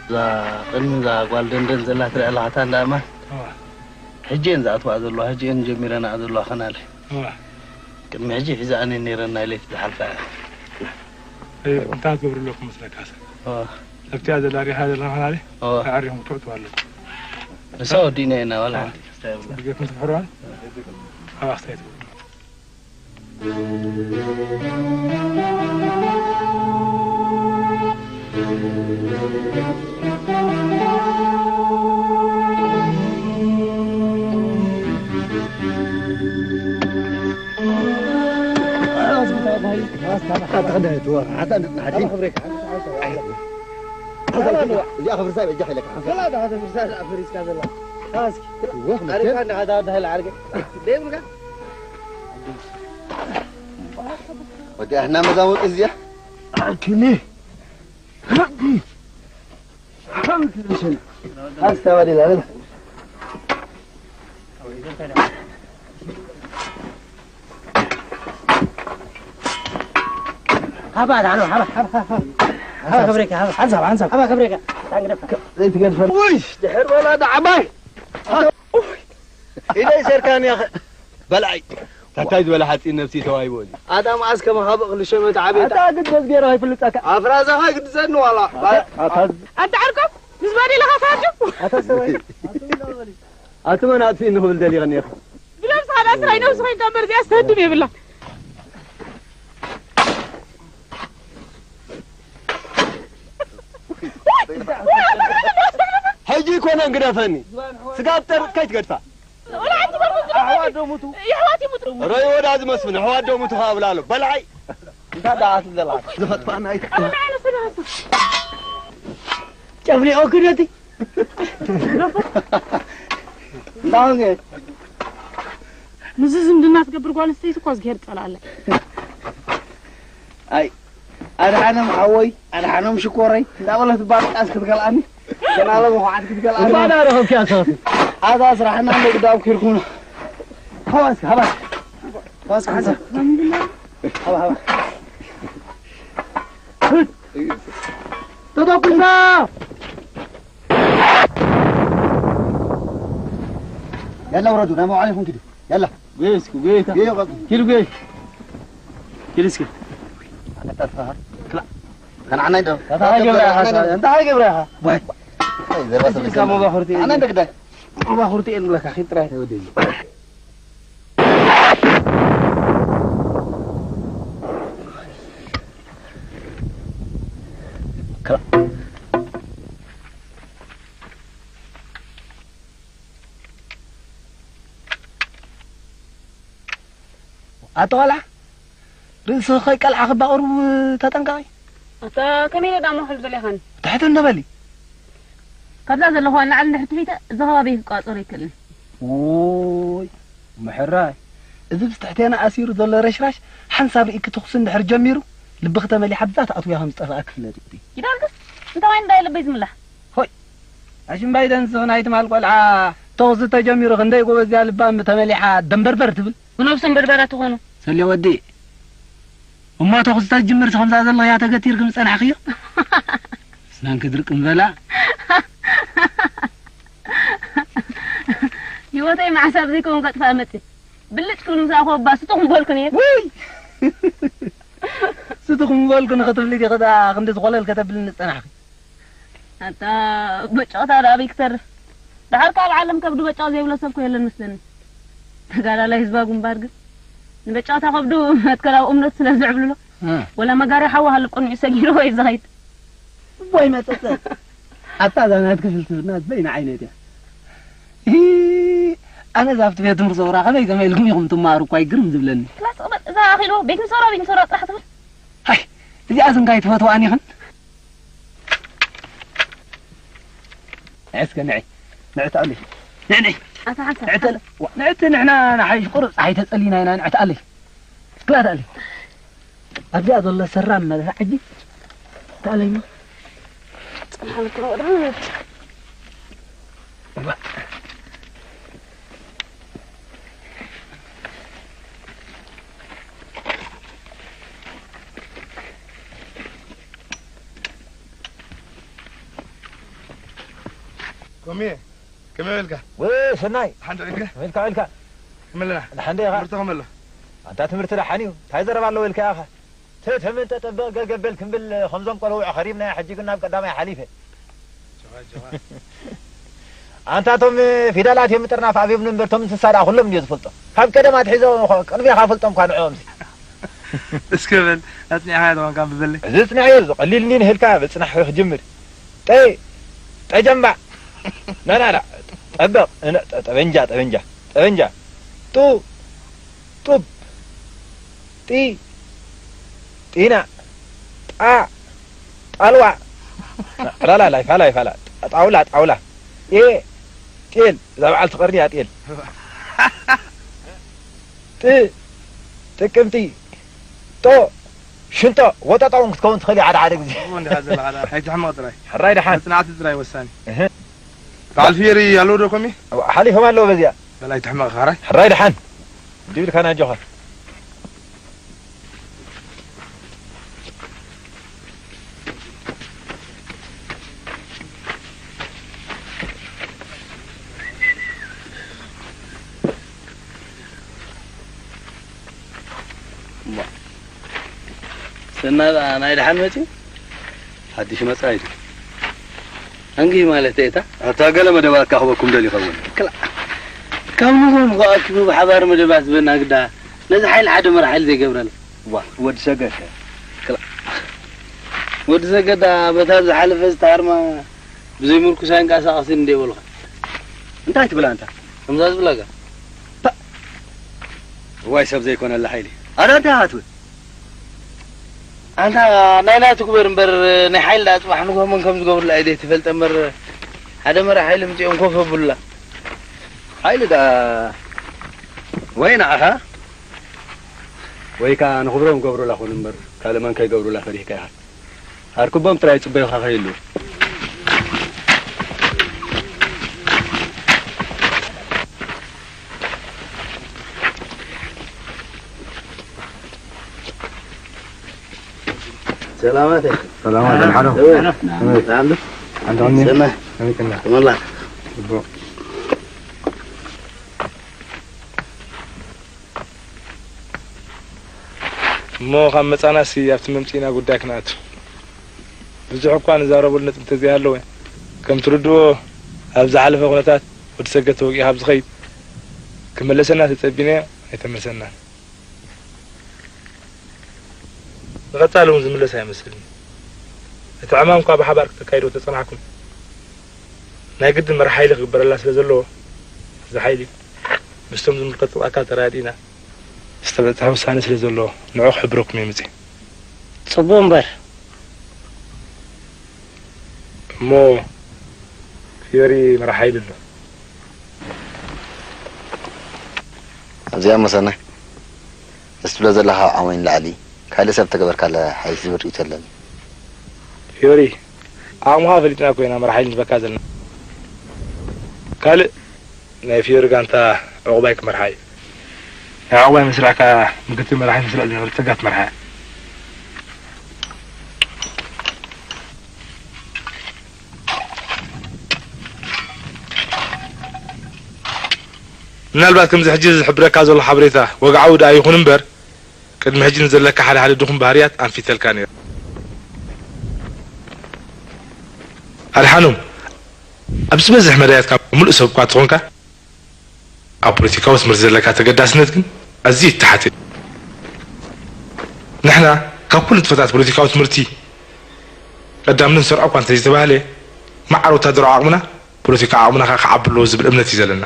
እዛ ቅድሚ እዛ ጓል ደንደን ዘላ ትርአ ኣለኻ፣ እታ እንዳ ኣማን። እዋ። ሕጂ እየን ዝኣትዋ ዘለዋ፣ ሕጂ እየን ጀሚረንኣ ዘለዋ ከናለ። እዋ። ቅድሚ ሕጂ ሒዛኣን እየን ነይረን፣ ናይ ለይቲ ዝሓልፋ እያ። እየ፣ እንታይ ትገብሩ ኣለኩም መስለካ ሰብ? እዋ። ኣብቲኣ ዘላ ሪኻ ዘለኻ ከናለ? እዋ። ኣዕሪኹም ክትውዕትዋ ኣለኩም። ንሳ ወዲእና ኢና ዋላ ሓንቲ ክስታይ የብላ። ብጌርኩም ትፍሕሩዋ? ኣብ ኣኽስታይ ትውዕሉ። እዚኣ ክብርሳ በጃ ኢለካ። ወዲኣ እና መዛሙቅ እዚኣ ኣክሊ ሓንቲ ሓንቲ ተባዲላ በላ። ሃባ፣ ሃባ፣ ሃባ፣ ሃባ፣ ሃባ። ሃባ ከብሬካ፣ ሃባ። ሓንሳብ፣ ሓንሳብ። ሃባ ከብሬካ። ታንግደፋ። ዘይትገድፈ። ውይ፣ ድሕር በላ ዳዕባይ። ኢለይ ሰርካን ያኸ። በልዓይ። ታታይ ዝበለ ሓፂን ነብሲ ተዋሂቦ እዩ። ኣታ መዓስ ከማኻ ብእኽሊ ሸመት ዓብየታ። ኣታ ግድ መዝጌራ ኣይፍልጠካ። ኣፍራዛኻ ግድሰኒ ዋላ። ኣታ ኣታ ዓርቆም ምስ ባዴላኻ ትሃድም። ኣታ ሰብኣይ። ኣቲ መን ኣጥፊእኒ ክብል ደሊኸኒ ኢኻ። ብነብስኻ ዳስራይ ነብሲ ኮይንካ እምበር እዚኣ ዝተህድም የብላ። ሕጂ እኮ ኮነን ግደፈኒ። ስጋ ኣብ ጠርጥካ ይትገድፋ። ወላ ሓንቲ በርኩ ኣሕዋት ዶ ሙቱ? የሕዋት ይሙቱ። ረይ ወዳ ዝመስፍን ኣሕዋት ዶ ሙቱ ካብ ብላ ኣሎ። በልዓይ። እንታይ ደኣ ትብል ዘለኻ? ዝኸጥፋና ኣይትኸጥፋ። ጨፍሊቑ ክደቲ። እንዳሁን ምስዚ ዝምድና ትገብር ጓል ኣንስተይቲ እኮ እግዚኣብሔር ጸላእላ። ኣይ ኣድሓኖም ሓወይ ኣድሓኖም ሽኮረይ እንዳበለት ባርቃስ ክትገልኣኒ ገናለ መኹዓት ክትገልኣኒ። ባዳ ረኸብኪ ኣሰኸፊ። ኣዛ ስራሕና እንደ ግዳብ ኪርኩኖ። ሃባስ ሃባስ ሃባስ ሓንሳ። ሃባ ሃባ። ተተኩሳ። ያላ ውረዱ ናብ መውዓሊኹም ኪዱ። ያላ ጎይ እስኪ ጎይ እታ። ጎይ ይቐጡ። ኪዱ ጎይ። ኪዱ እስኪ። ኣቀጣጥፋ። ክላ። ከነዓናይ ዶ? እንታይ ገብረ ኢኻ? እንታይ ገብረ ኢኻ? ወይ። ዘርባ ሰብ ካብ መባኹርቲ። ኣነ እንደ ግዳይ። መባኹርቲ እየ ዝብለካ ኺድ ጥራይ። ወደይ። ኣቶ ቆልዓ፣ ርእስኺ ከይቀልዓ ክባ ቁሩብ ተጠንቀቒ። ኣታ ከመይ ኢለ ደኣ ምውሕል ደሊኻኒ? ትሕት እንዶ በሊ። ካብዛ ዘለኹዋ ንላዕሊ እንድሕር ትሒተ፣ እዚ ከባቢ ክቋጸሮ ኣይክእልን። ውይ፣ ምሕራይ። እዚ ምስ ትሕቴና ኣሲሩ ዘሎ ረሽራሽ ሓንሳብ ርኢኪ ትኹሲ እንድሕር ጀሚሩ፣ ልብኺ ተመሊሓ ብዛ ትኣትውያ ከም ዝጠፍኣኪ ፍለጢ። ይዳልክስ? እንታይ እንታይ ልበይ ዝምላሕ? ሆይ፣ ኣሽምባይ ደንስኺ ናይ ትማል ቆልዓ ተኹሲ ተጀሚሩ ክንደይ ጎበዝ እያ ልባም ተመሊሓ ደንበርበር ትብል። ብነብሶም በርበራ ትኾኑ። ሰልዮ ወዲ። እሞ ተኹሲ ተትጅምርሲ ከምዛ ዘለኽያ ተገቲርኪ ምጸናሕኽዮ? ስናንኪ ድርቅ ምበላ። ህይወተይ መዓስ ኣብ ዘይከውን ከጥፍኣ መጽእ። ብልጭ ክብል ምስ ኣኾ እባ ስጡኹም በልኩ ነይረ። ውይ! ስቱኹም በልኩ ንኽትብሊ ዲኺ ደኣ ክንዲ ዝኾለል ከተብልኒ ዝጸናሕኺ? ኣታ በጨቕታ ደኣ ኣበይ ክተርፍ? ደሓር ካብ ዓለም ከብዱ በጨቕ ዘይብሎ ሰብ እኮ የለን መስለኒ። ተጋዳላይ ህዝባዊ ግንባር ግን ንበጨቕታ ከብዱ መትከላዊ እምነቱ ስለ ዝዕብልሎ፣ እ። ወላ መጋርያ ሓዊ ሃልብ ቅድሚኡ ሰጊርዎ እዩ ዝኸይድ። እዋይ መጸጸ። ኣታ እዛ ናትኪ ፍልስፍና በይና ዓይነት እያ። ሂ፣ ኣነ እዛ ኣብቲ ቤት ትምህርቲ ሰውራ ከመይ ከመይ ኢልኩም ኢኹም ትመሃሩ እኳ እዩ ግርም ዝብለኒ። ክላስ ቅበል፣ እዛ ኣኺሉ ቤት ምሰውራ፣ ቤት ምሰውራ ጥራሕ ትብል። ሃይ፣ እዚኣ ስንካይ ትፈትዋን ኢኽን? ንዒ እስከ ንዒ። ንዒ ተኣሊ። ንዒ ንዒ። ኣታ ሓንሳብ፣ ንዒ ተለ-፣ ሓንሳብ። ዋ፣ ንዒ እቲ ንሕና ንሓይሽ ቁሩብ ጸሓይ ተጸሊና ኢና ንዒ ተኣሊ። ክላ ተኣሊ። ኣብዚኣ ዘሎ ሰራም መለሳ ሕጂ ተኣለይማ። ጽንሓልኩም ወደ ኮሜ፣ ከመይ ውዒልካ? ወይ ሰናይ። ሓንቲ ውዒልካ? ውዒልካ፣ ውዒልካ። ከመይ ኣለና? ደሓን ዶ ኢኻ? ትምህርቲ ከመይ ኣሎ? ኣንታ ትምህርቲ ደሓን እዩ። እንታይ ዘረባ ኣለዎ ኢልካ ኢኻ? ትህምን ተጠበቕ ገገበል ክንብል ከምዞም ቆልዑ ኸሪብና ሕጂ ግን ናብ ቀዳማይ ሓሊፈ። ጀባ፣ ጀባ። ኣንታ እቶም ፊደላት እዮም ምጥርናፍ ኣብዮም እምበር እቶም እንስሳ ደኣ ኩሎም እንድዮ ዝፈልጦም። ካብ ቀደም ኣትሒዞም እኮ ቅድሜኻ ፈልጦም እኳ ንዕኦምሲ። እስከ በል፣ ኣጽኒዕኻ ትኾንካ ብበለይ። እዚ ጽናሕ እዩ፣ እዚ ቀሊል እንዲዩ ንህልካ፣ በል ጽናሕ ክጅምር። ጠ-፣ ጠጀምባ። ና፣ ና፣ ና። ጠበቕ፣ እነ-፣ ጠ-፣ ጠበንጃ፣ ጠበንጃ፣ ጠበንጃ። ጡ-፣ ጡብ። ጢ-፣ ጢና። ጣ-፣ ጣልዋ። ላላ፣ ላይፋ፣ ላይፋ፣ ላ-፣ ጣውላ፣ ጣውላ። ጤ-፣ ጤል። እዛ በዓልቲ ቀርኒ እያ ጤል። ጥ-፣ ጥቅምቲ። ጦ፣ ሽንጦ፣ ወጠጦ እውን ክትከውን ትኽእል እያ ሓደ ሓደ ግዜ። ከምኡ እንዲኻ ዘለኻ ደኣ፣ ኣይትሕመቕ ጥራይ። ሕራይ ደሓን። መጽናዕቲ ጥራይ ወሳኒ። እህ። በዓል ፍየሪ ኣለዉ ዶ ኮሚ? ሓሊፎም ኣለዉ በዚኣ። በል ኣይትሕመቕ ኻራይ። ሕራይ ደሓን። እንዲህ ኢልካና ኣጆኻ። እሞ፣ ሰና ደኣ ናይ ደሓን መጺኡ? ሓድሽ መጻኢ ድዩ? ኣንጊ ማለት እታ? ኣታ ገለ መደባት ካኽበኩም ደሊ ይኸውን። ክላ-፣ ካብ ንጎም ከኣኪቡ ብሓባር መደባት ዝበና ግዳ፣ ነዚ ሓይሊ ሓደ መራ ሓይሊ ዘይገብረና። ዋ፣ ወዲ ሰገድ። ክላ-፣ ወዲ ሰገድ ደኣ በታ ዝሓለፈ ዝተሃርማ ብዘይ ምርኩስ ኣይንቀሳቐስን እንደ በልኻ። እንታይ ትብል ኣንታ? ከምዛ ዝብላካ። ፓ! እዋይ ሰብ ዘይኮነላ ሓይሊ። ኣረ ኣንታ ሃትወ። ኣንታ ናይ ናቱ ግበር እምበር፣ ናይ ሓይሊ ደኣ ጽባሕ ንግሆ መን ከም ዝገብሩላ እዩ ዘይትፈልጠ እምበር፣ ሓደ መራ ሓይሊ ምጺኦም ኮፍ ኣብሉላ። ሓይሊ ደኣ ወይ ንዓኻ ወይ ከኣ ንኽብሮም ገብሩላ ኩን እምበር፣ ካልእ መን ከይገብሩላ ፈሪህካ ኢኻ። ኣርክቦም ጥራይ ጽበዩኻ ከይህልዉ። ሰላማት ኢኻ። ሰላማት፣ ደሓን ዶ? እወ። ሰላም ዶ? ሰናይ። ከመይ ቀኒኻ? ከመላ። ጽቡቕ። እሞ ካብ መጻናሲ ኣብቲ መምጽኢና ጉዳይ ክንኣቱ። ብዙሕ እኳ ንዛረበሉ ነጥቢ እንተዘይሃለወ፣ ከም ትርድእዎ ኣብ ዝሓለፈ ኩነታት ወዲ ሰገድ ተወጊኡ ካብ ዝኸይድ ክመለሰና ተጸቢናዮ ኣይተመልሰናን። ንቐጻሊ እውን ዝምለስ ኣይመስልን። እቲ ዕማም እኳ ብሓባር ክተካይዶ ተጸናሕኩም፣ ናይ ግድን መራሕ ሓይሊ ክግበረላ ስለ ዘለዎ፣ እዚ ሓይሊ ምስቶም ዝምልከቶ ኣካል ተረዳዲእና ዝተበጽሐ ውሳነ ስለ ዘሎ፣ ንዑ ክሕብረኩም እየ መጺኤ። ጽቡቕ እምበር። እሞ ፊዮሪ መራሕ ሓይሊ ኣሎ። ኣብዚኣ እሞ ሰናይ፣ ምስ ትብሎ ዘለኻ ካብ ዓቕመይ ንላዕሊ ካልእ ሰብ ተገበርካለ ሓይሲ ዝብል ርእይቶ የለን። ፊዮሪ፣ ዓቕምኻ ፈሊጥና እኮ ኢና መራሕ ሓይሊ ንህበካ ዘለና። ካልእ ናይ ፊዮሪ ጋንታ ዕቑባይ ክመርሓ እዩ። ናይ ዕቑባይ መስርዕካ ምክትል መራሒ መስርዕ ዝነበረ ጸጋ ትመርሓ እያ። ምናልባት ከምዚ ሕጂ ዝሕብረካ ዘሎ ሓበሬታ ወግዓዊ ደኣ ይኹን እምበር፣ ቅድሚ ሕጂ ንዘለካ ሓደ ሓደ ድኹም ባህርያት ኣንፊተልካ ነይረ። ኣድሓኖም፣ ኣብ ዝበዝሕ መዳያትካ ምሉእ ሰብ እኳ እንተኾንካ፣ ኣብ ፖለቲካዊ ትምህርቲ ዘለካ ተገዳስነት ግን ኣዝዩ ይተሓተ እዩ። ንሕና ካብ ኩሉ ንጥፈታት ፖለቲካዊ ትምህርቲ ቀዳምነት ንሰርዖ እኳ እንተዘይተባህለ፣ መዓር ወታደራዊ ዓቕምና ፖለቲካዊ ዓቕምና ከኣ ክዓቢ ኣለዎ ዝብል እምነት እዩ ዘለና።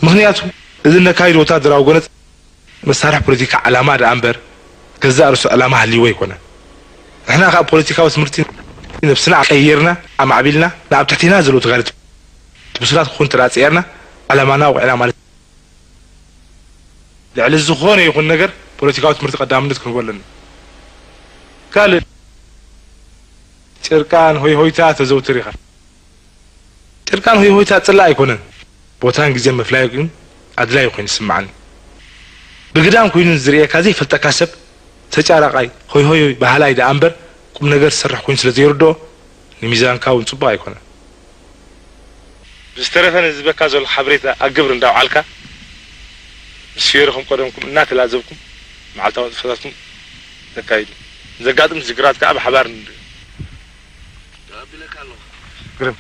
ምኽንያቱ፣ እዚ እነካይዶ ወታደራዊ ጎነጽ መሳርሒ ፖለቲካ ዕላማ ደኣ እምበር፣ ገዛእ ርእሱ ዕላማ ሃልይዎ ኣይኮነን። ንሕና ካብ ፖለቲካዊ ትምህርቲ ነብስና ቀይርና፣ ኣማዕቢልና፣ ንኣብ ትሕቴና ዘለዉ ተጋደልቲ ብሱላት ክኾኑ እንተ ደኣ ጸየርና፣ ዕላማና ኣውቒዕና ማለት እዩ። ልዕሊ ዝኾነ ይኹን ነገር ፖለቲካዊ ትምህርቲ ቀዳምነት ክንህቦ ኣለና። ካልእ ጭርቃን ሆይ ሆይታ ተዘውትር ኢኻ። ጭርቃን ሆይ ሆይታ ጽላእ ኣይኮነን። ቦታን ግዜን ምፍላይ ግን ኣድላዪ ኮይኑ ይስምዓኒ። ብግዳም ኮይኑ ንዝርእየካ ዘይፈልጠካ ሰብ ተጫራቃይ፣ ሆይ ሆይ በሃላይ ደኣ እምበር ቁም ነገር ዝሰርሕ ኮይኑ ስለ ዘይርድኦ ንሚዛንካ እውን ጽቡቕ ኣይኮነን። ብዝተረፈ ነዚ ዝህበካ ዘለኹ ሓበሬታ ኣብ ግብሪ እንዳውዓልካ ምስ ፊዮሪ ከም ቀደምኩም እናተላዘብኩም መዓልታዊ ንጥፈታትኩም ተካይዱ። ንዘጋጥም ሽግራት ከኣ ብሓባር ንርእዮ። ተቐቢለካ ኣለኹ። ግርም።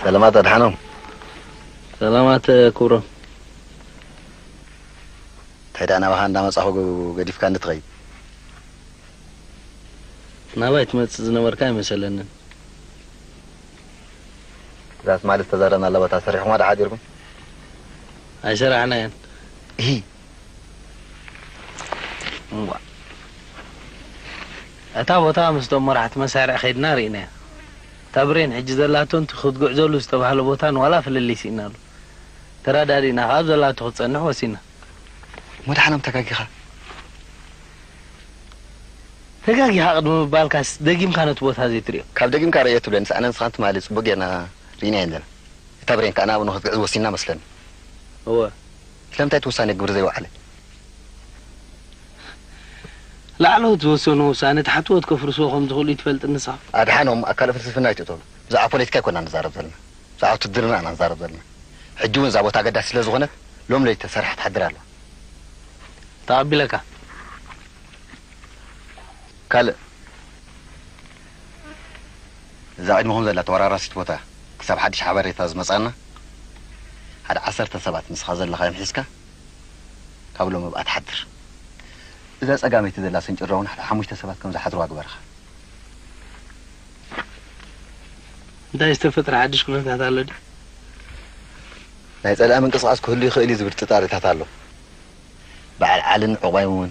ሰላማት ኣድሓኖም። ሰላማት ክብሮም። እንታይ ደኣ ናባኻ እንዳመጻኹ ገዲፍካኒ ትኸይድ? ናባይ ትመጽእ ዝነበርካ ኣይመሰለንን። እዛ ትማሊ ዝተዛረብናላ ቦታ ሰሪሕኹማ ዶ ሓዲርኩም? ኣይሰራሕናያን። እሂ። እምቧ። እታ ቦታ ምስቶም መራሕቲ መሳርዕ ከይድና ርኢናያ። እታ ብሬን ሕጂ ዘላቶ እቲ ክትጉዕዘሉ ዝተባህለ ቦታን ዋላ ፍልልይ ስኢናሉ። ተረዳዲእና ከኣ ኣብ ዘላቶ ክትጸንሕ ወሲና። መድሓኖም ተጋጊኻ። ተጋጊኻ ቅድሚ ምባልካስ ደጊምካ ነቲ ቦታ ዘይትርእዮ? ካብ ደጊምካ ርእዮ ትብለኒ፣ ኣነ ንስኻን ትማሊ ጽቡቕ ጌርና ርኢና የለን። እታ ብሬን ከኣ ናብኡ ንኽትግዕዝ ወሲና መስለኒ። እወ። ስለምንታይ እቲ ውሳኔ ግብሪ ዘይወዓለ? ላዕለዎት ዝወሰኑ ውሳኔ ታሕተዎት ከፍርስዎ ከም ዝኽእሉ ይትፈልጥ ንስኻ? ኣድሓኖም፣ ኣብ ካልእ ፍልስፍና ኣይትእተሉ። ብዛዕባ ፖለቲካ ኣይኮና ንዛረብ ዘለና። ብዛዕባ ውትድርና ኢና ንዛረብ ዘለና። ሕጂ እውን እዛ ቦታ ኣገዳሲ ስለ ዝኾነት፣ ሎም ለይቲ ተሰሪሓ ትሓድር ኣላ። ተቐቢለካ። ካልእ፣ እዛ ቅድሚኹም ዘላ ተወራራሲት ቦታ ክሳብ ሓድሽ ሓበሬታ ዝመጻና፣ ሓደ ዓሰርተ ሰባት ንስኻ ዘለኻዮም ሒዝካ ካብ ሎም ኣብኣ ትሓድር። እዛ ጸጋመይቲ ዘላ ስንጭሮ እውን ሓደ ሓሙሽተ ሰባት ከም ዝሓድርዋ ግበርኻ። እንታይ ዝተፈጥረ ሓድሽ ኩነታት ኣሎ ድዩ? ናይ ጸላኢ ምንቅስቓስ ክህሉ ይኽእል እዩ ዝብል ጥርጣሬታት ኣሎ። በዓል ዓልን ዕቑባይን እውን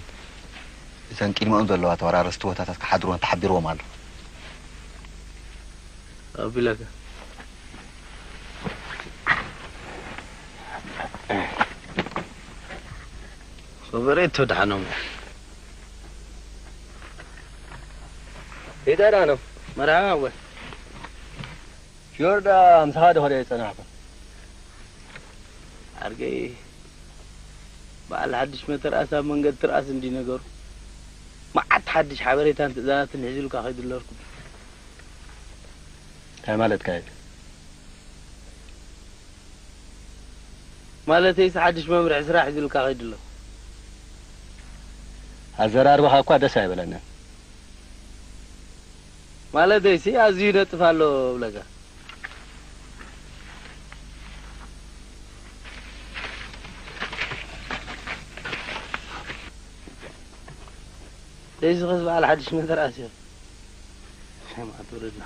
እተን ቅድሚኦም ዘለዋ ተወራረስቲ ቦታታት ክሓድርወን ተሓቢርዎም ኣሎ። ኣቢለካ። ከበሬቶ ደሓኖም። ይደዳኖም። መርሓባ ኣወል። ጆርዳ ምሳኻ ዶ ኸደ የጸናሕኩ? ዓርከይ፣ በዓል ሓድሽ መተርኣስ ኣብ መንገዲ ትርኣስ እንዲ ነገሩ። መዓት ሓድሽ ሓበሬታን ትእዛዛትን ሒዙልካ ከይዱ ኣለርኩም። እንታይ ማለትካ እዩ? ማለተይስ ሓድሽ መምርሒ ስራሕ ሒዙልካ ከይዱ ኣሎ። ኣዘራርባኻ እኳ ደስ ኣይበለንን። ማለተይሲ ኣዝዩ ይነጥፍ ኣሎ እብለካ። ተይስኸስ በዓል ሓድሽ መተርኣስ እዮም። ሰማዕት ወረድና።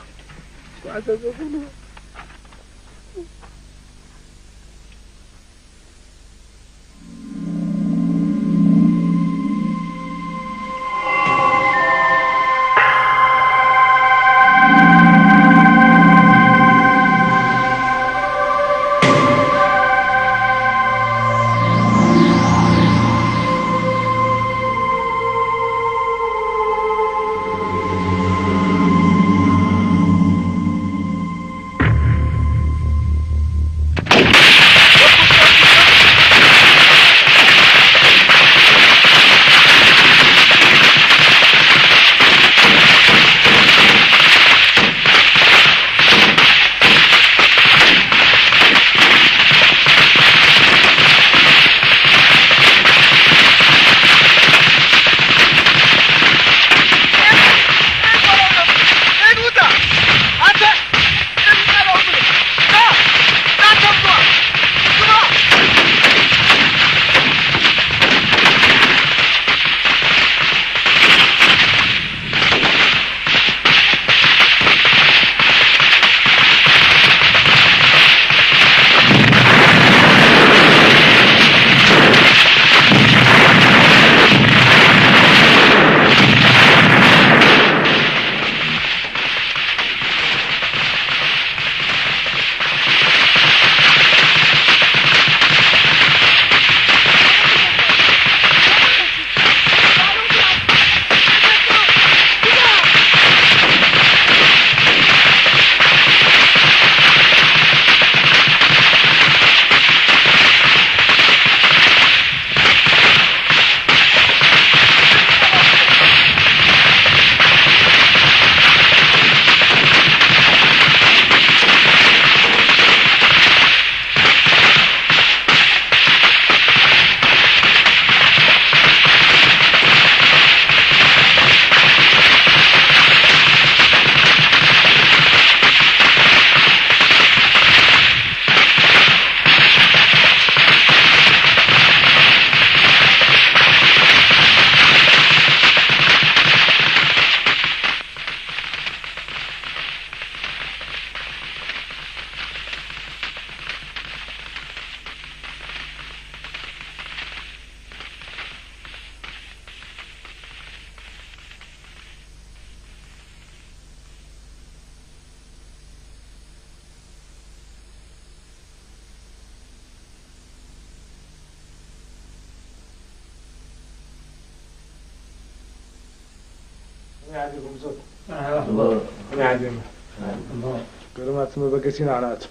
ገለማት መበገሲና ኣናቱ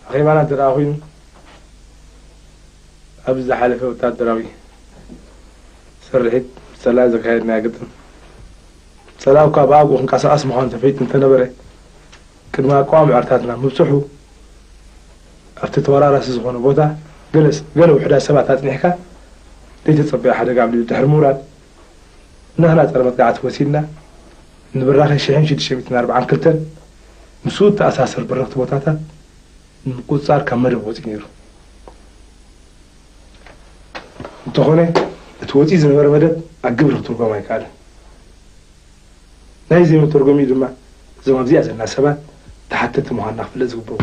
ኣኼባና እንተ ደኣ ኮይኑ፣ ኣብዚ ዝሓለፈ ወታደራዊ ስርሒት፣ ብጸላኢ ዘካየድናዮ ግጥም፣ ጸላኢ እኳ ብኣግኡ ክንቀሳቐስ ምዃኑ ተፈሊጡ እንተነበረ፣ ቅድሚ ኣቋምዖታትና ምብጽሑ፣ ኣብቲ ተወራራሲ ዝኾነ ቦታ ገለ ስ-፣ ገለ ውሑዳት ሰባት ኣጽኒሕካ፣ ዘይተጸበዮ ሓደጋ ኣብ ልዕሊ ድሕሪ ምውራድ፣ ንሕና ጸረ መጥቃዕቲ ወሲድና፣ ንብራኸ ሽሕን ሽዱሽተ ሚእትን ኣርባዓን ክልተን ምስኡ እተኣሳሰር በረኽቲ ቦታታት ንምቁጽጻር ካብ መደብ ወጺኡ ነይሩ። እንተኾነ፣ እቲ ወጺኡ ዝነበረ መደብ ኣብ ግብሪ ክትርጎም ኣይከኣለን። ናይ ዘይመተርጎሚኡ ድማ፣ እዞም ኣብዚኣ ዘለና ሰባት ተሓተትቲ ምዃንና ክፍለጥ ዝግብኦ።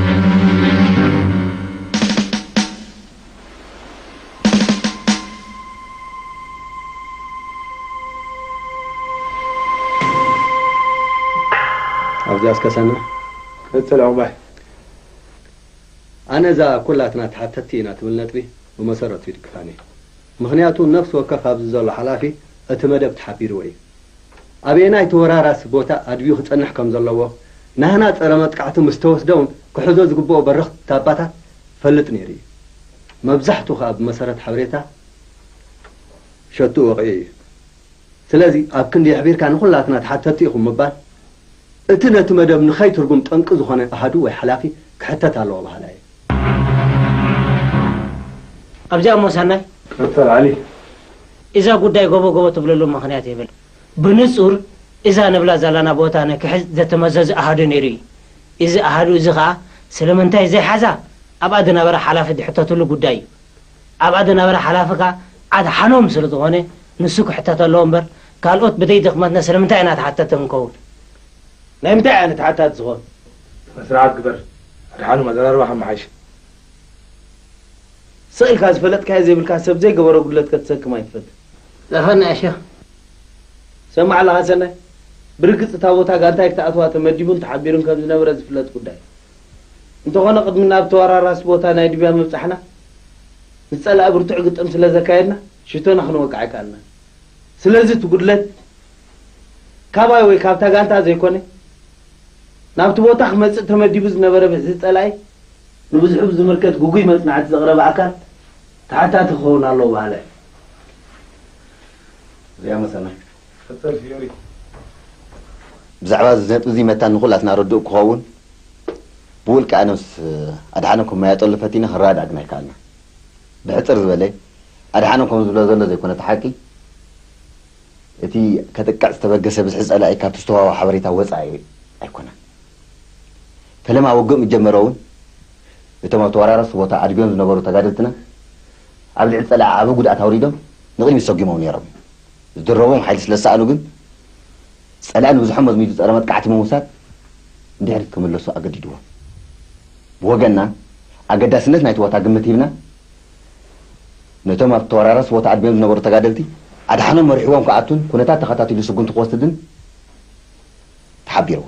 ኣብዚኣ እስከ ሰምዕ። ቀጽል ዑቕባይ። ኣነ እዛ ኩላትና ተሓተትቲ ኢና ትብል ነጥቢ ብመሰረቱ ይድግፋን እየ። ምኽንያቱ ነፍሲ ወከፍ ኣብዚ ዘሎ ሓላፊ እቲ መደብ ተሓቢርዎ እዩ። ኣበየናይ ተወራራሲ ቦታ ኣድብዩ ክጸንሕ ከም ዘለዎ፣ ናህና ጸረ መጥቃዕቲ ምስ ተወስደ እውን ክሕዞ ዝግብኦ በረኽቲ ታባታት ፈልጥ ነይሩ እዩ። መብዛሕትኡ ከኣ ብመሰረት ሓበሬታ ሸትኡ ወቒዑ እዩ። ስለዚ ኣብ ክንዲ የሕቢርካ ንኹላትና ተሓተትቲ ኢኹም ምባል፣ እቲ ነቲ መደብ ንኸይትርጉም ጠንቂ ዝኾነ ኣሃዱ ወይ ሓላፊ ክሕተት ኣለዎ በሃላይ እየ። ኣብዚኣ እሞ ሰናይ፣ ቀጽል ዓሊ። እዛ ጉዳይ ጎቦ ጎቦ ትብለሉ ምኽንያት የብላን። ብንጹር እዛ ንብላ ዘለና ቦታ ንክሕዝ ዘተመዘዘ ኣሃዱ ነይሩ እዩ። እዚ ኣሃዱ እዚ ኸኣ ስለምንታይ ዘይሓዛ ኣብኣ ዝነበረ ሓላፊ ዝሕተትሉ ጉዳይ እዩ። ኣብኣ ዝነበረ ሓላፊ ከኣ ኣድሓኖም ስለ ዝኾነ ንሱ ክሕተት ኣለዎ እምበር ካልኦት ብዘይ ድኽመትና ስለምንታይ ኢና ተሓተቲ ክንከውን? ናይ ምንታይ ዓይነት ተሓታቲ ዝኾን? ስነ ስርዓት ግበር። ኣድሓኖም ኣዘራርባኻ ኣመሓይሽ። ስቕ ኢልካ ዝፈለጥካዮ ዘይብልካ ሰብ ዘይገበሮ ጉድለት ከትሰክም ኣይትፈትን። ጸፈና ያ ሸኽ። ሰማዕ ኣለኻ ሰናይ፣ ብርግጽ እታ ቦታ ጋንታይ ክትኣትዋ ተመዲቡን ተሓቢሩን ከም ዝነበረ ዝፍለጥ ጉዳይ እዩ። እንተኾነ ቅድሚ ናብ ተወራራሲ ቦታ ናይ ድብያ ምብጻሕና፣ ምስ ጸላኢ ብርቱዕ ግጥም ስለ ዘካየድና፣ ሽቶና ክንወቅዕ ኣይከኣልናን። ስለዚ እቲ ጉድለት ካባይ ወይ ካብታ ጋንታ ዘይኮነ፣ ናብቲ ቦታ ክመጽእ ተመዲቡ ዝነበረ ብዝሒ ጸላኢ፣ ንብዝሑ ብዝምልከት ግጉይ መጽናዕቲ ዘቕረበ ኣካል ተሓታቲ ክኸውን ኣለዎ በሃላይ። እዚኣ መሰና። ቀጽል ፊዮሪ። ብዛዕባ እዚ ነጥቢ እዚ መታን ንኹላትና ርዱእ ክኸውን፣ ብውልቂ ኣነ ምስ ኣድሓኖም ክመያየጠሉ ፈቲነ ክረዳዳእ ግን ኣይከኣልናን። ብሕጽር ዝበለ፣ ኣድሓኖም ከም ዝብሎ ዘሎ ዘይኮነ እቲ ሓቂ፣ እቲ ከጥቅዕ ዝተበገሰ ብዝሒ ጸላኢ ካብቲ ዝተዋህቦ ሓበሬታ ወጻኢ ኣይኮነን። ፈለማ ውግእ ምስ ጀመረ እውን፣ እቶም ኣብ ተወራራሲ ቦታ ኣድብዮም ዝነበሩ ተጋደልትና፣ ኣብ ልዕሊ ጸላኢ ዓቢ ጉድኣት ኣውሪዶም ንቕድሚት ሰጒሞም ነይሮም። ዝድረቦም ሓይሊ ስለ ዝሰኣኑ ግን፣ ጸላኢ ንብዝሖም መዝሚዙ ጸረ መጥቃዕቲ ብምውሳድ ንድሕሪት ክምለሱ ኣገዲድዎም። ብወገንና፣ ኣገዳስነት ናይቲ ቦታ ግምት ሂብና፣ ነቶም ኣብ ተወራራሲ ቦታ ኣድብዮም ዝነበሩ ተጋደልቲ ኣድሓኖም መሪሕዎም ክኣቱን ኩነታት ተኸታቲሉ ስጉምቲ ክወስድን ተሓቢርዎ።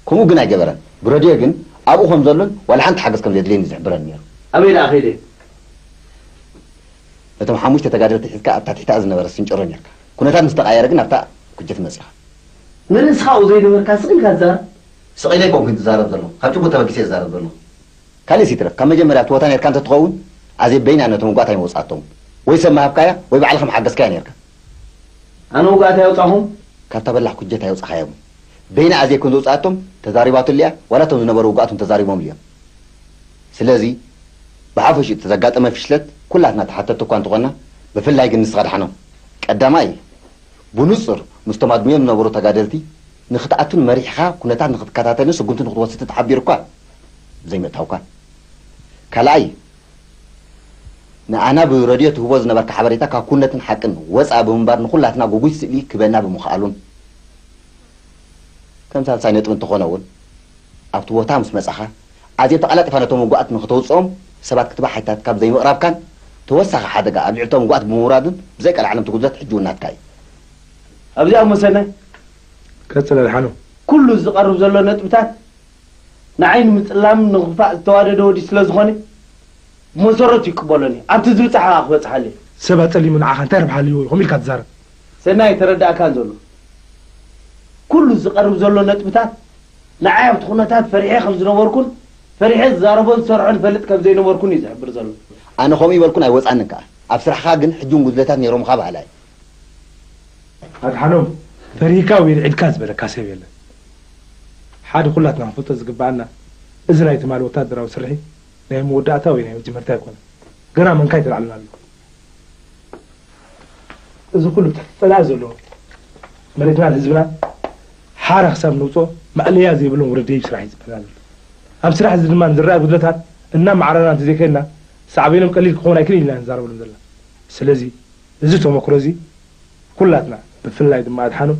ከምኡ ግን ኣይገበረን። ብረድዮ ግን ኣብኡ ከም ዘሎን ዋላ ሓንቲ ሓገዝ ከም ዘድልየን እዩ ዝሕብረኒ ነይሩ። ኣበይ ደኣ ከይደ? ነቶም ሓሙሽተ ተጋደልቲ ሒዝካ ኣብታ ትሕቲ እዝኒ ዝነበረ ስንጭሮ ነርካ። ኩነታት ምስ ተቐየረ ግን ናብታ ኩጀት መጺኻ። ንርእስኻ ኣብኡ ዘይነበርካ ስቕ ኢልካ ትዛረብ? ስቕ ኢለ ኣይኮንኩን ዝዛረብ ዘለኹ። ካብ ጭቡጥ ተበጊሰ እየ ዝዛረብ ዘለኹ። ካልእስ ይትረፍ፣ ካብ መጀመርያ ኣብቲ ቦታ ነርካ እንተትኸውን፣ ኣዜብ በይና ነቶም ውጉኣት ኣይመውጽኣቶምን። ወይ ሰብ ምሃብካያ፣ ወይ ባዕልኻ ምሓገዝካያ ነርካ። ኣነ ውጉኣት ኣየውጻኹን? ካብታ በላሕ ኩጀት ኣየውጻኻዮምን። በይና ኣዜብ ከም ዘውጽኣቶም ተዛሪባትሉ እያ፣ ዋላ እቶም ዝነበሩ ውጉኣት እውን ተዛሪቦምሉ እዮም። ስለዚ፣ ብሓፈሽኡ እቲ ዘጋጠመ ፍሽለት ኩላትና ተሓተትቲ እኳ እንተኾንና፣ ብፍላይ ግን ንስኻ ኣድሓኖም። ቀዳማይ፣ ብንጹር ምስቶም ኣድምዮም ዝነበሩ ተጋደልቲ ንኽትኣቱን መሪሕኻ ኩነታት ንኽትከታተልን ስጉምቲ ንኽትወስድን ተሓቢሩ እኳ ዘይምእታውካ። ካልኣይ፣ ንኣና ብረድዮ ትህቦ ዝነበርካ ሓበሬታ ካብ ኩነትን ሓቅን ወጻኢ ብምንባር ንኹላትና ግጉይ ስእሊ ክበና ብምኽኣሉን። ከም ሳልሳይ ነጥቢ እንተኾነ እውን፣ ኣብቲ ቦታ ምስ መጻኻ፣ ኣዜብ ተቐላጢፋ ነቶም ውጉኣት ንኽተውጽኦም ሰባት ክትባሓታት ካብ ዘይምቕራብካን ተወሳኺ ሓደጋ ኣብ ልዕሊ እቶም ውጉኣት ብምውራዱን ብዘይቀልዓሎም እቲ ጉድለት ሕጂ እውን ናትካ እዩ። ኣብዚኣ እሞ ሰናይ፣ ቀጽል ኣድሓኖም። ኩሉ ዝቐርብ ዘሎ ነጥብታት ንዓይ ንምጽላምን ንኽፋእ ዝተዋደደ ወዲ ስለ ዝኾነ፣ ብመሰረቱ ይቅበሎን እየ። ኣብቲ ዝብጻሕ ከኣ ክበጽሓሉ እየ። ሰብ ኣጸሊሙ ንዓኻ እንታይ ረብሓ ኣለዎ ከምኡ ኢልካ ትዛረብ? ሰናይ ኣይተረዳእካን ዘሎ። ኩሉ ዝቐርብ ዘሎ ነጥብታት ንዓይ ኣብቲ ኩነታት ፈሪሐ ከም ዝነበርኩን ፈሪሐ ዝዛረቦን ዝሰርሖን ፈልጥ ከም ዘይነበርኩን እዩ ዝሕብር ዘሎ። ኣነ ከምኡ ይበልኩን ኣይወጻንን ከኣ። ኣብ ስራሕኻ ግን ሕጂ እውን ጉድለታት ነይሮምኻ በሃላይ። ኣድሓኖም፣ ፈሪህካ ወይ ርዒድካ ዝበለካ ሰብ የለን። ሓደ ኩላትና ክንፈልጦ ዝግብኣና፣ እዚ ናይ ትማሊ ወታደራዊ ስርሒት ናይ መወዳእታ ወይ ናይ መጀመርታ ኣይኮነን። ገና መንካይ ተላዕልና ኣሎ። እዚ ኩሉ ትሕቲ ጸላኢ ዘሎ መሬትናን ህዝብናን ሓራ ክሳብ ንውጾ ማእለያ ዘይብሎም ውረድ ደይብ ስራሕ እዩ ዝበና ዘሎ። ኣብ ስራሕ እዚ ድማ ንዝረኣ ጉድለታት እናማዕረና እንተዘይከድና፣ ሳዕቤኖም ቀሊል ክኸውን ኣይክእልን ኢና ንዛረበሎም ዘለና። ስለዚ፣ እዚ ተመክሮ እዚ ኩላትና፣ ብፍላይ ድማ ኣድሓኖም፣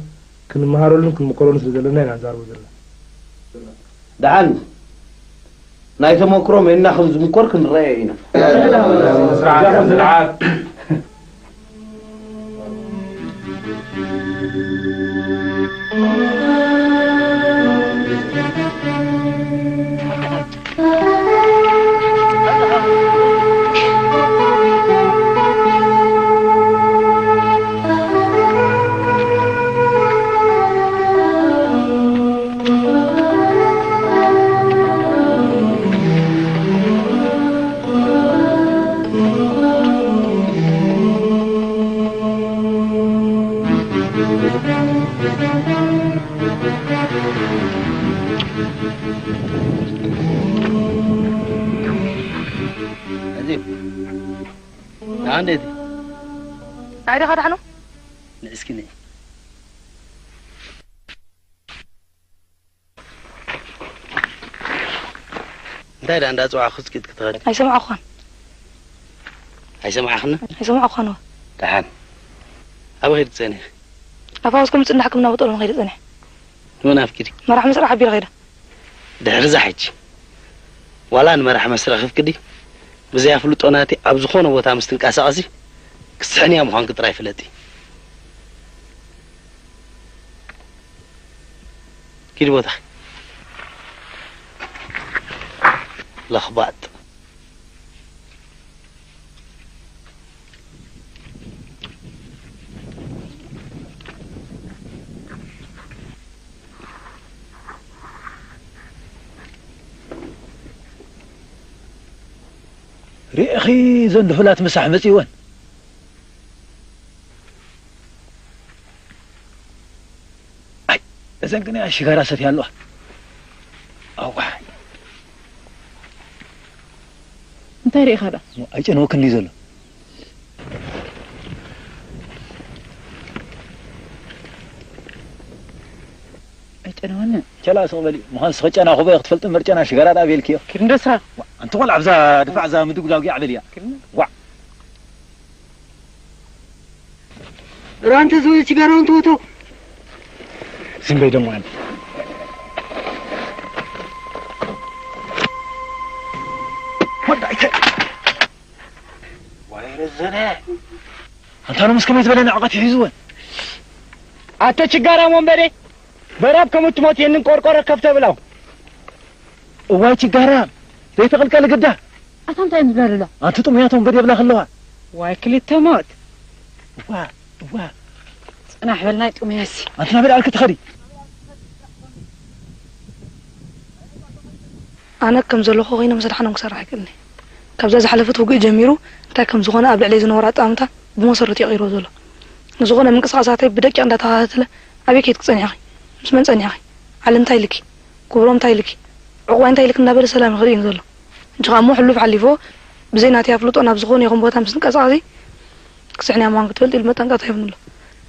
ክንመሃረሉን ክንምከረሉን ስለ ዘለና ኢና ንዛረቦ ዘለና። ደሓን፣ ናይ ተመክሮ መይና ከም ዝምኮር ክንረኣዮ ኢና። ስርዓት፣ ስርዓት። ኣዜብ፣ ደሓን ዲኺ? ናይ ዲኻ ደሓኑ? ንእስኪ ነይ። እንታይ ደኣ እንዳጸዋዕኩ ስኪት ክትኸዲ? ኣይሰማዕኳን። ኣይሰማዕኽን? ኣይሰማዕኳን። ደሓን። ኣበይ ኸይዲ ጸኒሕ? ኣፋውስ ከም ጽንሕ ሕክምና ቦጦሎኒ ኸይደ ጸኒሕ። ንመን ኣፍቂዲ? መራሕ መስርሕ ኣቢለ ኸይደ። ድሕሪ እዛ ሕጂ ዋላ ንመራሕ መስርሕ ክፍቅዲ ብዘይ ኣፍልጦ ናቲ ኣብ ዝኾነ ቦታ ምስ ትንቀሳቐሲ ክስሕንያ ምዃንኪ ጥራይ ፍለጢ። ኪዲ ቦታ ለኽባጥ። ርኢኺ፣ እዘን ድሑላት ምሳሕ መጺወን። ኣይ፣ እዘን ግን ሽጋራ ሰትያ ኣለዋ። ኣዋይ። እንታይ ርኢኻ ደኣ? ኣይጨነወክን ድዩ ዘሎ? ኣይጨነወንን። ቸላ ስቕ በሊ። ምዃን ስኸ ጨና ኩበ ክትፈልጥ መርጨና ሽጋራ ደኣ ቤልክዮ። ኪድ እንዶ ስራ። ዋ፣ ኣንቲ ቆልዓ ኣብዛ ድፋዕ እዛ ምድጉዳጉ ኣዕበልያ። ኪድ እንዶ። ዋ። ራንተ ዝውይ ሲጋራውን ተወቶ። ዝም በይ ደሞ ኣንቲ። ወዳይተ። ዋይ ረዘነ። ኣንታ ሎምስ ከመይ ዝበለ ንዕቐት እዩ ሒዝወን? ኣተ ችጋራም ወንበዴ፣ በራብ ከም እትሞት የንን ቆርቆሮ ከፍ ተብላው። እዋይ ችጋራም፣ ዘይተቐልቀል ግዳ። ኣታ እንታይ እዮም ዝበሉ ኣሎ? ኣንቲ ጥሙያቶም በድ የብላ ከለዋ። ዋይ ክልተ ሞት። እዋ፣ እዋ። ጽናሕ በል ናይ ጥሙያሲ። ኣንቲ ናበይ ደኣ ክትኸዲ? ኣነ ከም ዘለኹ ኮይነ ምስ ኣድሓኖም ክሰርሕ ኣይክእልን እየ። ካብዛ ዝሓለፈት ውግእ ጀሚሩ እንታይ ከም ዝኾነ ኣብ ልዕለይ ዝነበሮ ኣጠማምታ ብመሰረቱ እዩ ቀይርዎ ዘሎ። ንዝኾነ ምንቅስቓሳተይ ብደቂቕ እንዳተኸታተለ ኣበይ ከይድኪ ጸኒሕኺ? ምስ መን ጸኒሕኺ? ዓሊ እንታይ ኢልኪ? ክብሮም እንታይ ኢልኪ? ዕቑባይ እንታይ ኢልኪ? እንዳበለ ሰላም ይኸድ እዩ ዘሎ። ሕጂ ኸኣ እሞ ሕሉፍ ሓሊፍዎ ብዘይ ናተይ ኣፍልጦ ናብ ዝኾነ ይኹን ቦታ ምስ ንቀሳቐሲ ክስሕንያ ምዃን ክትፈልጥ ኢሉ መጠንቀቕታ ሂቡኒ ኣሎ።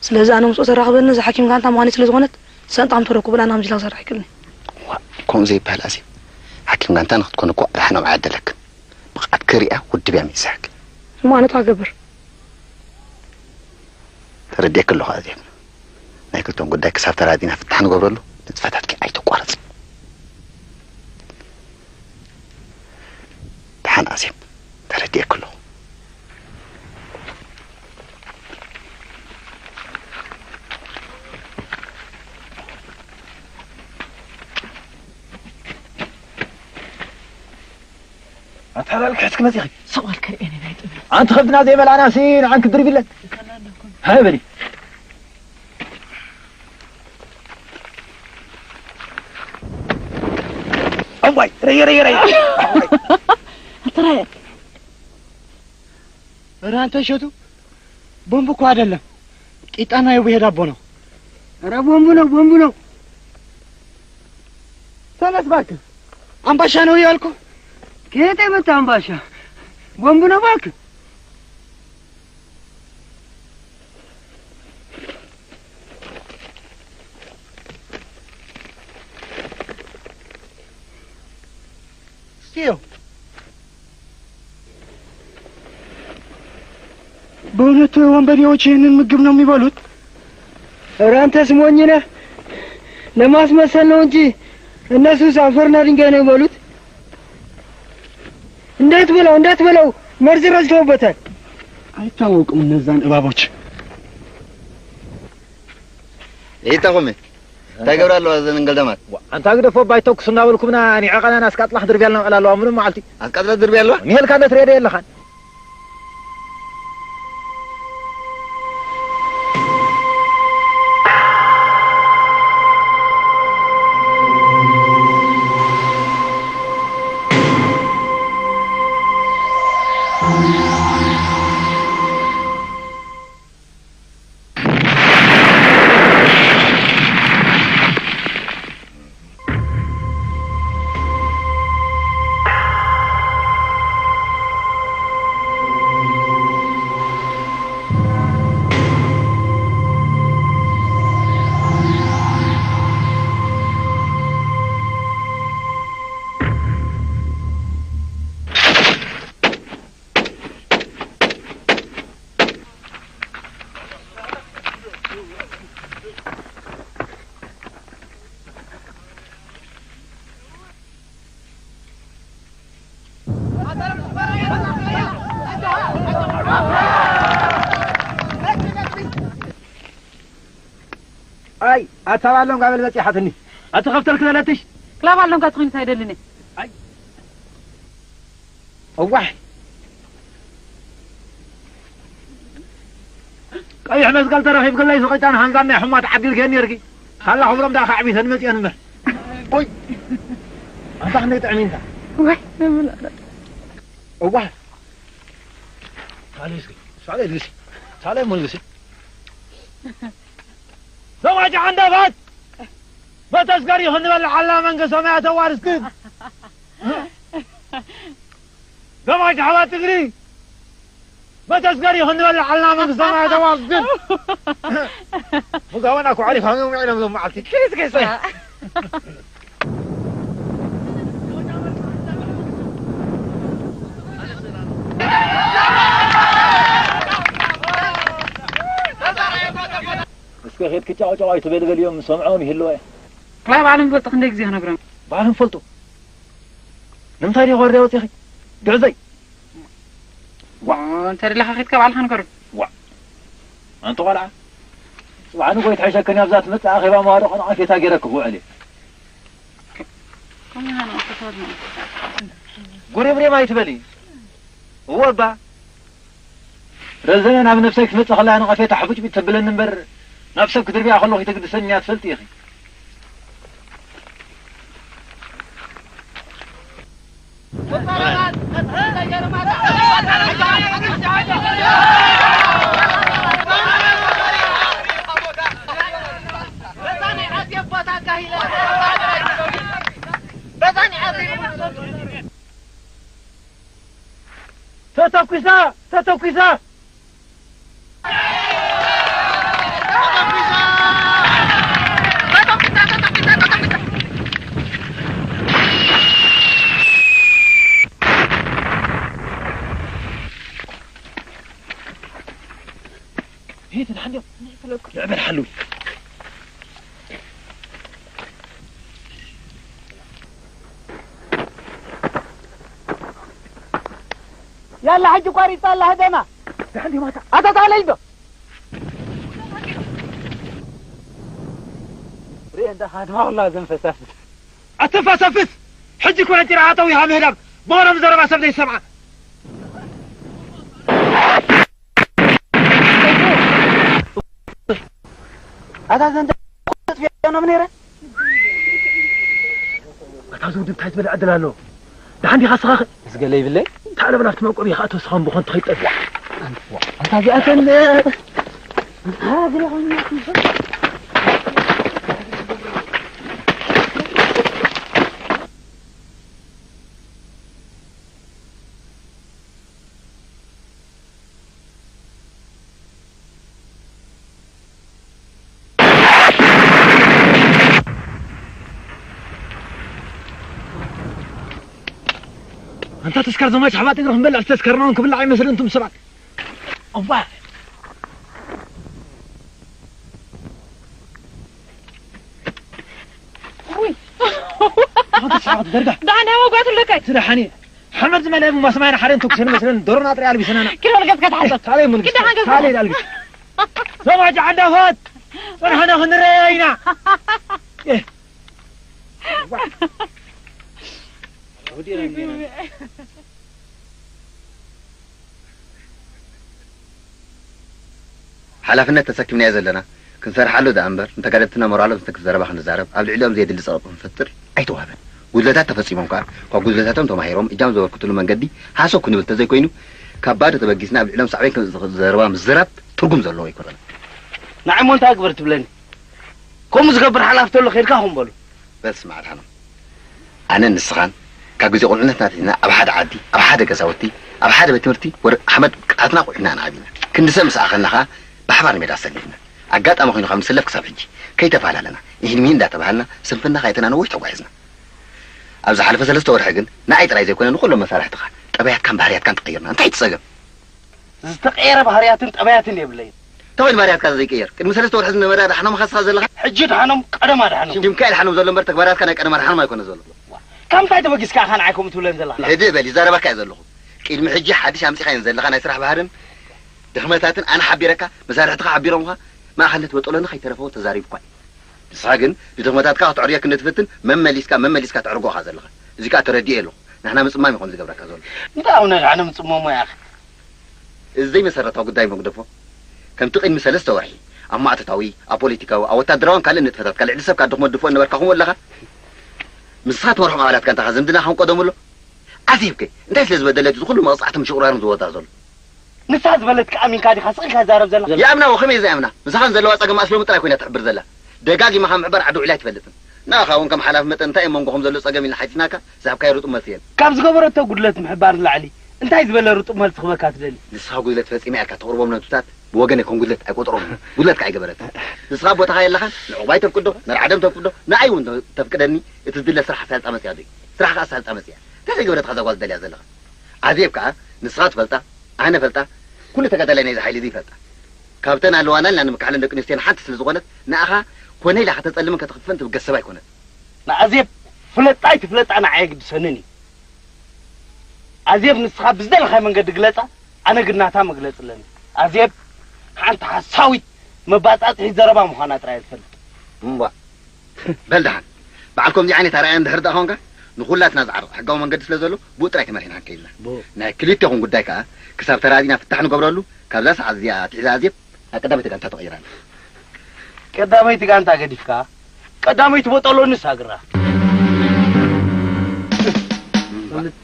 ስለዚ ኣነ ምስኡ ተራኽበኒ እዛ ሓኪም ጋንታ ምዃነይ ስለ ዝኾነት ሳንጣ ከም ተረኩቡ ኣነ ከምዚ ኢላ ክሰርሕ ኣይክእልን እየ። ዋእ፣ ከምኡ ዘይበሃል ኣዜብ፣ ሓኪም ጋንታ ንኽትኮን እኮ ኣድሓኖም ኣይዓደለክን። ብቕዓት ክሪኣ ውድብ እያ ሚእዛክ። እሞ ኣነ እንታይ ክገብር? ተረዲኤኪ ኣለኹ ኣዜብ። ናይ ክልቶም ጉዳይ ክሳብ ተራዲእና ፍታሕ ንገብረሉ ንጥፈታትኪ ኣይተቋርጺ። ደሓን ኣዜብ፣ ተረዲኤኪ ኣለኹ። ኣንታ ላል ክሕዝኪ መጺኺ። ስቕ በል ከርእየኒ ናይ ጥበብ። ኣንቲ ከብድና ዘይበላዕናሲ ንዓን ክድርብለን። ሃይ በሊ። ዋይ፣ ረየ፣ ረየ፣ ረየ። ትራየ። ኧረ አንተ እሸቱ፣ ቦምብ እኮ አይደለም፣ ቂጣና የቡሄ ዳቦ ነው። ኧረ ቦምብ ነው፣ ቦምብ ነው። ተነስ እባክህ። አምባሻ ነው ያልኩህ። ከየት የመጣ አምባሻ? ቦምብ ነው እባክህ። እስቲ ይኸው። በእውነት ወንበዴዎች ይህንን ምግብ ነው የሚበሉት? ኧረ አንተስ ሞኝ ነህ። ለማስመሰል ነው እንጂ እነሱስ አፈርና ድንጋይ ነው የሚበሉት። እንዳትበላው፣ እንዳትበላው፣ መርዝ ረጭተውበታል። አይታወቁም እነዛን እባቦች። ይታቆሜ፣ እንታይ ገብራ ኣለዋ እዘን እንገልደማት? ዋ፣ ኣንታ ግደፎ፣ ባይተኩስ እናበልኩምና ንዕቐናን ኣስቃጥላ ክድርብያ ኣለዋ፣ ምንም መዓልቲ። ኣስቃጥላ ትድርብያ ኣለዋ? ሚሄልካ እንደ ትሬደ የለኻን። ኣይ፣ ኣታ ባሎንጋ በል በጺሓትኒ። ኣቲ ከፍተል ክበለትሽ? ክላብ ኣሎንጋ ትኾይንስ ኣይደልን እየ። ኣይ። እዋሕ። ቀይሕ መስቀል ተረኺብክለይ ስቕጫን ሃንጋን ናይ ሕማት ዓዲልክየን ነርኪ። ሳላ ክብሮም ደኣ ከዕቢተን መጽየን እምበር። ኦይ። ኣንታ ክንደይ ጥዕሚንካ። ወይ፣ ለምን ኣረ? እዋሕ። ሳሌ እስኪ፣ ሳሌ ልግሲ። ሳሌ ሞ ልግሲ። ሰማይ ጃሓንዳፋት! በተስገር ይኹን ንበልዓልና መንግስት ሰማያት ኣዋርስክን። ሰማይ ጃሓባት ትግሪ! በተስገር ይኹን ንበልዓልና መንግስት ሰማያት ኣዋርስክን። ሙጋበና ኩዓሊ ፋሚዮም ኢሎም ዞም መዓልቲ። ኪስ ኪስ። እስከ ኬድኪ ጫውጫው ኣይትበሊ በልዮም፣ ሰምዖም ይህልዋ እየ። ክላይ ባዕሎም ይፈልጡ፣ ክንደይ ግዜ ክነግሮም? ባዕሎም ይፈልጡ። ንምንታይ ዲኺ ወርዳ ወፂኺ? ግዕዘይ። ዋ። እንተ ደለኻ ኬድካ ባዕልኻ ንገሩ። ዋ። ኣንቲ ቆልዓ። ጽባሕ ንጎይ ትሕሸክን ኣብዛ ትመጽእ ኣኼባ መዋድቕ ንቐፌታ ገይረኪ ክውዕል እየ። ከምኡ ኢና ንቐፈታት ንቐፈታት። ጉሪምሪም ኣይትበሊ። እወ እባ። ረዘነ ናብ ነብሰይ ክትመጽእ ከላ ንቐፌታ ሕቡጭ ቢት ተብለኒ እምበር፣ ናብ ሰብ ክድርብያ ከለኹ ይተግድሰኒ እያ ትፈልጢ ኢኺ። ተተኩሳ! ተተኩሳ! ሄት ንሓንዲዮ። ልዕበል ሓሉይ። ያላ ሕጂ ቋሪጻ ኣላ ህደማ። ደሓን ዲማታ። ኣታ ታለይ ዶ? ርኤ እንዳ ሃድማ ወላ ዘንፈሳፍስ። ኣትንፈሰፍስ! ሕጂ እኮ ነጢራ ኣጠዊኻ ምህዳም፣ ብቐደም ዘረባ ሰብ ዘይሰምዓ። ኣታ ዘንዳ ተጥፊኦም ነይረ። ካብዚ ውድብ እንታይ ዝበለ ዕድል ኣሎ? ደሓን ዲኻ ስኻ? ምስ ገለ ይብለይ? ታለበ ናብቲ መቆቢ ከኣ ተወስኻም ብኾን ትኸይጠብ። ኣንታ እዚኣተን ኣንታ ተስካር ዘማች ሓባት እግሪ ክንበልዕ ዝተስከርናውን ክብላዕ ኣይመስልን እንቱም ሰባት። እዋ። ውይ። ኣንታ ሰዓት ደርጋ። ዳሕና ወጓት ለካይ። ስራሕኒ። ሓመድ ዝመልአ ማስማይና ሓደን ተኩሰን መስለን ዶሮና ጥራይ ኣልቢሰናና። ኪሎ ልገጽካ ትሓስብ። ታበይ ምን ኪዳ ሓገዝ። ታበይ ኣልቢስ። ዘማች ዓንዳፋት። ጽንሕና ክንረያ ኢና። ሓላፍነት ተሰኪምናዮ ዘለና ክንሰርሓሉ ደኣ እምበር፣ ንተጋደልትና ሞራሎም ዝትንክፍ ዘረባ ክንዛረብ፣ ኣብ ልዕሊኦም ዘየድሊ ጸቕጢ ክንፈጥር ኣይተዋህበን። ጉድለታት ተፈጺሞም ከኣ፣ ካብ ጉድለታቶም ተማሂሮም እጃም ዘበርክትሉ መንገዲ ሃሰው ክንብል ተዘይኮይኑ፣ ካብ ባዶ ተበጊስና ኣብ ልዕሊኦም ሳዕቤን ከምጽእ ዝኽእል ዘረባ ምዝራብ ትርጉም ዘለዎ ኣይኮነን። ንዓይ እሞ እንታይ ግበር ትብለኒ? ከምኡ ዝገብር ሓላፊ ተሎ ኬድካ ኹም በሉ። በል ስማዕ ኣድሓኖም፣ ኣነን ንስኻን ካብ ግዜ ቁልዕነትና ኣትሒዝና ኣብ ሓደ ዓዲ፣ ኣብ ሓደ ገዛውቲ፣ ኣብ ሓደ ቤት ትምህርቲ ወረ ሓመድ ቃትና ቁዒና ኢና ዓቢና። ክንዲ ሰብ ምስ ኣኸልና ኸኣ ብሓባር ንሜዳ ኣሰሊፍና። ኣጋጣሚ ኮይኑ ካብ ንስለፍ ክሳብ ሕጂ ከይተፈላለና፣ ኢሂን ሚሂን እንዳተባሃልና ስንፍና ከይተናነወ ተጓዒዝና። ኣብ ዝሓለፈ ሰለስተ ወርሒ ግን ንዓይ ጥራይ ዘይኮነ ንኹሎም መሳርሕትኻ፣ ጠባያትካን ባህርያትካን ተቐይርና። እንታይ እቲ ጸገም? ዝተቐየረ ባህርያትን ጠባያትን የብለይን። እንታይ ኮይኑ ባህርያትካ ዘይቅየር? ቅድሚ ሰለስተ ወርሒ ዝነበረ ኣድሓኖም ኻስኻ ዘለኻ? ሕጂ ኣድሓኖም ቀደም ኣድሓኖም። ሽም ሚካኤል ኣድሓኖም ዘሎ እምበር ተግባራትካ ናይ ቀደም ኣድሓኖም ኣይኮነ ዘሎ። ካብ ምንታይ ተበጊስካ ኢኻ ንዓይ ከምኡ ትብለን ዘለኻ? ህድእ በል፣ ይዛረበካ እየ ዘለኹ። ቅድሚ ሕጂ ሓድሽ ኣምጺኻየን ዘለኻ ናይ ስራሕ ባህርን ድኽመታትን ኣነ ሓቢረካ፣ መሳርሕትኻ ሓቢሮምኻ፣ ማእኸልነት ወጠሎኒ ከይተረፈዎ ተዛሪብኳ እዩ። ንስኻ ግን ንድኽመታትካ ከተዕርዮ ክንዲ ትፍትን መመሊስካ መመሊስካ ተዕርጎ ኢኻ ዘለኻ። እዚ ከኣ ተረዲኤ ኣለኹ። ንሕና ምጽማም እዩ ከምዚ ገብረካ ዘሎ። እንታይ ኣብ ነድሓኖም ጽመሞ ኢኻ? እዚ ዘይመሰረታዊ ጉዳይ እሞ ግደፎ። ከምቲ ቅድሚ ሰለስተ ወርሒ ኣብ ማእቶታዊ፣ ኣብ ፖለቲካዊ፣ ኣብ ወታደራውን ካልእን ንጥፈታትካ ልዕሊ ሰብካ ድኽመት ድፍኦ ነበርካ፣ ከምኡ ኣለኻ? ምስኻ ትመርሖም ኣባላት ጋንታኻ ዝምድናኻ ቀደሙ ኣሎ። ኣዜብ ከ እንታይ ስለ ዝበደለት እዚ ኩሉ መቕጻዕትን ምሽቑራርን ዝወርዳ ዘሎ? ንሳ ዝበለትካ ኣሚንካ ዲኻ ስቕ ኢልካ ትዛረብ ዘለኻ? ይኣምና፣ ከመይ ዘይኣምና? ምሳኻን ዘለዋ ጸገም ኣስለሙ ጥራይ ኮይና ትሕብር ዘላ። ደጋጊማ ካብ ምሕባር ዓዲ ውዒላ ኣይትፈልጥን። ንኣኻ እውን ከም ሓላፊ መጠን እንታይ ኣብ መንጎኹም ዘሎ ጸገም ኢልና ሓቲትናካ፣ ዝሃብካዮ ርጡብ መልሲ የለን። ካብ ዝገበረቶ ጉድለት ምሕባር ንላዕሊ እንታይ ዝበለ ርጡብ መልሲ ክህበካ ትደሊ? ንስኻ ጉድለት ፈጺመ ኢልካ ተቕርቦም ነጥብታት ብወገነይ ከም ጉድለት ኣይቆጽሮምን። ጉድለት ከኣ ኣይገበረትን። ንስኻ ኣብ ቦታኻ የለኻን፣ ንዕቑባይ ተፍቅዶ፣ ንርዓዶም ተፍቅዶ፣ ንኣይ እውን ተፍቅደኒ፣ እቲ ዝድለ ስራሕ ኣሳልጣ መጺኣ ዶ እዩ? ስራሕ ከኣ ኣሳልጣ መጺኣ። እንታይ ዘይገበረት እዛ ጓል ትደልያ ዘለኻ? ኣዜብ ከኣ ንስኻ ትፈልጣ፣ ኣነ ፈልጣ፣ ኩሉ ተጋዳላይ ናይዚ ሓይሊ እዚ ይፈልጣ። ካብተን ኣለዋና ኢልና ንምክሓለን ደቂ ኣንስትዮና ሓንቲ ስለ ዝኾነት፣ ንኣኻ ኮነ ኢላ ከተጸልምን ከተኽፍእን ትብገስ ሰብ ኣይኮነት። ንኣዜብ ፍለጣ ኣይትፍለጣ ንዓይ ኣይግድሰንን እዩ። ኣዜብ ንስኻ ብዝደለኻዮ መንገዲ ግለጻ፣ ኣነ ግን ናታ መግለጺ ኣለኒ። ኣዜብ ሓንቲ ሓሳዊት መባጻጽሒ ዘረባ ምዃና ጥራይ እየ ዝፈልጥ። እምቧ። በል ደሓን። በዓል ከምዚ ዓይነት ኣርኣያ እንድሕር ደኣ ኾንካ፣ ንኹላትና ዝዓርቕ ሕጋዊ መንገዲ ስለ ዘሎ፣ ብኡ ጥራይ ተመሪሕና ክንከይድ ኢና። ብኡ። ናይ ክልቴኹም ጉዳይ ከኣ፣ ክሳብ ተራዚና ፍታሕ ንገብረሉ፣ ካብዛ ሰዓት እዚኣ ኣትሒዛ ኣዜብ፣ ናብ ቀዳመይቲ ጋንታ ተቐይራ ኣላ። ቀዳመይቲ ጋንታ ገዲፍካ፣ ቀዳመይቲ ቦጠሎ ንሳ ግራ። እንታይ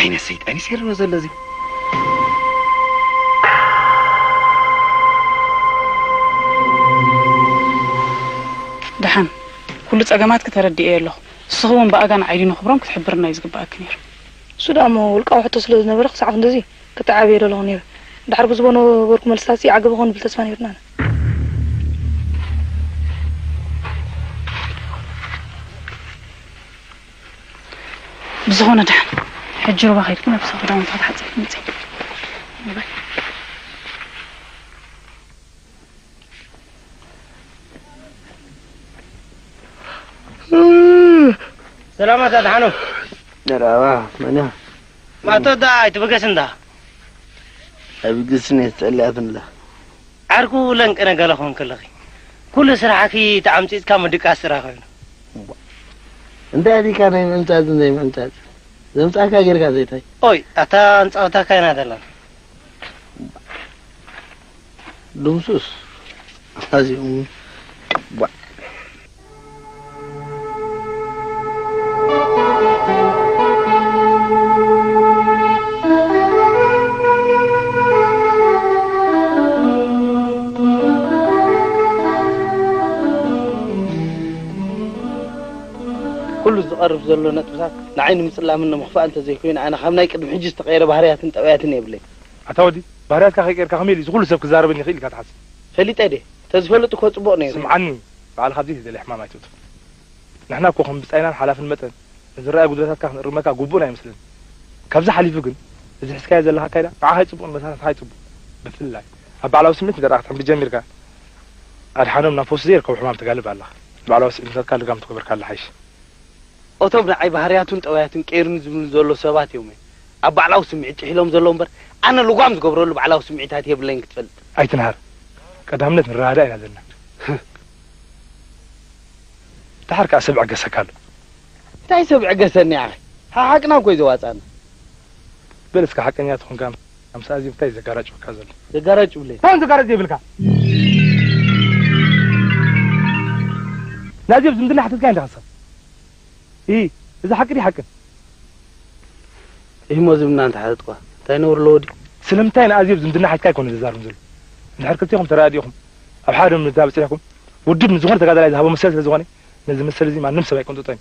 ዓይነት ሰይጣን እዩ ሰሪዎ ዘሎ እዚ? ደሓን፣ ኩሉ ጸገማትኪ ተረዲኤ ኣለኹ። ንስኺ እውን ብኣጋ ንዓይ ድዩ ንኽብሮም ክትሕብርና እዩ ዝግብኣኪ ነይሩ። እሱ ደኣ እሞ ውልቃዊ ሕቶ ስለ ዝነበረ ክሳዕ ክንድዚ ክተዓብዮ ደለኹ ነይረ። ድሓር ብዝቦ ነበርኩ መልስታትሲ ዓገብ ይኸውን ብል ተስፋ ነይሩና። ብዝኾነ ደሓን፣ ሕጂ ሩባ ከይድኪ ነብስኺ ክዳውንትኺ ተሓጺብኪ ምጺ። ሰላማት ኣድሓኖም። መርሓባ፣ መን ኢኻ? ማእቶት ደኣ ኣይትበገስ እንዳ። ኣይብገስን እየ፣ ተጸሊኣትንላ። ዓርኩ ለንቅነ ገለ ኾንኪ ኣለኺ። ኩሉ ስራሕኪ ተዓምጺጽካ ምድቃስ ጥራይ ኮይኑ። እንታይ ዲካ ናይ ምዕምጻጽን ዘይምዕምጻጽን? ዘምጻእካ ጌርካ ዘይታይ? ኦይ፣ ኣታ ኣንጻውታካ ኢና ዘለና። ድምሱስ። ኣዚኦም ቧዕ። ኩሉ ዝቐርብ ዘሎ ነጥብታት ንዓይ ንምጽላምን ንምኽፋእ እንተዘይኮይኑ፣ ኣነ ካብ ናይ ቅድሚ ሕጂ ዝተቐየረ ባህርያትን ጠባያትን የብለይ። ኣታ ወዲ፣ ባህርያትካ ከይቀየርካ ከመይ ኢሉ እዚ ኩሉ ሰብ ክዛረበኒ ይኽእል ኢልካ ትሓስብ? ፈሊጠ ድየ? ተዝፈልጥ እኮ ጽቡቕ ነይሩ። ስምዓኒ፣ ባዕልኻ ኣብዚ ዘይተደልየ ሕማም ኣይትእቱ። ንሕና እኮ ከም ብጻይናን ሓላፍን መጠን ንዝረኣዩ ጉድለታትካ ክንእርመካ ግቡእና ኣይመስልን። ካብዚ ሓሊፉ ግን፣ እዚ ሒዝካዮ ዘለኻ ኣካይዳ ንዓኻ ኣይጽቡቕን መሳርሕትኻ ኣይጽቡቕ። ብፍላይ ኣብ ባዕላዊ ስምዒት እንተ ደኣ ክትሕምብድ ጀሚርካ፣ ኣድሓኖም ናብ ፈውሲ ዘይርከቦ ሕማም ትጋልብ ኣለኻ። ንባዕላዊ ስምዒታትካ ልጋም ትገብርካ ኣላ ሓይሽ። እቶም ንዓይ ባህርያቱን ጠባያቱን ቀይሩኒ ዝብሉኒ ዘለዉ ሰባት እዮም ኣብ ባዕላዊ ስምዒት ጥሒሎም ዘለዉ እምበር፣ ኣነ ልጓም ዝገብረሉ ባዕላዊ ስምዒታት የብለይን ክትፈልጥ። ኣይትንሃር። ቀዳምነት ንረዳዳእ ኢና ዘለና። ደሓር ከኣ ሰብ ዕገሰካ ኣሎ። እንታይ ሰብ ዕገሰኒ ኣኸ? ሓሓቅና እኮ እዩ ዘዋጻና። በል እስከ ሓቀኛ ተኾንካ፣ ኣምሳ ኣዜብ እንታይ ዘጋራጭወካ ዘሎ? ዘጋራጭ ብለይ። እንታይ ዘጋራጭ ዘይብልካ? ናዜብ ዝምድና ሓተትካ እንዳ ሓሳብ። ኢ፣ እዚ ሓቂ ድዩ ሓቅን? ኢሞ ዝምድና እንተ ሓተትኳ፣ እንታይ ነውሪ ኣለዎ ድዩ? ስለምንታይ ንኣዜብ ዝምድና ሓትካ ኣይኮነ ዘዛርብን ዘሎ? እንድሕር ክልቴኹም ተረዳዲእኹም፣ ኣብ ሓደ ምድምዳም በጺሕኩም፣ ውድብ ንዝኾነ ተጋዳላይ ዝሃቦ መሰል ስለ ዝኾነ፣ ነዚ መሰል እዚ ማንም ሰብ ኣይቅንጥጦን እዩ።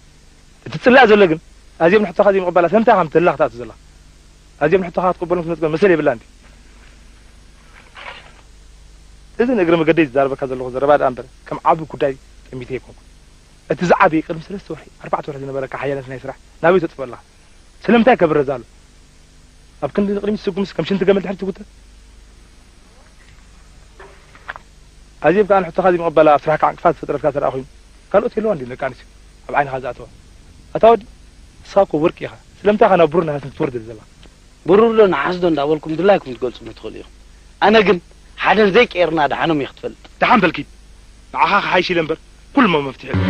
እቲ ዝጽላእ ዘሎ ግን፣ ኣዜብ ንሕቶኻ ዘይምቕባላ ስለምንታይ ኢኻ ምትልላኽ ትኣቱ ዘለኻ? ኣዜብ ንሕቶኻ ክትቅበሎ ክትመጽእ መሰል የብላን ድዩ? እዚ ንእግሪ መገደይ ዝዛረበካ ዘለኹ ዘረባ ደኣ እምበር፣ ከም ዓቢ ጉዳይ ጠሚተ ኣይኮንኩን። እቲ ዝዓበየ ቅድሚ ሰለስተ ወርሒ፣ ኣርባዕተ ወርሒ ዝነበረካ ሓያልነት ናይ ስራሕ ናበይ ተጥፍኦ ኣለኻ? ስለምንታይ ከ ብረዝ ኣሎ? ኣብ ክንዲ ንቕድሚት ትስጉምስ ከም ሽንቲ ገመል ድሕሪት ትጉተ? ኣዜብ ከኣ ንሕቶኻ ዘይምቕባላ ኣብ ስራሕካ ዕንቅፋት ዝፈጥረልካ እንተ ደኣ ኮይኑ፣ ካልኦት የለዋን ድየን ደቂ ኣንስትዮ ኣብ ዓይንኻ ዝኣተዋ? ኣታ ወዲ፣ ንስኻ እኮ ወርቂ ኢኻ። ስለምንታይ ኢኻ ናብ ብሩር ነሃስ ትወርድ ዘለኻ? ብሩር ዶ ነሓስ ዶ እንዳበልኩም ድላይኩም ክትገልጹኒ ትኽእሉ ኢኹም። ኣነ ግን ሓደን ዘይቀየርና ደሓኖም እየ ክትፈልጥ። ደሓን በልኪ። ንዓኻ ክሓይሽ ኢለ እምበር ኩሉ እሞ መፍትሒ ኣሎ።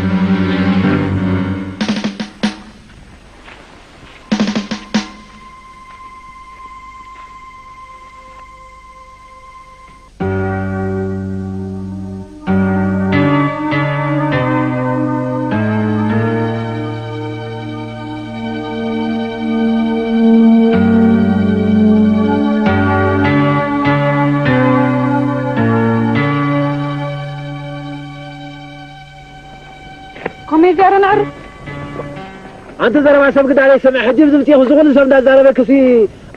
ከመይ ገይረ ነዕርፍ? ኣንቲ ዘረባ ሰብ ግዳ ዘይሰምዕ፣ ሕጂ ብዝምጽእኹ ዝኹሉ ሰብ እንዳዛረበክሲ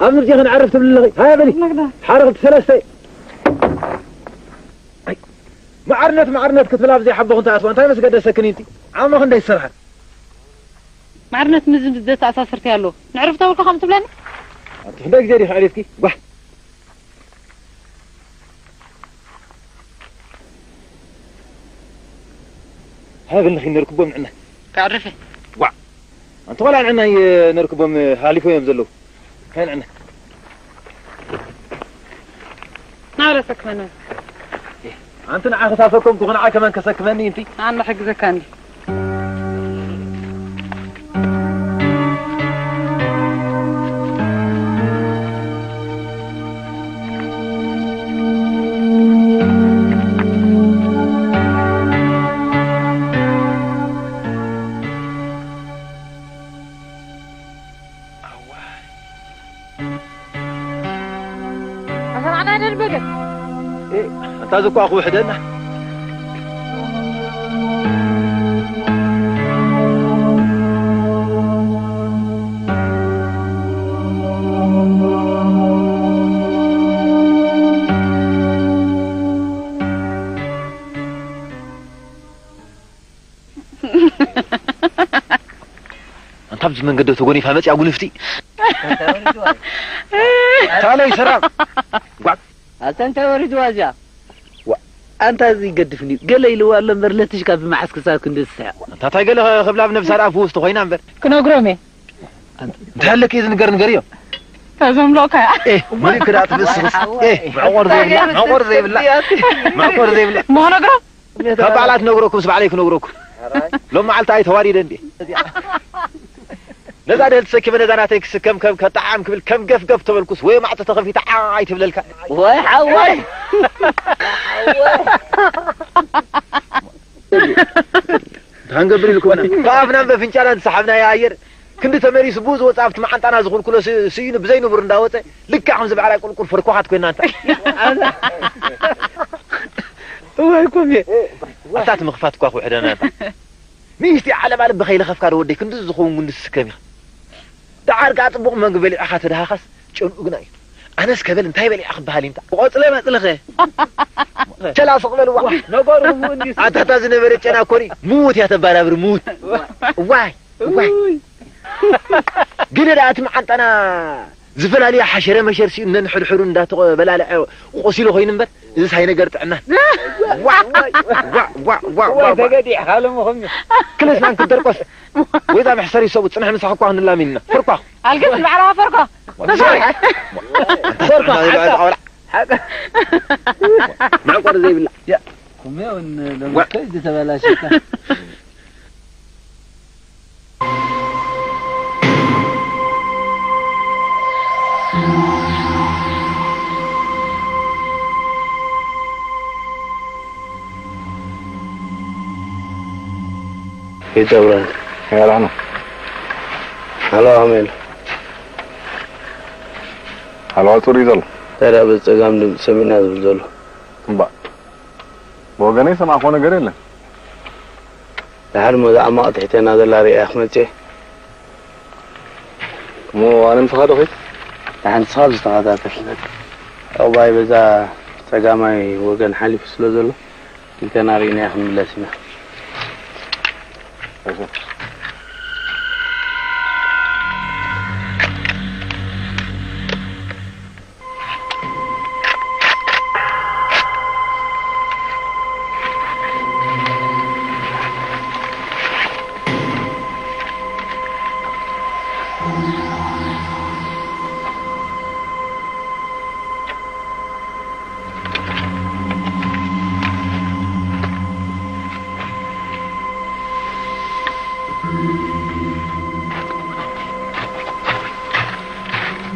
ኣብ ዝምጽእኺ ነዕርፍ ትብሊ ኣለኺ። ሃያ በሊ። ነግዳ። ሓደ ክልተ ሰለስተ። ኣይ፣ ማዕርነት፣ ማዕርነት ክትብል ኣብ ዘይሓቦኹ እንተ ኣትዋ እንታይ ምስ ገደሰክኒ እንቲ? ዓቕሚ ክንደይ ትሰርሓ? ማዕርነት ምስ ዘተኣሳስርቲ ኣሎ። ነዕርፍ ተብልካ ከም ትብለኒ? ኣንቲ ክንደይ ግዜ ዲኺ ኣዕሪፍኪ? ጓሕ። ሃብን ንኺድ ነርክቦም ንዕና። ከዕርፍ እየ። ዋዕ! ኣንቲ ቆልዓ ንዕና እየ ነርክቦም፣ ሃሊፎም እዮም ዘለዉ። ካይ ንዕና። ናብረ ሰክመና። ኣንቲ ንዓ ክሳፈኮም ክኹ ንዓ ከመን ከሰክመኒ እንቲ? ኣነ ሕግዘካ እንዲ። ኣሰማዕና ደርበገ። እ፣ ኣታ ዝኳ ክውሕደና። ኣንታ ኣብዚ መንገዲ ተጎኒፋ መጽያ ጉንፍቲ። ታለይ ሰራም። ጓዕ። ኣታ እንታይ ወሪድዋ እዚኣ? ዋ፣ ኣንታ እዚ ይገድፍኒ እዩ። ገለ ኢልዋ ኣሎ እምበር ለትሽ ካብ መዓስ ክሳብ ክንዲ ዝስሕቕ። ኣንታ እንታይ ገለ ክብላ ብነብሳ ደኣ ፍውስቲ ኮይና እምበር። ክነግሮም እየ። እንታይ ኣለኪ እዚ ንገር ንገር እዮም። ተዘምሎካ። ኤ፣ ሙሉእ ክዳ ትብስኽስ። ኤ፣ መዕቆር ዘይብላ፣ መዕቆር ዘይብላ። መዕቆር ዘይብላ። ሞ ነግሮም? ካብ ባዕላ ትነግረኩምስ ባዕለይ ክነግረኩም። ሎም መዓልቲ ኣይተዋሪደ እንዴ? ነዛ ድህል ተሰኪመ ነዛ ናተይ ክስከም ከም ከጣዓም ክብል ከም ገፍገፍ ተበልኩስ ወይ ማዕጾ ተኸፊታ ዓይ ትብለልካ። ወይ ሓወይ። ሓወይ። እንታይ ክንገብር ኢልኩምና? ካብ ኣፍናን በፍንጫና ዝሰሓብናዮ ኣየር ክንዲ ተመሊሱ ብኡ ዝወፅእ ኣብቲ መዓንጣና ዝኹልኩሎ ስ-፣ ስኢኑ ብዘይ ንቡር እንዳወፀ ልክዕ ከምዚ በዕራይ ቁልቁል ፈርኳኻት ኮይና እንታ። እዋይ ኮሜ። ኣታ እቲ ምኽፋት እኳ ክውሕደና እንታ። ሚስቲ ዓለባ ልቢ ከይለኸፍካ ዶ ወደይ ክንዲ ዝኸውን ጉንዲ ትስከም ኢኻ። ደሓር ከኣ ጽቡቕ መግቢ በሊዕኻ ተደሃኻስ ጨንኡ ግና እዩ። ኣነስ ከበል እንታይ በሊዐ ክበሃል እዩ እንታ? ቆጽለ መጽልኸ። ቸላ ስቕ በል ዋ። ነገሩ ህቡእ እንዲስ። ኣታ እታ ዝነበረ ጨና እኮ ርእ ምዉት እያ ተባራብር ምዉት። ዋይ፣ ዋይ። እውይ። ግን ደኣ እቲ መዓንጣና ዝፈላልያ ሓሸረ መሸር ሲኡ ነንሕድሕዱ እንዳተበላልዐ ቆሲሉ ኮይኑ እምበር እዚስ ኣይነገር ጥዕናን። ዋ፣ ዋ፣ ዋ፣ ዋ፣ ዋ፣ ዋ። ተገዲዕካ ሎሚ ኸም ክልስናን ክደርቆስ። ወይዛ መሕሰሪ ሰብኡ ጽንሕ ምሳኽ እኳ ክንላም ኢልና። ፈርኳ። ኣልገስ በዕላ ፈርኳ። ተሰሪ። ፈርኳ። ሓቃ። ሓቃ። መዕቆሪ ዘይብላ። ያ፣ ኩሜ እውን ዋ። ለመስተይ ዝተበላሸካ። ይገብረን። ያራኑ። ሃሎ ኣሜል። ሃሎ፣ ጽሩይ ዘሎ። ታዲያ በዚ ጸጋም ድምፂ ሰሚዕና ዝብል ዘሎ። እምባ። ብወገነይ ሰማዕኮ ነገር የለን። ድሓር ሞ እዛ ዓማቕ ትሕቴና ዘላ ርእያ ክመጽእ። እሞ ኣነ ምሳኻ ዶ ኸይድ? ደሓን ንስኻ ኣብዚ ተኸታተል። ዕቑባይ በዛ ጸጋማይ ወገን ሓሊፉ ስለ ዘሎ፣ ክልቴና ርኢናዮ ክንምለስ ኢና። እሺ።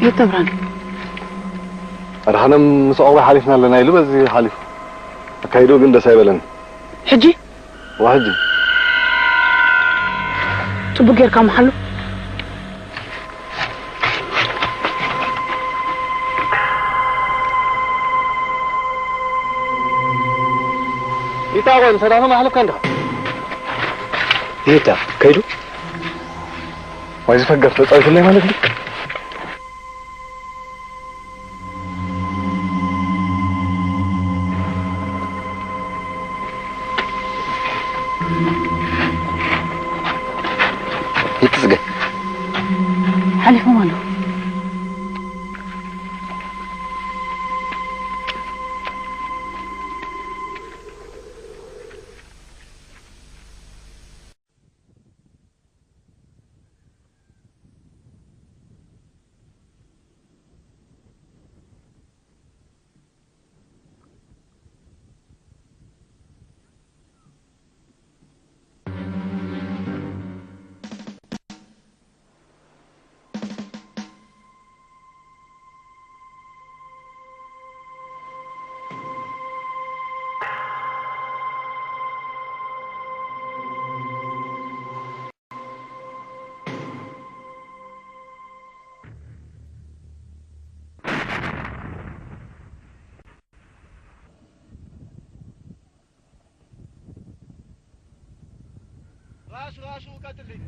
የተብራን ኣድሓኖም ምስ ዕቑባይ ሓሊፍና ኣለና ኢሉ በዚ ሓሊፉ። ኣካይድኡ ግን ደስ ኣይበለኒ። ሕጂ? ዋ ሕጂ። ጽቡቅ ጌርካ መሓሉ። ይታ ቆይ፣ ምሰዳኑ ማሕለፍካ እንዲኻ? ይታ፣ ከይዱ? ወይ ዝፈገር ተጻዊትለይ ማለት እዩ? ይትዝገ። ሓሊፎም ኣለዉ። ራሱ ራሱ ቀጥልኝ።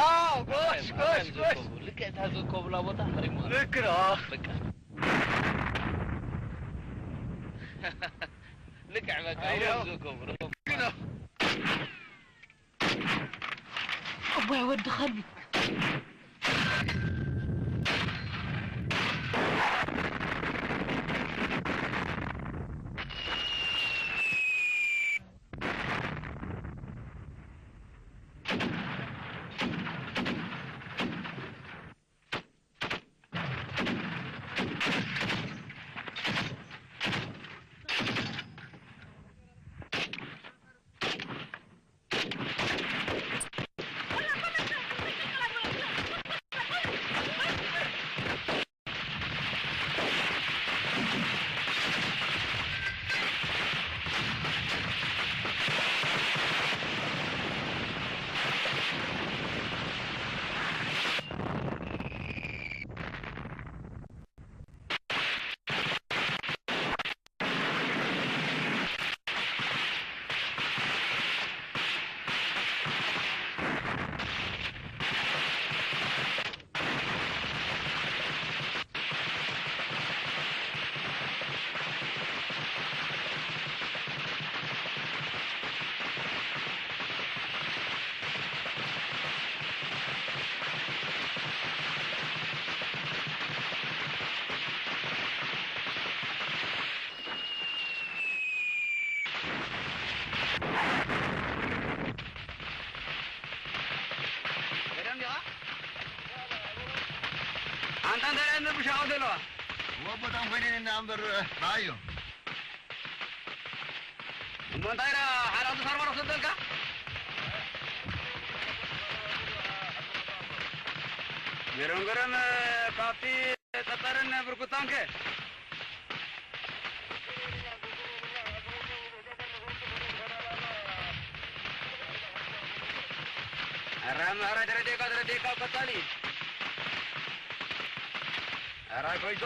አዎ፣ ጎሽ፣ ጎሽ፣ ጎሽ። ልክ እታ ዝእከቡላ ቦታ ሕሪሙ። ልክ ነው። በቃ። ልክዕ በቃ፣ ኣዮ። ዝእከቡ። ልክ ነው። እዋይ ወዲ ከልቢ። እንታይ እየን ዝብሻቑ ዘለዋ? እሞ ቦታን ኮይነን እና እምበር፣ ብኣዮ። እሞ እንታይ ኢላ ሓላል ዝፈርመሮ ክሰደልካ? ገረም ገረም፣ ካብቲ ጠጠርን ብርኩታንከ? ኣራም፣ ኣራይ፣ ተረዲእካ፣ ተረዲእካ፣ ቀጻሊ። ኣራይ፣ ኮይቶ።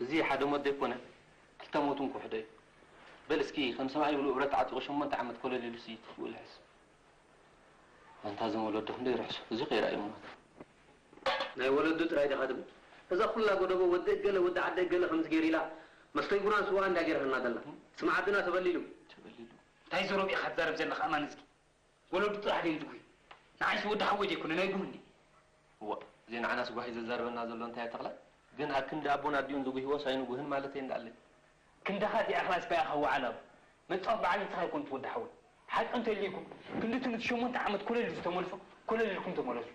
እዚ ሓደ ሞት ዘይኮነ፣ ክልተ ሞት እውን ክውሕዶ እዩ። በል እስኪ፣ ከም ሰብኣይ ብልኡ ብረት ተዓጢቑ ሸሞንተ ዓመት ኮለል ኢሉሲ ትኽፍኡ ልሕስ። ኣንታ እዞም ወለዶ ክንደይ ይርሕሱ፣ እዚ ከይረኣዩ ሞት። ናይ ወለዱ ጥራይ ዲኻ ትብል? እዛ ኩላ ጎደቦ ወዲ እገለ ወዲ ዓዲ እገለ ከምዚ ገይሩ ኢላ፣ መስተይ ቡናን ስዋ እንዳ ገይርሃና ዘላ። ስም ዓድና ተበሊሉ። ተበሊሉ። እንታይ ዘረባ ኢኻ ትዛረብ ዘለኻ ኣማን እዝጊ? ወለዱ ጥራሕ ድዮም ዝጉሂ? ንዓይስ ወዲ ሓወይ ዘይኮነ ናይ ጉህኒ። እዋ፣ እዚ ንዓናስ ጓሂ ዘዛርበና ዘሎ እንታይ ተኽላይ? ግን ኣክንዲ ኣቦን ኣዲኡን ዝጉሂዎስ ኣይንጉህን ማለተይ እንዳኣለይ። ክንዳኻ እዚኣ ክላስ ባያኻ ወዓል ኣቦ። መጻወት በዓል ንስኻ ኣይኮንት ወዲ ሓወይ። ሓቂ እንተልይኩም፣ ክንዲ ትምህርቲ ሸሞንተ ዓመት ኮለል ዝተመልሶ፣ ኮለል ኢልኩም ተመለሱ።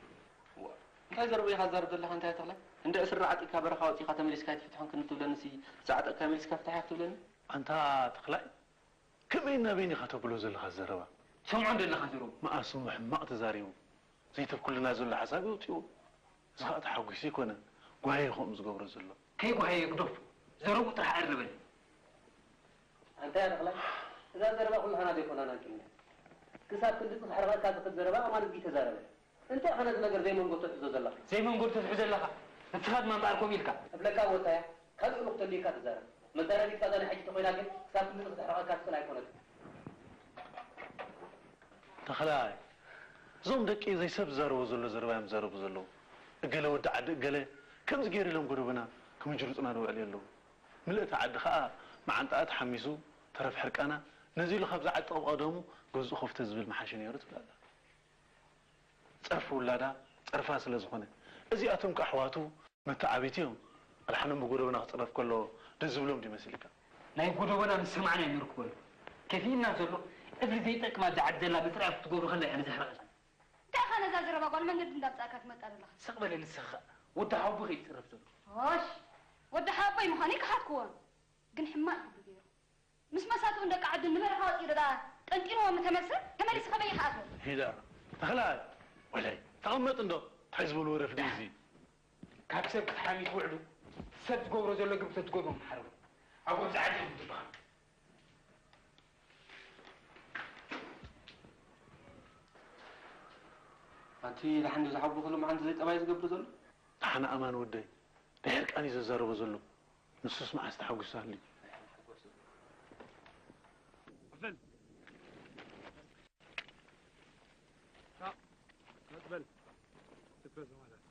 እዋ፣ እንታይ ዘረባ ኢኻ ትዛረብ ዘለኻ እንታይ ተኽላይ? እንደ እስራ ዓጢካ በረኻ ወጺኻ ተመሊስካ ኣይትፍትሖን ክንዲ ትብለንሲ፣ ዝዓጠቅካ መሊስካ ፍታሕ ኢኻ ክትብለኒ? ኣንታ ተኽላይ፣ ከመይን ናበይን ኢኻ ተብሎ ዘለኻ ዘረባ? ትሰምዖ እንደለኻ ዘረቡ። መኣስ እሞ ሕማቕ ተዛሪቡ? ዘይተብኩልና ዘሎ ሓሳብ የውጽኡ። እዚ ኸኣ ተሓጒሱ ኣይኮነን፣ ጓሂ እዩ ከምኡ ዝገብሮ ዘሎ። ከይጓሃየ ግደፎ፣ ዘረቡ ጥራሕ ኣርበኒ። ኣንታ ያ ተኽላይ፣ እዛ ዘረባ ኩላህና ዘይኮናን ኣንቂልና። ክሳብ ክንዲ ክሕርቐካ ዝኽእል ዘረባ ኣማን እዝጊ ተዛረበ። እንታይ ኢኻ ነዚ ነገር ዘይመንጎ ትሕዞ ዘለኻ? ዘይመንጎ ትሕዞ ዘለኻ? ንስኻ ድማ እምበኣር ከምኡ ኢልካ። እብለካ ወጻያ፣ ካልእ ልኡኽ ተልዩካ ትዛረብ። መዛረቢትካ እዛ ናይ ሕጂ ተኾይና ግን ክሳብ ክንዲ ክትሕርቐካ ትኽእል ኣይኮነትን። ተኽላይ፣ እዞም ደቂ ዘይሰብ ዝዛረቡ ዘሎ ዘረባ እዮም ዝዛረቡ ዘለዉ። እገለ ወዲ ዓዲ እገለ ከምዚ ገይሩ ኢሎም ጎደቦና ክምጅሩጥና ዝውዕሉ ኣለዉ። ምልእቲ ዓዲ ኸኣ መዓንጣኣ ተሓሚሱ ተረፍ ሕርቃና፣ ነዚ ኢሉ ካብ ዝዓጥቕ ብቐደሙ ገዝኡ ከፍተ ዝብል ምሓሸ ነይሩ ትብል ኣላ። ጸርፊ ውላዳ ጸርፋ ስለ ዝኾነ፣ እዚኣቶም ከኣ ኣሕዋቱ መተዓብይቲ እዮም። ኣድሓኖም ብጎደቦና ክጽረፍ ከሎ ደስ ዝብሎም ድዩ መሲልካ? ናይ ጎደቦና ምስ ሰማዕና እዩ ንርክበሉ። ከፊእና ዘሎ እግሪ ዘይጠቅም ኣብዛ ዓዲ ዘላ ምጽራፍ ክትገብሩ ከላ እያ ነዚ ሕርቐት። እንታይ ኢኻ ነዛ ዘረባ ጓል መንገዲ እንዳምጻእካ ትመጣ ዘለኻ? ስቕ በለ ንስኺ ኸኣ። ወዲ ሓወቦኺ እዩ ዝጽረፍ ዘሎ። ኦሽ! ወዲ ሓወቦይ ምዃነይ ከሓድክዎን። ግን ሕማቕ ግብሪ ገይሩ። ምስ መሳትኡን ደቂ ዓዱን ንበረኻ ወጺኡ ደኣ ጠንጢንዎም ምተመልሰ፣ ተመሊሱ ከበይ ይኽኣል? ሂዳ፣ ተኽላይ፣ ወላይ፣ ተቐመጥ እንዶ፣ እንታይ ዝበሉ ወረፍ ድዩ እዚ? ካብ ሰብ ክትሓሚ ትውዕሉ፣ ሰብ ዝገብሮ ዘሎ ግብሪ ተትገብሩ ምሓሩ። ኣብ ወግዒ ዓዲ ኢኹም ትበሃሉ። ኣንቲ ደሓን ድዩ ዝሓቦ ክሉ መዓንቲ ዘይጠባይ ዝገብር ዘሎ? ደሓን ኣማን ወደይ፣ ድሕር ቃኒ ዘዛረቦ ዘሎ። ንሱስ መዓስ ተሓጒሱ ሃልዩ? ክፈል። ታ፣ መቅበል። ትክፈል ማለት።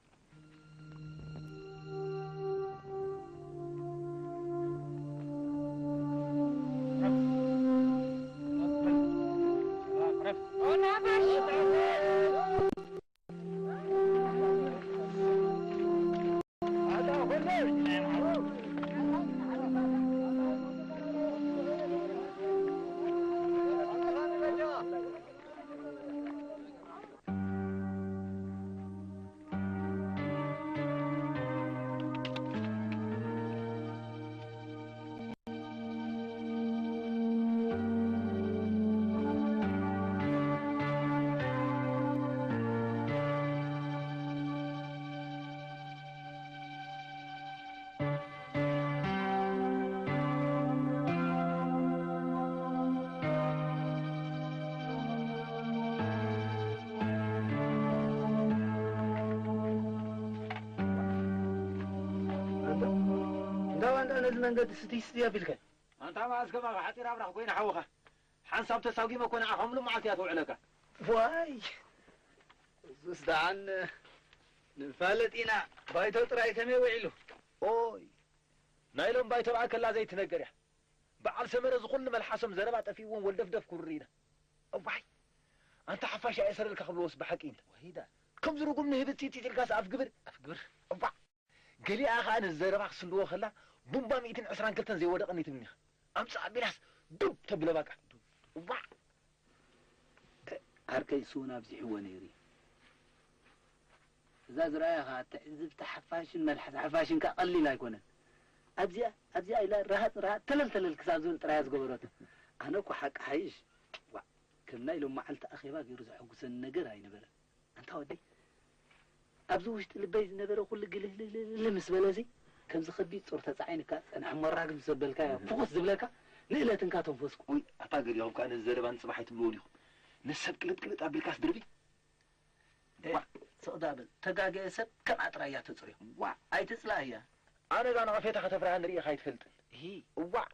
እዚ መንገዲ ስትይ ስትይ ኣቢልካ። ኣንታ መዓስ ከማኻ ሓጺር ኣብራኽ ኮይና ሓውኻ። ሓንሳብ ተሳጒመ እኮ ንዓኻ ምሉእ መዓልቲ እያ ተውዕለካ። ዋይ፣ እሱስ ደሓን ንፋለጥ ኢና። ባይቶ ጥራይ ከመይ ውዒሉ? ኦይ፣ ናይ ሎም ባይቶ ብኣከላ ዘይትነገር እያ። በዓል ሰመረ ዝኹሉ መልሓሶም ዘረባ ጠፊእዎም ወልደፍደፍ ኩርር ኢና። እዋይ፣ ኣንታ ሓፋሽ ኣየሰረልካ ክብልዎስ ብሓቂ እንተ። ወሂዳ። ከምዚ ርጉም ንህብቲ ቲት ኢልካስ ኣፍ ግብር። ኣፍ ግብር። እዋ። ገሊኣ ኸኣ ነዚ ዘረባ ክስልዎ ከላ ቡምባ ሚእትን ዕስራን ክልተን ዘይወደቐኒ ትብልኒ ኢኻ። ኣምጽእ ኣቢላስ ዱብ ተብሎ በቃ። እዋ። ዓርከይ እሱ እውን ኣብዚሕዎ ነይሩ እዩ። እዛ ዝረኣያ ኸኣ ትዕዝብቲ ሓፋሽን መልሓስ ሓፋሽን ከኣ ቀሊል ኣይኮነን። ኣብዚኣ ኣብዚኣ ኢላ ረሃጽ ረሃጽ ተለል ተለል ክሳብ ዝብል ጥራይ እያ ዝገበረቶ። ኣነ እኮ ሓቂ ሓይሽ ዋእ ከም ናይ ሎም መዓልቲ ኣኼባ ገይሩ ዘሐጉሰኒ ነገር ኣይነበረን። ኣንታ ወደይ ኣብዚ ውሽጢ ልበይ ዝነበረ ኩሉ ግልህልህልህ ምስ በለሲ ከምዚ ከቢድ ጾር ተጻዒንካ ጸንሐ ሞራግ ምስ ዘበልካ ፍኹስ ዝብለካ ንእለትንካ ተንፈስኩ። ውይ ኣታ ገዲኹም ከኣ ነዚ ዘረባ ንጽባሕ ኣይትብልዎ ዲኹም? ነሰብ ቅልጥ ቅልጥ ኣቢልካስ ድርቢ። ዋ። ስቕ ዳ በል ተጋገየ ሰብ ከምኣ ጥራይ እያ ተጽርዮ። ዋ። ኣይትጽላእያ። ኣነ እዛ ነቐፌታ ከተፍርሃኒ ርኢኻ ኣይትፈልጥን። እሂ። እዋዕ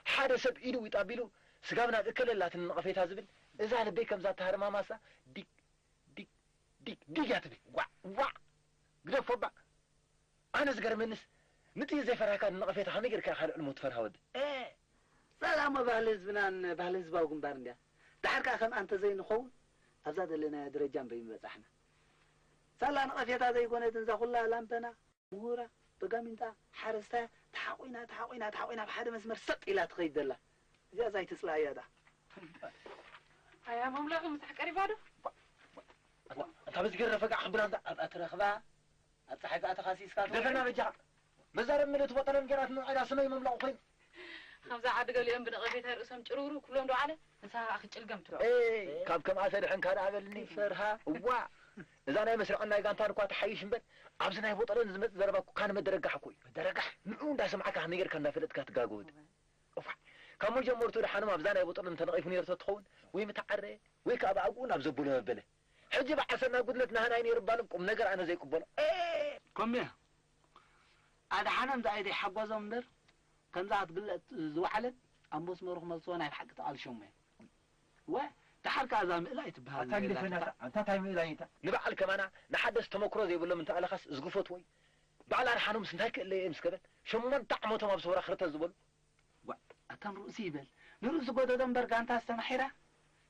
ሓደ ሰብ ኢዱ ዊጥ ኣቢሉ ስጋብ ናብ እከለ ኣላትኒ ነቐፌታ ዝብል እዛ ልበይ ከምዛ ተሃርማማሳ ዲግ ዲግ ዲግ ዲግ እያ ትብል። ዋዕ ዋዕ ግደፎ እባ። ኣነ ዝገርመንስ ንጥይት ዘይፈራህካ ንነቐፌታ ከመይ ጌርካ ኢኻ ልዕሊ ሞት ትፈርሃ ወዲ? ኤ፣ ጸላሞ ባህሊ ህዝብናን ባህሊ ህዝባዊ ግንባር እንድያ። ደሓር ከኣ ከምኣ እንተዘይንኸውን ኣብዛ ዘለናያ ደረጃ እምበይ ምበጻሕና። ሳላ ነቐፌታ ዘይኮነትን እዛ ኩላ ላምበና፣ ምሁራ፣ በጋሚንታ፣ ሓረስታያ ተሓቑና ተሓቑና ተሓቑና ኣብ ሓደ መስመር ሰጥ ኢላ ትኸይድ ዘላ። እዚኣ እዛ ኣይትጽላእያ ደኣ። ኣያ መምላኺ ምሳሕ ቀሪባ ዶ? ኣታ በዚ ገረፈ ጋዕ ክብላ እንዳ ኣብ ኣትረኽባ ኣብ ጸሓይ ከኣ ተኻሲስካ ትውዕል። ደፈና በጃኻ። መዛረብ ምልእቲ ቦጠለን ገይራት ንውዕላ ስመይ መምለቑ ኮይኑ። ከምዛ ዓዲ ገሊኦም ብነቐፌታ ርእሶም ጭርውርው ክብሎም ዶ ዓለ? ንስኻ ከኣ ክጭልገም ትርዖ። ኤይ፣ ካብ ከምኣ ተድሕንካ ደኣ በልኒ። ፈርሃ። እዋ፣ እዛ ናይ መስርዕን ናይ ጋንታን እኳ ትሓይሽ እምበር፣ ኣብዚ ናይ ቦጠለን ዝመጽእ ዘረባ እኮ ካን መደረጋሕ እኮ እዩ። መደረጋሕ? ንዑ እንዳሰማዕካ ከመይ ጌርካ እንዳፈለጥካ ትጋገ ወዲ። እዋ፣ ካብ መጀመርቱ ደሓኖም ኣብዛ ናይ ቦጠለን እንተነቒፉ ነይሩ ተትኸውን፣ ወይ ምተዓረየ፣ ወይ ከኣ ብኣግኡ ናብ ዘበሎ መበለ። ሕጂ በዓል ሰናይ ጉድለት ናህና እዩ ነይሩ እባ ሎም ቁም ነገር ኣነ ዘይቅበሎ። ኤ! ኮሜ፣ ኣድሓኖም ዝኣይ ዘይሓጎዞም እምበር፣ ከምዛ ክትግለጽ ዝወዓለት ኣብ መስመሩ ክመልስዎ ናይ ብሓቂ ተቓልሾሞ እዮም። ወ፣ ደሓር ከኣ እዛ ምእላይ ትበሃል ኣታ ግደፈና፣ የላትካ። ኣታ እንታይ ምእላይ እንታ? ንበዓል ከማና ንሓደስ ተመክሮ ዘይብሎም እንተኣለኻስ ዝግፈትዎ እዩ። በዓል ኣድሓኖምስ እንታይ ክእለየ ምስ ከበል፣ ሸሞንተ ዓመቶም ኣብ ሰውራ ክርተ ዝበሉ። ዋእ፣ ኣታ ንርእሱ ይበል። ንርእሱ ጎደዶ እምበር ጋንታ ኣስተማሒራ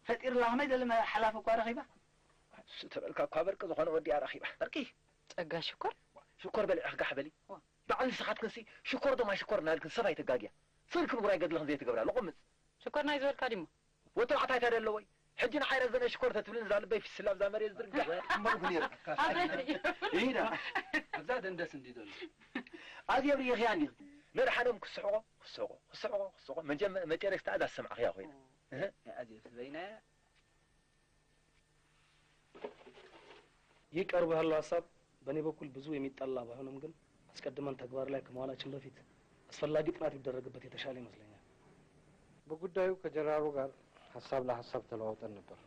ፈጢርላ ከመይ ደለ ሓላፊ እኳ ረኺባ። እሱ ተበልካ እኳ በርቂ ዝኾነ ወዲ እያ ረኺባ። በርቂ? ጸጋ ሽኮር? ሽኮር በሊዕኺ ጋሕ በሊ። ዋ። በዓል ንስኻትክንሲ ሽኮር ዶ ማይ ሽኮር እናበልክን ሰብ ኣይተጋግያ። ስእልክን ውራይ ገድልኽን ዘይትገብራ። ልቑምጽ። ሽኮር ናይ ዝበልካ ዲሞ? ወዲ ተባዕታይ እንታይ ደለዎ? ሕጂ ንዓይ ረዘነ ሽኮር ተትብልኒ እዛ ልበይ ፊስላ ኣብዛ መሬት ዝርግሕ። እምበልኩ ነይረ። ኣበይ? ይሂዳ። ኣብዛ ደንደስ እንዲ ዘሎ። ኣዝየ ብርኢኽያ እንዲኺ። ነድሓኖም ክስሕቆ፣ ክስሕቆ፣ ክስሕቆ፣ ክስሕቆ። መጀመ-፣ መጨረሽታ እዛ ዝሰማዕኽያ ኮይና። እህ። ኣዝየስ በይናያ። ይህ ቀርቦ ያለው ሐሳብ በእኔ በኩል ብዙ የሚጠላ ባይሆንም ግን አስቀድመን ተግባር ላይ ከመዋላችን በፊት አስፈላጊ ጥናት ቢደረግበት የተሻለ ይመስለኛል። በጉዳዩ ከጀነራሉ ጋር ሐሳብ ለሐሳብ ተለዋውጠን ነበር።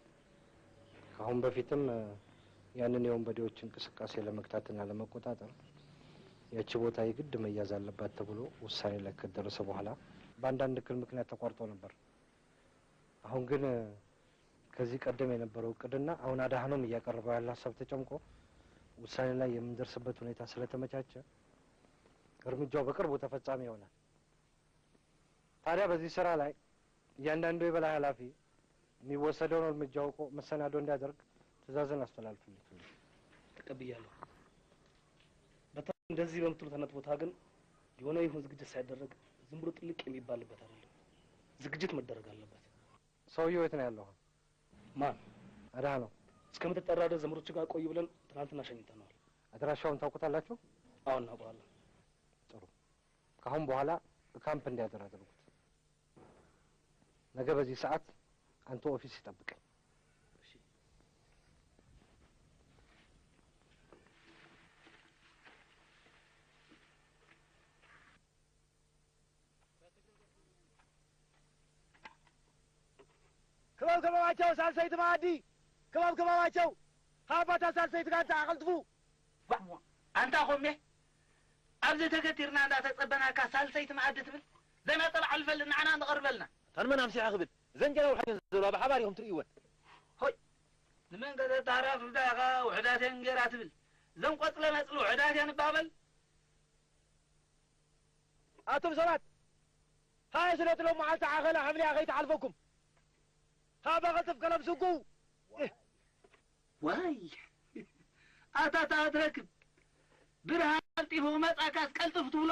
ከአሁን በፊትም ያንን የወንበዴዎች እንቅስቃሴ ለመግታትና ለመቆጣጠር ያቺ ቦታ የግድ መያዝ አለባት ተብሎ ውሳኔ ላይ ከደረሰ በኋላ በአንዳንድ እክል ምክንያት ተቋርጦ ነበር። አሁን ግን ከዚህ ቀደም የነበረው እቅድና አሁን አድሃኖም እያቀረበው ያለ ሐሳብ ተጨምቆ ውሳኔ ላይ የምንደርስበት ሁኔታ ስለተመቻቸ እርምጃው በቅርቡ ተፈጻሚ ይሆናል። ታዲያ በዚህ ስራ ላይ እያንዳንዱ የበላይ ኃላፊ የሚወሰደውን እርምጃ አውቆ መሰናዶ እንዲያደርግ ትዕዛዝን አስተላልፉልኝ። ተቀብያለሁ። በተለይ እንደዚህ በምትሉት አይነት ቦታ ግን የሆነ ይሁን ዝግጅት ሳይደረግ ዝም ብሎ ጥልቅ የሚባልበት አይደለም። ዝግጅት መደረግ አለበት። ሰውየው የት ነው ያለው? ማን? አድሃኖም። እስከምትጠራ ድረስ ዘመዶቹ ጋር ቆይ ብለን ትናንትና ሸኝተነዋል። አድራሻውን ታውቁታላችሁ? አዎ፣ እናውቀዋለን። ጥሩ። ከአሁን በኋላ ካምፕ እንዲያድር አድርጉት። ነገ በዚህ ሰዓት አንተ ኦፊስ ይጠብቀኝ። እሺ። ክበብ ክበባቸው ሳልሰይቲ መኣዲ፣ ክበብ ክበባቸው ሃባታ ሳልሰይቲ ጋንታ ኣቐልጥፉ። ዋ፣ ኣንታ ኮሜ፣ ኣብዚ ተገቲርና እንዳተጸበናካ ሳልሰይቲ መኣዲ ትብል? ዘይመጸ በዓል ፈልጥ ንዓና ንቐርበልና። ታን መን ኣምሲሐ ክብል? ዘን ጀላቡ ሓይን ዘለዋ ብሓባር ኢኹም ትርእይወን። ሆይ፣ ንመን ከተታራፍዳ ኢኻ ውሕዳት እየን ጌራ ትብል? ዘን ቆጽለ መጽሊ ውሕዳት እየን እባ በል። ኣቱም ሰባት፣ ሃየ ስለትሎም መዓልቲ ዓኸላ ሓምሊኣ ከይትሓልፈኩም። ሃባ ቅልጥፍ ቀለም ስጉ። ዋይ፣ ኣታ ተኣትረክብ። ብርሃን ቀልጢፉ ክመጻካስ ቀልጥፍ ትብሎ?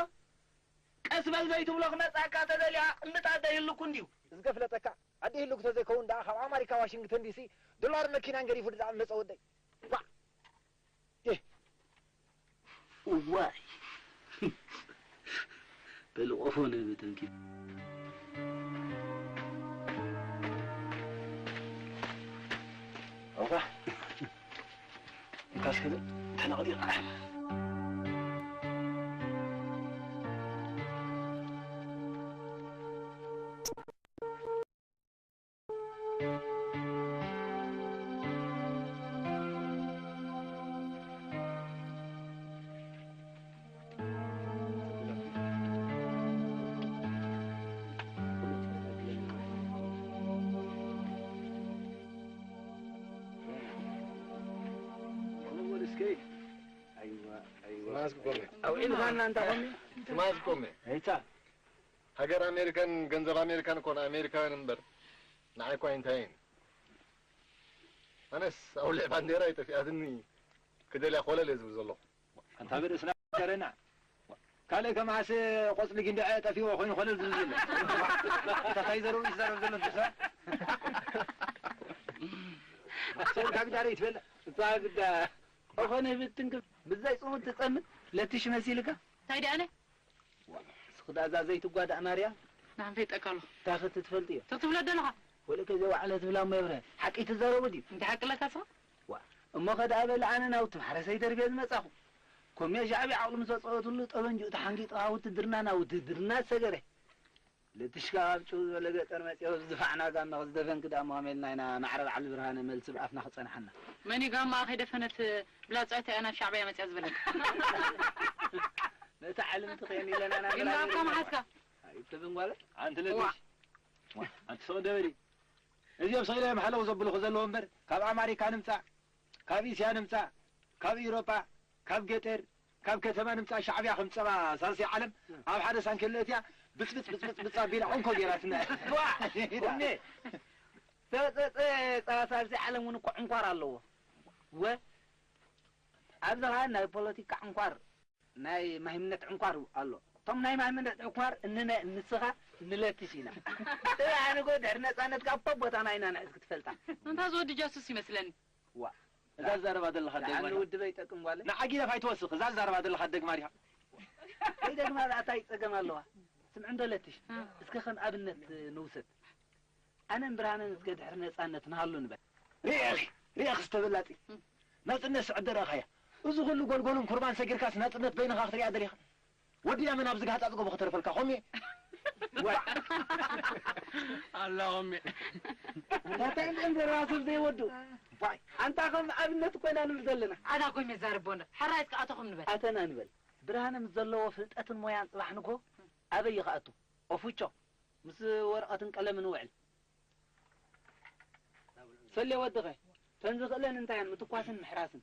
ቀስ በል ዘይትብሎ ክመጻካ ተደልያ ቅምጣ ደይህልኩ እንድዩ። እዚ ከፍለጠካ፣ ዓዲ ህልኩ ተዘይከውን ደኣ ካብ ኣማሪካ ዋሽንግተን ዲሲ ዶላር መኪናን ገዲፉ ድኣ መጸ ወደይ። ዋ! እህ። እዋይ። በል ቆፎ ንህቢ ተንኪፍ። ኣውራ። እንካስ ክብል ተነቕዲቕ። ኣውዒልካና እንታ ኾኒ? ስማስ ኮሜ። ኣይታ። ሃገር ኣሜሪካን ገንዘብ ኣሜሪካን እኮ ንኣሜሪካውያን እምበር ንዓይ እኮ ኣይንታይን። ኣነስ ኣውልዕ ባንዴራ ይጠፊኣትኒ ክደልያ ኮለል እየ ዝብል ዘለኹ። ኣንታ ብርእስና ገረና። ካልእ ከማስ ቆጽሊ ጊንዳዕ ጠፊእዎ ኮይኑ ኮለል ዝብል ዘሎ። ኣንታ ታይ ዘረቡ ይዛረብ ዘሎ እንተ ሰብ? ሰብ ካብ ዳረ ይትበላ። እታ ግዳ ኦኾነ ብትንክ ብዛይ ጽሙት ትጸምት ለትሽ መሲልካ። እንታይ ደኣነ? ስኽዳ እዛ ዘይትጓዳእ ማርያ። ንዓንተ ይጠቃሎ። ታኽቲ ትፈልጥዮ? ትትብሎ ደለኻ? ወልከ ዘይ ዋዕለ ትብላ እሞ የብረ። ሓቂ ትዛረቡ ድዩ? እንተ ሓቂ ለካ ስኻ? ዋ፣ እሞ ኸደኣ በለ ኣነ ናብ ትምሓረሰይ ደርብየ ዝመጻኹ። ኮምየ ሻዕብያ ዓቕሉ ምስ ኣጸወትሉ ጠበንጅኡ ተሓንጊጡ ካብ ውትድርና ናብ ውትድርና ዝሰገረ። ለትሽካ ኣብ ጭው ዝበለ ገጠር መጺኦ ዝፋዕና ጋማ ክዝደፈንኪ ደኣ መቐመልና ኢና ማዕረ በዓል ብርሃነ መልሲ ብኣፍና ክጸንሓና። መን እዩ ጋማ ከይደፈነት ብላጻይታ እያ ናብ ሻዕብያ መጺኣ ዝበለካ? ነቲ ዓለም ትኸየን ኢለና ኢና ግን ብርሃነ ኣካ መሓዝካ? ኣይትብን ጓለ። ኣንቲ ለትሽ። ኣንቲ ሰው ደበሊ። እዚኦም ሰው ኢሎም ሓለው ዘብሉኹ ዘለዉ እምበር ካብ ኣማሪካ ንምጻእ፣ ካብ እስያ ንምጻእ፣ ካብ ኢሮጳ፣ ካብ ገጠር፣ ካብ ከተማ ንምጻእ ሻዕብያ ከም ጸባ ሳልሰይ ዓለም ኣብ ሓደ ሳንኬሎ እትያ ብጽብጽ ብጽብጽ ብጽ ኣቢላ ዑንኮ ጌራትና። ዋ! እኔ ተጸጸ ጸባ ሳልሰይ ዓለም እውን እኮ ዕንኳር ኣለዎ። ወ ኣብዚ ኸኣ ናይ ፖለቲካ ዕንኳር ናይ ማሂምነት ዕንኳር ኣሎ። እቶም ናይ ማሂምነት ዕንኳር እንነ ንስኻ ንለትሽ ኢና። ጥራሕ ንጎ ድሕሪ ነጻነት ካብ ፖ ቦታና ኢና ንሕዝ ክትፈልጣ። እንታ ዝወዲ ጃሱስ ይመስለኒ። ዋ። እዛ ዝዛረባ ዘለኻ ደግማ ኣነ ዲኻ? ውድበ ይጠቅም ጓለ። ንዓጊለፍ ኣይትወስኽ። እዛ ዝዛረባ ዘለኻ ደግማ ዲኻ? ወይ ደግማ ደኣ እንታይ ጸገም ኣለዋ? ስምዕ እንዶ ለትሽ። እ። እስከ ከም ኣብነት ንውሰድ። ኣነን ብርሃነን እስከ ድሕሪ ነጻነት ንሃሉ ንበል። ርኤኺ፣ ርኤኺ ዝተበላጺ። እ። ናጽነት ስዕዲ ረእኻያ። እዚ ኩሉ ጎልጎልን ኩርባን ሰጊርካስ ናጽነት በይንኻ ክትሪኣ ደሊኻ? ወዲ ኣመን ኣብዚ ጋህጻጽ ጎቦ ክተርፈልካ፣ ኾሜ። ዋ። ኣላ ኾሜ። እንታይ እንትን ዘረባ ሰብ ዘይወዱ። ባይ። ኣንታ ከም ኣብነት ኮይና ንብል ዘለና። ኣታ ኮይም የዛርቦ እንዳ። ሕራይ እስከ ኣቶ ከም ንበል። ኣተና ንበል። ብርሃነ ምስ ዘለዎ ፍልጠትን ሞያን ጽባሕ ንግሆ ኣበይ ይኸኣቱ? ኦፉቾ። ምስ ወረቐትን ቀለምን ውዕል። ሰሌ ወድኸ፣ ተን ዝኽእለን እንታይ እየን? ምትኳስን ምሕራስን።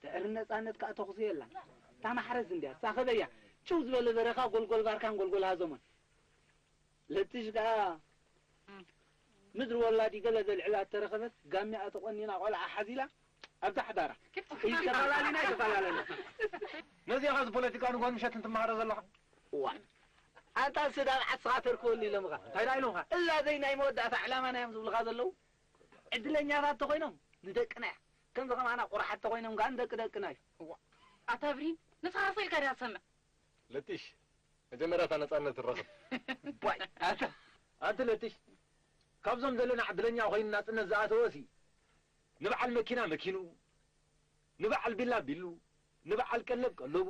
ድሕሪ ነጻነት ከኣ ተኹሲ የላን። እታ ማሕረስ እንድያ፣ ሳኸበያ። ጭው ዝበለ በረኻ ጎልጎል ባርካን ጎልጎል ሃዘሞን። ለትሽ ከኣ ምድሪ ወላዲ ገለ ዘልዕላ እተረኸበት ጋሚኣ ተቖኒና ቆልዓ ሓዚላ ኣብዛ ሓዳራ። ይተፈላለዩና ይተፈላለዩና። ነዚኣ ኸዚ ፖለቲካ ንጎን ምሸት እንትመሃሮ ዘለኻ? እዋ። ኣንታ ስዳብ ዓስኻ ተርክበሉ ኢሎምኻ። እንታይ ደኣ ኢሎምኻ? እዛ ዘይ ናይ መወዳእታ ዕላማና እዮም ዝብሉኻ ዘለዉ። ዕድለኛታት ተኾይኖም ንደቅና እያ። ከምዚ ከማና ቁርሓት ተኾይኖም ከኣ ንደቂ ደቅና እዩ። እዋ። ኣታ ብሪን፣ ንስኻ ስኢልካ ዲኻ ትሰምዕ? ለትሽ፣ መጀመርያ እታ ነጻነት ትረኽብ። ባይ፣ ኣታ፣ ኣንቲ ለትሽ፣ ካብዞም ዘለና ዕድለኛ ኮይኑ ናጽነት ዝኣተወ ሲ፣ ንበዓል መኪና መኪንኡ፣ ንበዓል ቢላ ቢሉ፣ ንበዓል ቀለብ ቀለቡ፣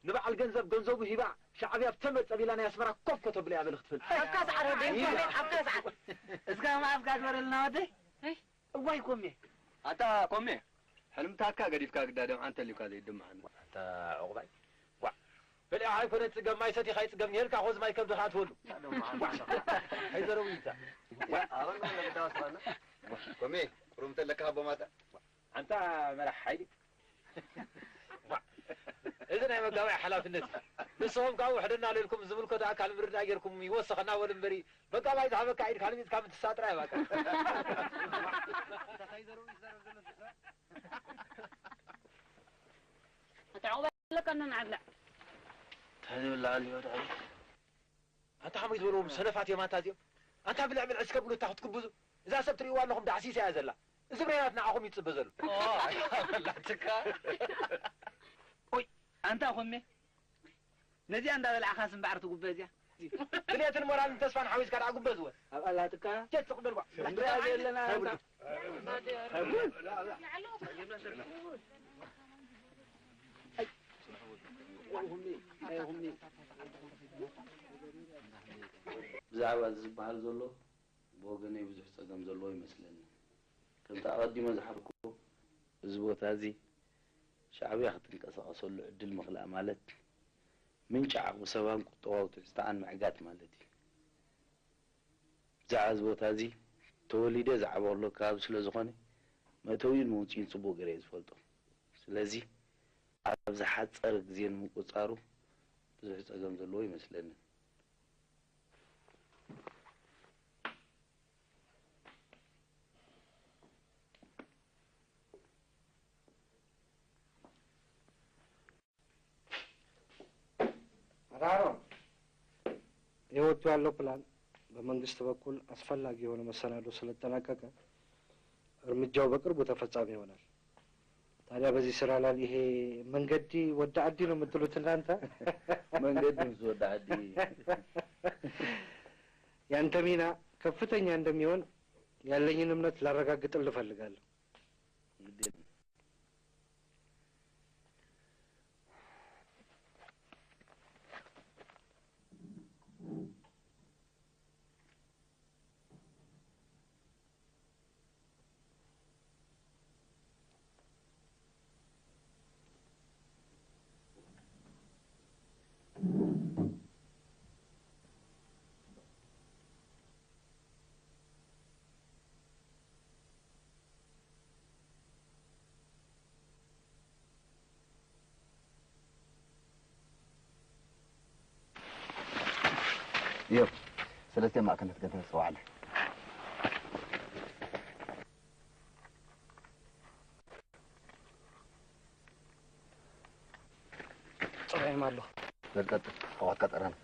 ንበዓል ገንዘብ ገንዘቡ ሂባ፣ ሻዕብያ ብተመድ ጸቢላ ናይ ኣስመራ ኮፍ ከተብሎ እያ በሊ ክትፈልጥ። ኣብካ ሰዓረ ደይ ኮሜ፣ ኣብካ ሰዓረ። እስካ ማፍ ጋግበረልና ወደይ። እይ። እዋይ ኮሜ። ኣታ ኮሜ፣ ሕልምታትካ ገዲፍካ ግዳደም ኣንተ ሊካ ዘይድምዓና። ኣታ ዕቑባይ። ጓዕ። በሊዕኻ ኣይኮነ ዝጽገም፣ ማይ ሰቲኻ ይጽገም፣ ንሄልካ ኾዚ ማይ ከብድኻ ኣትወሉ። ኣይዘረቡ ይታ። ኮሜ ቁሩብ እንተለካ ሃቦ ማታ። ኣንታ መራሕ ሓይሊ። እዚ ናይ መጋባይ ሓላፍነት እዩ። ንስኹም ካብ ውሕደና ለልኩም ዝምልከቶ ኣካል ምርድዳእ ጌርኩም ይወሰኸና በሉ እምበሪ፣ መጋባይ ዝሃበካ ኢድ ካልሚጽካ ምትሳጥራ እያ ባካ። ኣታ ዕቑባ ኣለካ እና ንዓብላ። እንታይ ዝብላዕ ኣለዮ ድሕሪ ኣንታ ከመይ ዝበልዎም ሰነፋት እዮም ኣንታ እዚኦም። ኣንታ ብልዕ ብልዕ እስከ ብሉ እታ ክትግብዙ። እዛ ሰብ ትርእይዋ ኣለኹም ዳሕሲሳ እያ ዘላ። እዚ ብሬናት ንዓኹም ይጽበ ዘሎ። በላትካ። ኦይ ኣንታ ኮሜ ነዚኣ እንዳበላዕኻስ እምበኣር ትጉበ እዚኣ። ድሌትን ሞራልን ተስፋን ሓዊስካ ደኣ ጉበዝወ። ኣብ ኣላትካ ጀት ስቕ በልዋ። እንድሪኣ ዘለና ኣንታ ብዛዕባ እዚ ዝበሃል ዘሎ ብወገነይ ብዙሕ ጸገም ዘለዎ ይመስለኒ። ከምቲ ኣቐዲመ ዝሓበርኩ፣ እዚ ቦታ እዚ ሻዕብያ ክትንቀሳቐሰሉ ዕድል ምኽላእ ማለት ምንጪ ዓቕሚ ሰባን ቁጠባዊ ትሕዝቶኣን ምዕጋት ማለት እዩ። ብዛዕባ እዚ ቦታ እዚ ተወሊደ ዝዓበኹሉ ከባቢ ስለ ዝኾነ መእተዊኡን መውፅኢኡን ፅቡቕ ገይረ እየ ዝፈልጦ። ስለዚ ኣብ ዝሓፀረ ግዜ ንምቁፅፃሩ ብዙሕ ፀገም ዘለዎ ኣይመስለንን። አዳሮ የወጡ ያለው ፕላን በመንግስት በኩል አስፈላጊ የሆነ መሰናዶ ስለተጠናቀቀ እርምጃው በቅርቡ ተፈጻሚ ይሆናል። ታዲያ በዚህ ስራ ላይ ይሄ መንገዲ ወደ አዲ ነው የምትሉት እናንተ? መንገዲ ምስ ወደ አዲ ያንተ ሚና ከፍተኛ እንደሚሆን ያለኝን እምነት ላረጋግጥልህ እፈልጋለሁ። ግድ የለም። እዮብ፣ ሰለስተ ማእከል ክትገንዘብ ጸዋዕለ። ጽባኤም ኣሎ። በል ቀጥል፣ ኣዋትካ ጠራን።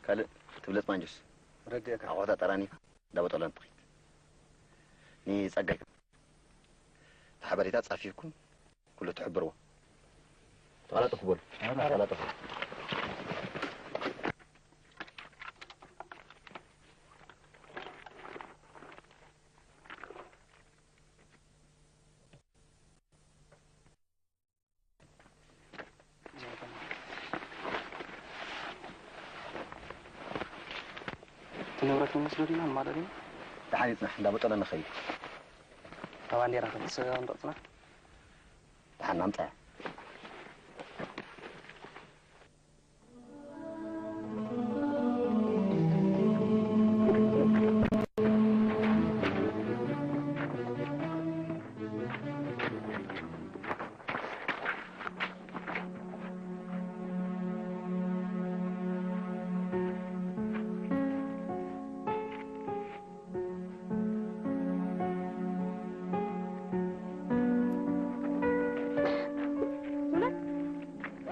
ካልእ ትብለጽ ማንጆስ ረዲእካ ኣቆጣጠራኒ እንዳበጠሎን ጥቂት ንጸጋይ እቲ ሓበሬታ ጻፊርኩም ኩሉ ትሕብርዎ። ተቐላጠፉ በሉ። ተቐላጠፉ። እቲ ንብረት ንወስዶ ዲና ንማዶ ዲና? ደሓን ይጽናሕ፣ እንዳ ቦጠሎ ንኸይድ። እታ ባንዴራ ከ ትስእንዶ ጽናሕ? ደሓን ኣምጽኣ።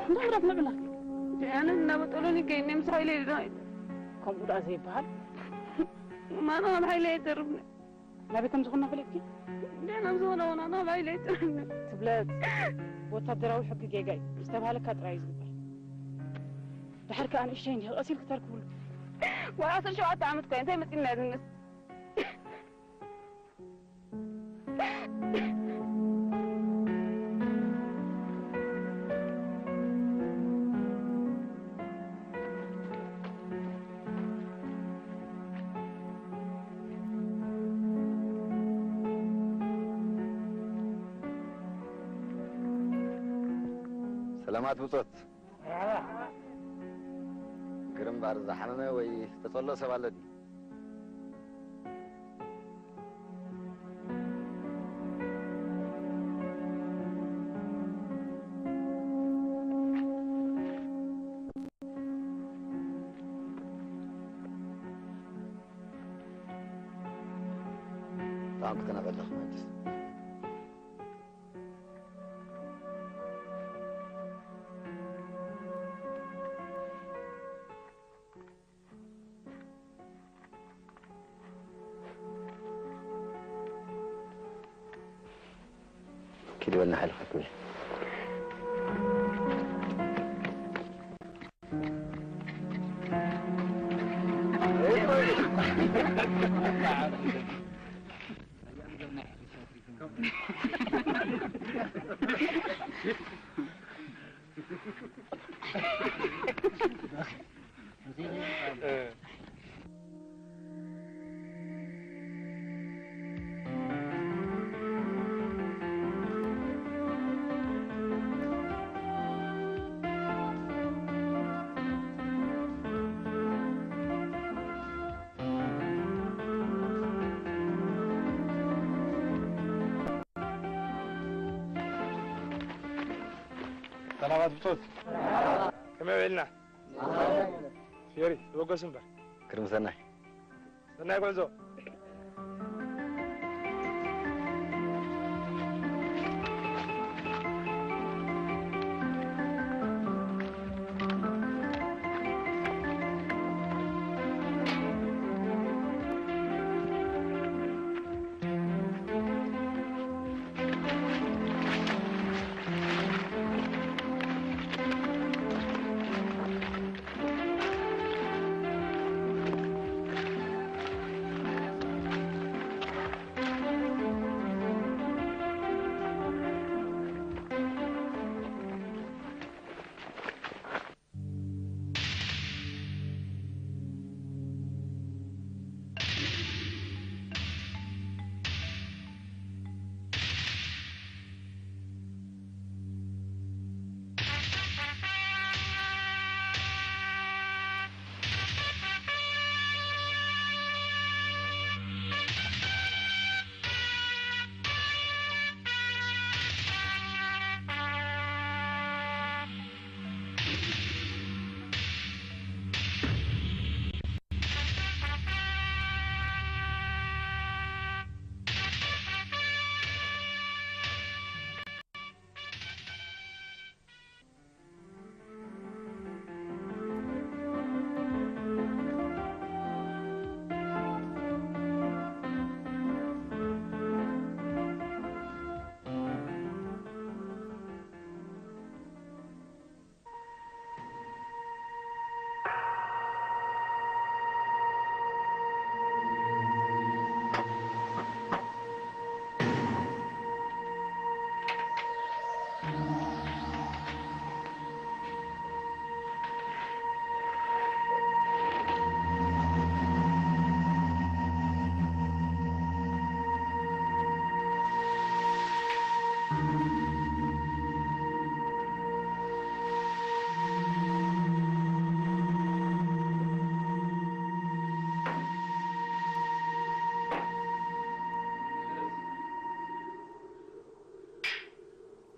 እንዳምራት ንብላ ኣነ እናበጠሎኒ ከይነ ምስ ሓይለ ኢሉ ከምኡ ደኣ ዘይበሃል ማኖ ኣብ ሓይለ የደርብኒ ናበይ ከም ዝኾንና ፈሊጥኪ? ንሕና ምስ ሆነ ሆና ናብ ሃይለ ይጥርነ። ትብለጽ። ብወታደራዊ ሕጊ ጌጋ እዩ ዝተባህለካ ጥራይ እዩ ዝግበር። ድሓር ከኣ ንእሽተይ እንዲኺ ቀሲልኪ ተርክብሉ። ወላ ዓሰርተ ሸውዓተ ዓመት እኮ እየ። እንታይ መጺእና ዝንስ? ለማት ብጾት። ግርም እምበኣር ዝሓመመ ወይ ዝተጸልኦ ሰብ ኣሎ ድዩ? ብጣዕሚ ክትነቐለኹም ኣዲስ። ኪድ በልና ሓይልካ ክብል። ሰላማት ብጾት። ከመይ ውዒልና? ፊዮሪ፣ ተበገሱ እምበር። ክርም ሰናይ። ሰናይ ጉዕዞ።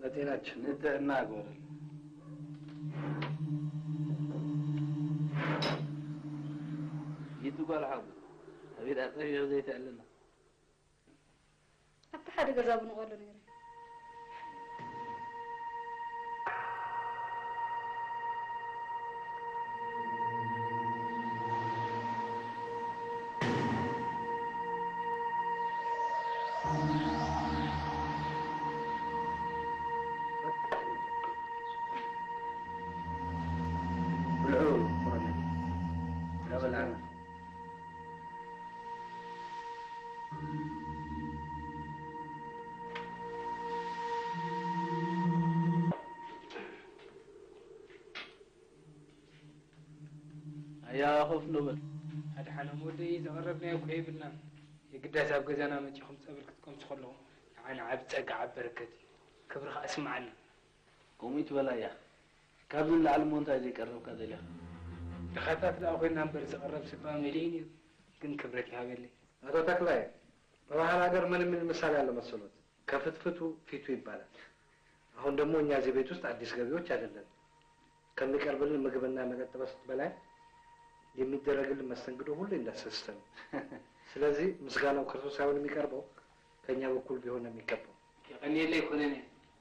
ለጤናችን። ንጥዕና ግበረል። ይቱ ጓል ሓቡ፣ ኣቤት ኣጸቢቑ ዘይተዕልና። ኣብቲ ሓደ ገዛ ብንቐሎ ነይረ። ብልዑ፣ ኮረኔል። እንዳበላዕና። ኣያ ኮፍ ንበል። ኣድሓኖም ወደይ፣ ዘቐረብናዮ እኮ የብልናን። የግዳስ ኣብ ገዛና መጺኹም ጸበል ክትቀምሱ ከለኹም ንዓና ዓቢ ጸጋ፣ ዓቢ በረከት እዩ። ክብሪ ከኣ ይስምዓና። ከምኡ ይትበል ኣያ። ካብዚ ንላዕሊ እሞ እንታይ ዘይቀረብካ ደሊኻ? ድኻታት ደኣ ኮይና እምበር ዝቐረብ ስባ መሊእን እዩ፣ ግን ክብረት ይሃበለይ። ኣቶ ተክላይ፣ በባህል ሀገር ምን የሚል ምሳሌ አለ መሰሎት? ከፍትፍቱ ፊቱ ይባላል። አሁን ደግሞ እኛ እዚህ ቤት ውስጥ አዲስ ገቢዎች አይደለንም። ከሚቀርብልን ምግብና መጠጥ በስ-፣ በላይ የሚደረግልን መስተንግዶ ሁሉ እንዳስደሰተ ነው። ስለዚህ ምስጋናው ከእርሶ ሳይሆን የሚቀርበው ከእኛ በኩል ቢሆን ነው የሚገባው። የቀንየለይ ኮሎኔል፣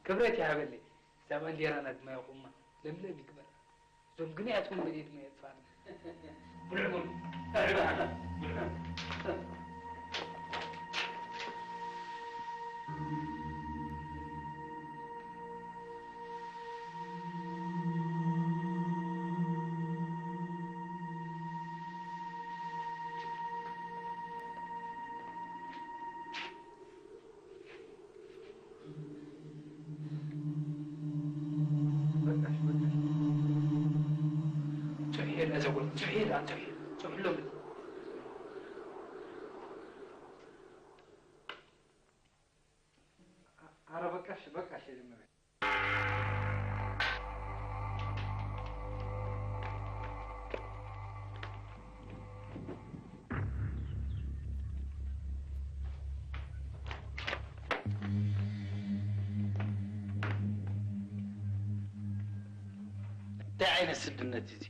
ክብረት ይሃበለይ። እዛ ባንዴራና ድማ ይኹማ ለምለም ይግበራ። እዞም ግንያት ወንበዴ ድማ የጥፋእና። ብልዑ በሉ። ብልዑ። በቃሽ፣ በቃሽ። ጽሑየላ እዛ ጓል፣ ጽሑየላ፣ ጽሑየ-፣ ጽሑሎም። አ-፣ ኧረ በቃሽ፣ በቃሽ፣ የኔ እመቤት። እንታይ ዓይነት ስድነት እዚ?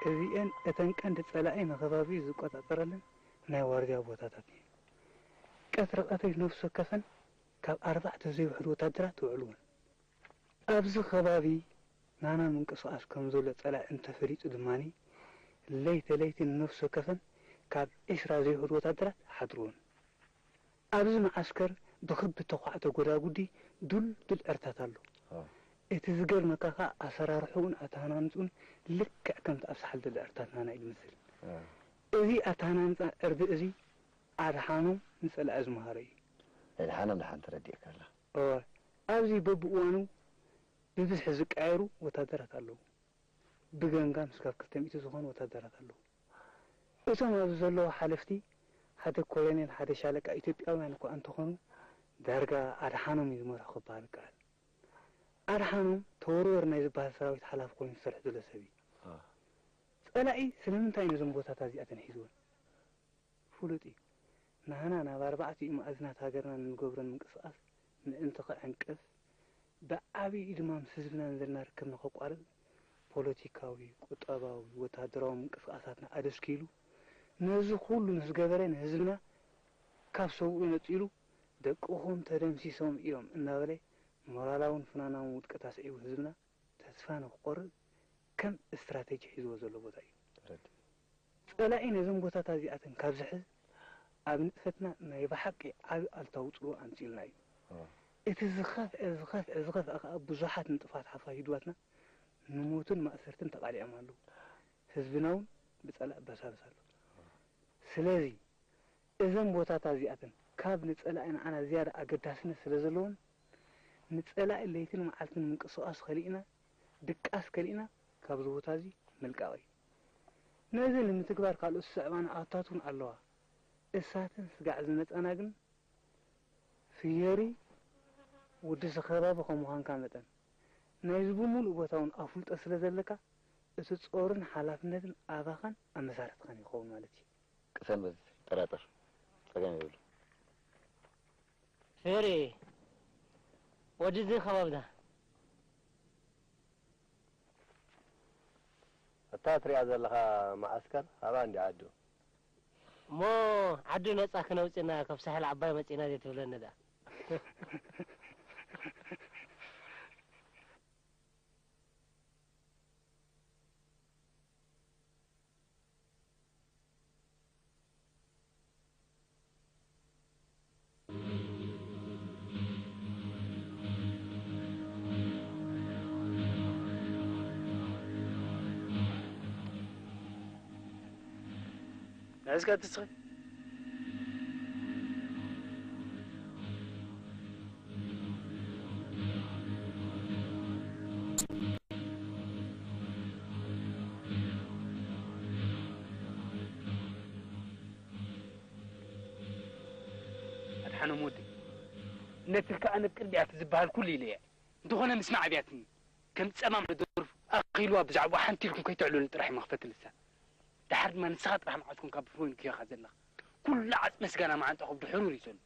እዚኤን እተን ቀንዲ ጸላኢ ንኸባቢኡ ዝቆጻጸረለን ናይ ዋርድያ ቦታታት እየን። ቀትሪ ቀትሪ ነፍሲ ወከፈን ካብ ኣርባዕተ ዘይውሕዱ ወታደራት ይውዕልወን። ኣብዚ ከባቢ ናና ምንቅስቓስ ከም ዘሎ ጸላኢ እንተፈሊጡ ድማ ለይቲ ለይቲ ንነፍሲ ወከፈን ካብ ዒስራ ዘይውሕዱ ወታደራት ይሓድርወን። ኣብዚ መዓስከር ብኽቢ ተኳዕተ ጎዳጉዲ ዱልዱል ዕርታት ኣሎ። አ። እቲ ዝገርመካ ከኣ ኣሰራርሕኡን ኣተሃናንጽኡን ልክዕ ከምቲ ኣብ ሳሕል ዘሎ ዕርታት ናና እዩ ዝመስል። አ። እዚ ኣተሃናንጻ ዕርዲ እዚ ኣድሓኖም ንጸላኢ ዝመሃሮ እዩ። ኣድሓኖም ድሓን ተረዲእካ ኣላ። እወ፣ ኣብዚ በብእዋኑ ብብዝሒ ዝቀያየሩ ወታደራት ኣለዉ። ብገምጋም ስጋብ ክልተ ሚእቲ ዝኾኑ ወታደራት ኣለዉ። እቶም ኣብዚ ዘለዉ ሓለፍቲ፣ ሓደ ኮሎኔል፣ ሓደ ሻለቃ ኢትዮጵያውያን እኳ እንተኾኑ፣ ዳርጋ ኣድሓኖም እዩ ዝመርሑ ክበሃል ይከኣል። ኣድሓኖም ተወርወር ናይ ዝበሃል ሰራዊት ሓላፊ ኮይኑ ዝሰርሕ ዘሎ ሰብ እዩ። አ። ጸላኢ ስለምንታይ ነዞም ቦታታት እዚኣተን ሒዝወን? ፍሉጥ እዩ። ናህና ናብ ኣርባዕቲኡ መኣዝናት ሃገርና ንንገብሮን ምንቅስቓስ ምእንቲ ክዕንቅፍ፣ ብዓቢኡ ድማ ምስ ህዝብና ንዘለና ርክብ ንኸቋርጽ፣ ፖለቲካዊ፣ ቁጠባዊ፣ ወተሃደራዊ ምንቅስቓሳትና ኣደስኪሉ፣ ነዚ ኩሉ ምስ ገበረ ንህዝብና ካብ ሰውኡ ነጺሉ፣ ደቅኹም ተደምሲሶም እዮም እናበለ ሞራላውን ፍናናውን ውድቀት ኣስዒቡ ህዝብና ተስፋ ንኽቆርጽ ከም ስትራተጂ ሒዝዎ ዘሎ ቦታ እዩ። ተረዲእ። ጸላኢ ነዘን ቦታታት እዚኣተን ካብ ዝሕዝ፣ ኣብ ንጥፈትና ናይ ብሓቂ ዓቢ ኣሉታዊ ጽልዋ ኣምጺኡልና እዩ። እ። እቲ ዝኸፍዐ፣ ዝኸፍዐ፣ ዝኸፍዐ ከኣ ብዙሓት ንጡፋት ሓፋሽ ውድባትና ንሞትን ማእሰርትን ተቓሊዖም ኣለዉ። ህዝብና እውን ብጸላኢ በሳብስ ኣሎ። ስለዚ፣ እዘን ቦታታት እዚኣተን ካብ ንጸላኢ ንዓና ዝያዳ ኣገዳስነት ስለ ዘለወን፣ ንጸላኢ ለይትን መዓልትን ምንቅስቓስ ከሊእና፣ ድቃስ ከሊእና፣ ካብዚ ቦታ እዚ ምልቃቕ እዩ። ነዚ ንምትግባር ካልኦት ዝስዕባ ንኣቶታት እውን ኣለዋ። እሳተን ስጋዕ ዝመጻና ግን ፍዮሪ ወዲ እዚ ከባቢ ከም ምዃንካ መጠን ናይዚ ብምሉእ ቦታ እውን ኣፍልጦ ስለ ዘለካ እቲ ጾርን ሓላፍነትን ኣባኻን ኣመሳርሕትኻን ይኸውን ማለት እዩ። ቅሰን በዚ ጠራጠር ጸገም የብሉ። ፍዮሪ ወዲ እዚ ከባብና እታ ትሪኣ ዘለኻ መዓስከር ኣብኣ እንድያ ዓዱ። እሞ ዓዱ ነጻ ክነውፅና ካብ ሳሕል ዓባይ መፂና ዘይትብለኒ ዳ። ንዕስካ ትስኺ ኣድሓኖም ወደይ፣ ነቲ ከኣ ነብ ቅድሚያ እቲ ዝበሃል ኩሉ ኢለያ። እንተኾነ ምስማዕ ኣብያትኒ። ከም ጸማም ንደርፉ ኣኺልዋ ብዛዕባኡ ሓንቲ ኢልኩም ከይትዕልሉ ጥራሕ እዩ መኽፈቲ ልሳን። ደሓር ድማ ንስኻ ጥራሕ መዓት ኮንካ ብፍሮይን ክያኻ ዘለኻ። ኩሉ ዓጽመ ስጋና መዓንጣኹ ብድሕሩ እዩ ዘሎ።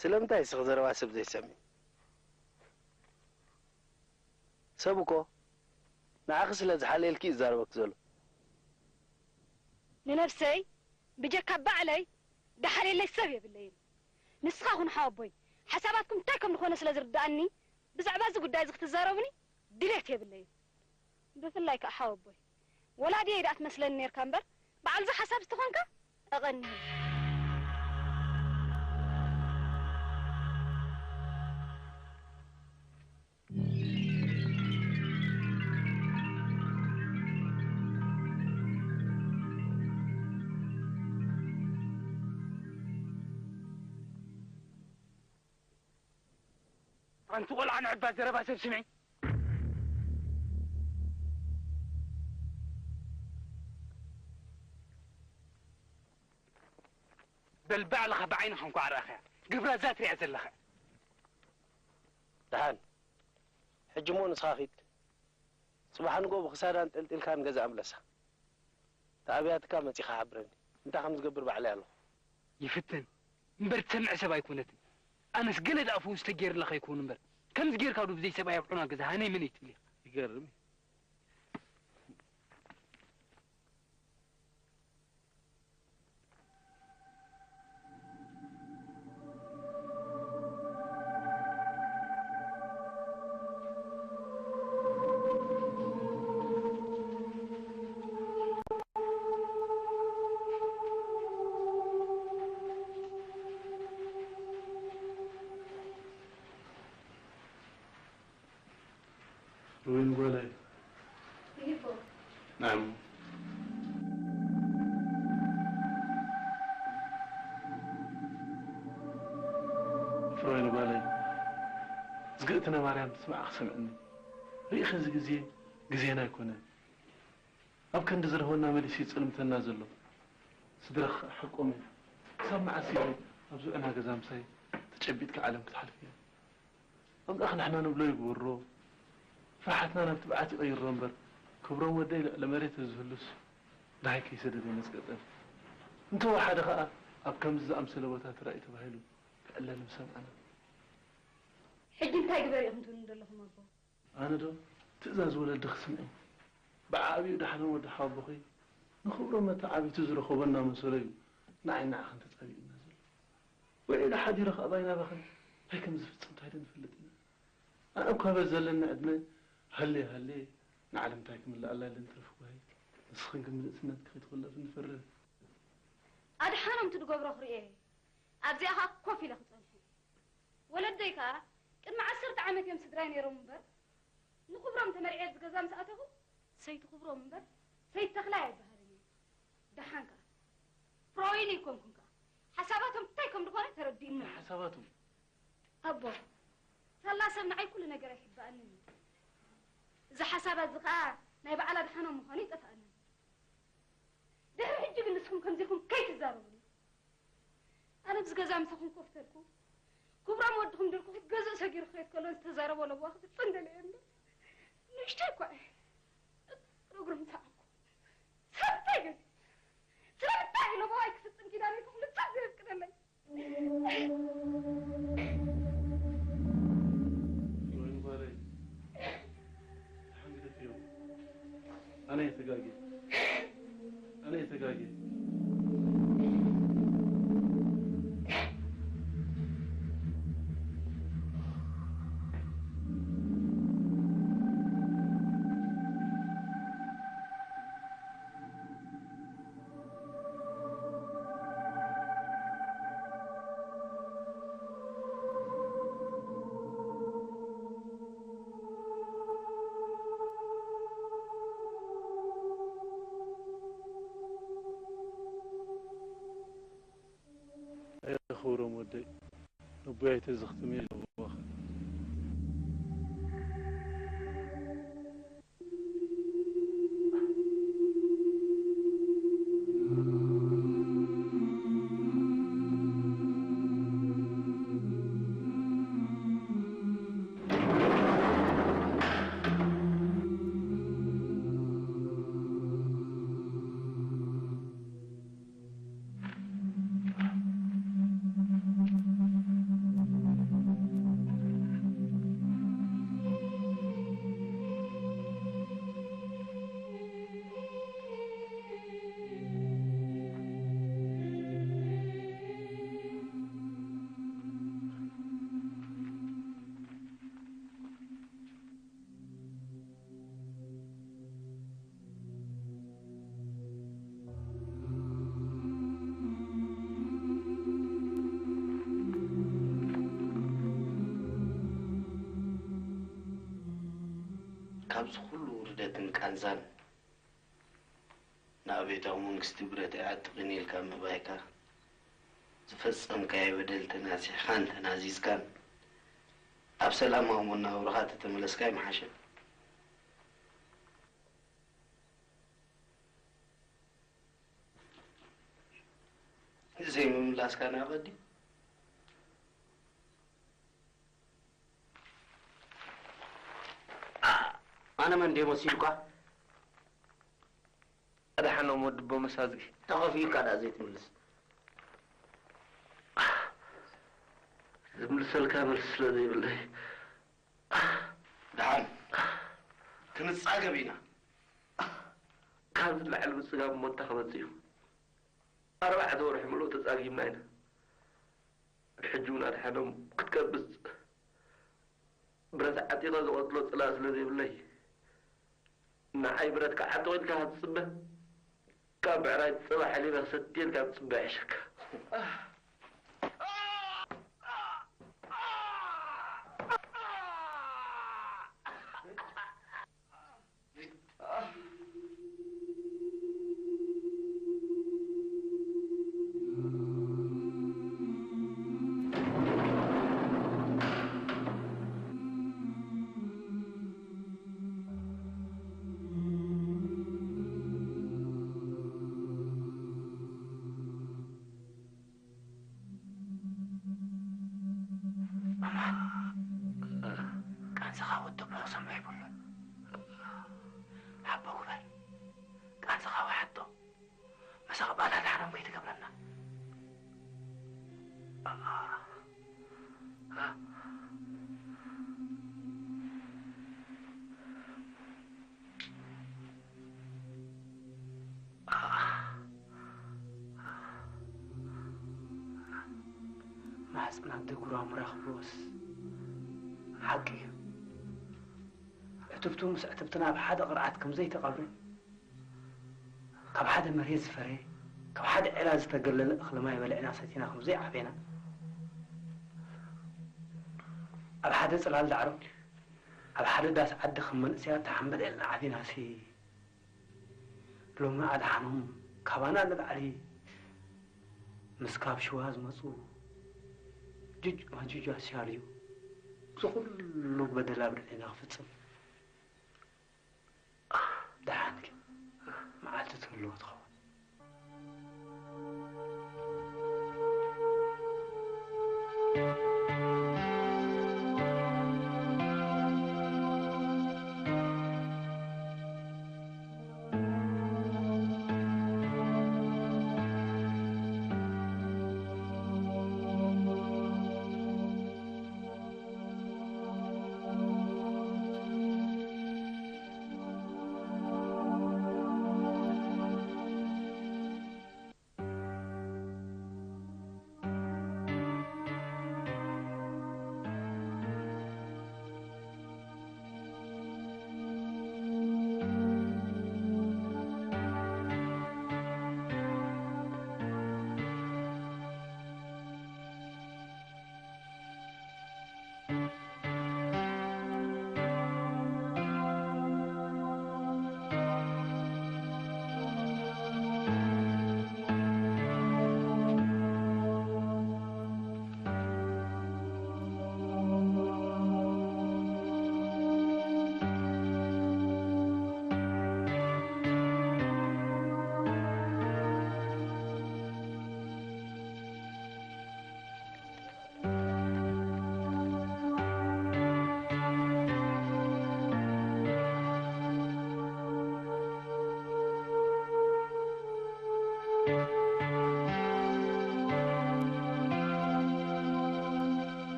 ስለምንታይ እስኺ ዘረባ ሰብ ዘይሰምዒ? ሰብ እኮ ንዓኺ ስለ ዝሓልየልኪ እዩ ዝዛረበኪ ዘሎ። ንነብሰይ ብጀካ ባዕለይ ደሓልየለይ ሰብ የብለይን። ንስኻ ኹን ሓወቦይ ሓሳባትኩም እንታይ ከም ዝኾነ ስለ ዝርድኣኒ ብዛዕባ እዚ ጉዳይ እዚ ክትዛረቡኒ ድሌት የብለይን። ብፍላይ ከኣ ሓወቦይ ወላዲየይ ደኣ ትመስለኒ ኔርካ እምበር በዓል እዚ ሓሳብ ዝተኾንካ ኣቐንየለይ። ሓንቲ ቆልዓ ንዕባ ዘረባ ሰብ ስምዒ። በል ባዕልኻ ብዓይንኻ እንኳዕ ረኣኻያ፣ ግብራ እዛ ትሪኣ ዘለኻ። ደሓን ሕጂ እሞ ንስኻ ኺድ፣ ጽባሕ ንግሆ ብኽሳዳ ኣንጠልጢልካ ንገዛእ ምለሳ። ተኣብያትካ መጺኻ ሓብረኒ። እንታይ ከም ዝገብር ባዕለይ ኣለኹ። ይፍትን እምበር ትሰምዕ ሰብ ኣይኮነትን። ኣነስ ገለ ደኣ ፈውስ ተገይርላ ከይከውን እምበር ከምዚ ጌርካ ዶ ብዘይ ሰብኣይ ኣብ ዑና ገዛ ሃነይ መነይ ትብል ኢኻ? ይገርም እዩ። ሩዊን ጓለይ። ይቦ ናም። ፍሮይን ጓለይ። ዝግእትነ ማርያም ትስማዕኺ ስምዕኒ። ርኢኺ እዚ ግዜ ግዜና ኣይኮነን። ኣብ ከንዲ ዝረህወና መሊሱ ይጽልምተና ዘሎ። ስድራኺ ሓቆም እዮም። ክሳብ መዓስ ኢኺ ኣብ ዝዑና ገዛ ምሳይ ተጨቢጥኪ ዓለም ክትሓልፊ እያ? ኣምላኽ ንሕና ንብሎ ይግበሮ። ፍርሓትና ናብ ትብዓት ይቐይሮ እምበር፣ ክብሮም ወደይ ልዕሊ መሬት ተዝህሉስ፣ ደሃይ ከይሰደደ ይመጽቀጠን። እንተወሓደ ኸኣ፣ ኣብ ከምዚ ዝኣምሰለ ቦታ ተራእዩ ተባሂሉ ክዕለል ምሰምዓና። ሕጂ እንታይ ግበር ኢኹም ትብሉኒ ዘለኹም ኣቦ? ኣነ ዶ ትእዛዝ ወለዲ ክስምዒ? ብዓቢኡ ዳሕሮም ወዲ ሓወቦኺ ንኽብሮም መተዓቢቱ ዝረኸቦ እናመሰሎ እዩ ንዓይ ንዓኽን ተጻቢኡና ዘሎ። ውዒሉ ሓዲሩ ከኣ ባይና ባኽን እንታይ ከም ዝፍጽም እንታይ ዶ ንፈልጥ ኢና? ኣነ እኳ በዚ ዘለኒ ዕድመ ሃልየ ሃልየ ንዓለም እንታይ ክምልኣላ ኢለ ንትርፊ ጓሂ ንስኽን ግን ምልእትነትኪ ከይትኹለፊ ንፈርህ። ኣድሓኖም ትድገብሮ ክርእየ ኣብዚኣ ኸኣ ኮፍ ኢለ ክጸንሑ። ወለደይ ከኣ ቅድሚ ዓሰርተ ዓመት እዮም ስድራይ ነይሮም እምበር፣ ንኽብሮም ተመርዕየ ኣብዚ ገዛ ምስ ኣተኹ፣ ሰይቲ ክብሮም እምበር፣ ሰይቲ ተኽላይ ኣይበሃልን እየ። ደሓን ከኣ፣ ፍሮይን ኣይኮንኩን ከኣ፣ ሓሳባቶም እንታይ ከም ዝኾነ ተረዲኡኒ ኣሎ። ሓሳባቶም? ኣቦ፣ ሳላ ሰብ ንዓይ ኩሉ ነገረይ ይግባኣኒ። እዚ ሓሳባት እዚ ኸኣ ናይ በዓል ኣድሓኖም ምዃኑ ይጠፍኣኒ። ድሕሪ ሕጂ ግን ንስኹም ከምዚ ኢልኩም ከይትዛረቡኒ። ኣነ ኣብዚ ገዛ ምሳኹም ኮፍ ተልኩ፣ ክቡሮም ወድኹም ድርኩ ክትገዝእ ሰጊሩ ክኸይድ ከሎ ዝተዛረቦ ለበዋ ክፍጽም ደልየ እምበር፣ ንእሽተይ እኳ እየ። እግሩ ምሰዓብኩ። ስለምንታይ ግን? ስለምንታይ እዩ ለበዋይ ክፍጽም ኪዳነ ኢልኩም ልጻፍ ዘየፍቅደለይ? ወይን ጓለይ፣ ደሓን ግደፍዮ። ኣነ እየ ተጋግየ። ኣነ እየ ተጋግየ። ኣየ ክብሮም ወደይ፣ ነቦይ ኣይተዘኽትምዮ ለበዋኻ። ካብዚ ኩሉ ውርደትን ቃንዛን ንኣብዮታዊ መንግስቲ ብረት ኣይዕጥቕን ኢልካ ምእባይካ፣ ዝፈጸምካዮ በደል ተናሲሕካን ተናዚዝካን ኣብ ሰላማዊ መነባብሮኻ ተተመለስካ ይምሓሸ። ዘይምምላስካ ናቐዲ። ኣነ መን ድየ መሲልኳ? ኣድሓኖም ወዲ ኣቦ መሳዝጊ። ተኸፊኡካ ደኣ ዘይትምልስ? ዝምልሰልካ መልሲ ስለ ዘይብለይ። ደሓን ክንጻገብ ኢና። ካብዚ ንላዕሊ ምጽጋብ እሞ እንታይ ክመጽእ እዩ? ኣርባዕተ ወርሒ ምሉእ ተጻጊምና ኢና። ሕጂ እውን ኣድሓኖም ክትቀብጽ ብረት ዓጢቐ ዝቐጽሎ ጽላእ ስለ ዘይብለይ፣ ንዓይ ብረት ክዓጥቕ ኢልካ ክትጽበ፣ ካብ ብዕራይ ጸባ ሓሊበ ክሰቲ ኢልካ ክትጽበ ይሕሸካ። ቃንዛኻ ወዲ ኣቦ ክሰምዖ የብሉን። ሓቦ ግበር። ቃንዛኻ ወሓጦ። መሳኺ ባላ ዳሕሮም ከይትገብረና። ማሕፀን ኣደ ጉራሙራ ክብልዎስ ሓቂ እዩ። ዕትብቱ ምስ ዕትብትና ኣብ ሓደ ቅርዓት ከም ዘይተቐብረ፣ ካብ ሓደ መሬት ዝፈረየ፣ ካብ ሓደ ዒላ ዝተገለለ እኽሊ ማይ በሊዕና ሰቲና ከም ዘይዓበና፣ ኣብ ሓደ ጽላል ዳዕሮ፣ ኣብ ሓደ ዳስ ዓዲ ከም መንእሰያት ተሓንበጥ ኢልና ዓቢናሲ፣ ሎሚ ኣድሓኖም ካባና ንላዕሊ ምስ ካብ ሽዋ ዝመጹ ጁጅ ማጁጅ ኣስያልዩ እዚ ኩሉ በደል ኣብ ልዕሌና ክፍጽም ደሓን ግን መዓልቲ ትህልዎ ትኸውን።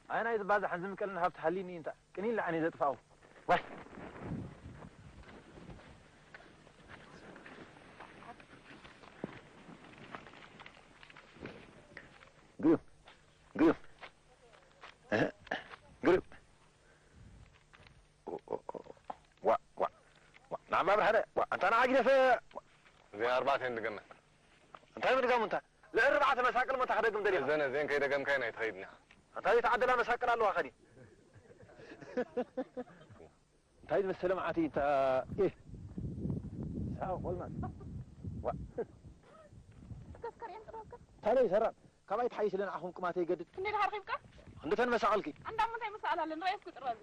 ኣይ ናይ ዝባዛሕን ዝምቀልን ሃብቲ ሃሊኒ እንታ ቅኒን ለዓኒ ዘጥፋው። ዋይ። ግርም፣ ግርም፣ እህ፣ ግርም። ዋ፣ ዋ፣ ዋ፣ ንዓማ ብርሃነ፣ ዋ፣ ኣንታ ንዓ ግደፈ። ዋ። እዚኣ ኣርባዕተ እየን ድገመን። እንታይ ምድጋሙ እንታ? ልዕሊ ኣርባዕተ መሳቅል ሞ እንታይ ክደግም ደሊኻ? እዘን፣ እዘን ከይደገምካየን ኣይትኸይድን ኢኻ። ኣንታ ዘይተዓደላ መሳቅል ኣለዋ ኸዲ። እንታይ ዝመሰለ መዓት እዩ እንታ፣ ኤህ። ሳው ኾልማን። ዋ። ተስከር የንጥረካ። ታዲያ ይሰራ። ካባይ ተሓይሽ ለንዓኹም ቅማተይ ገድድ። ክንደይ ደሓር ኺብካ? ክንደተን መሳቕልኪ? ኣንዳ እሞ እንታይ መሳቕል ኣለ? ንረኣየስ ክጥረዚ።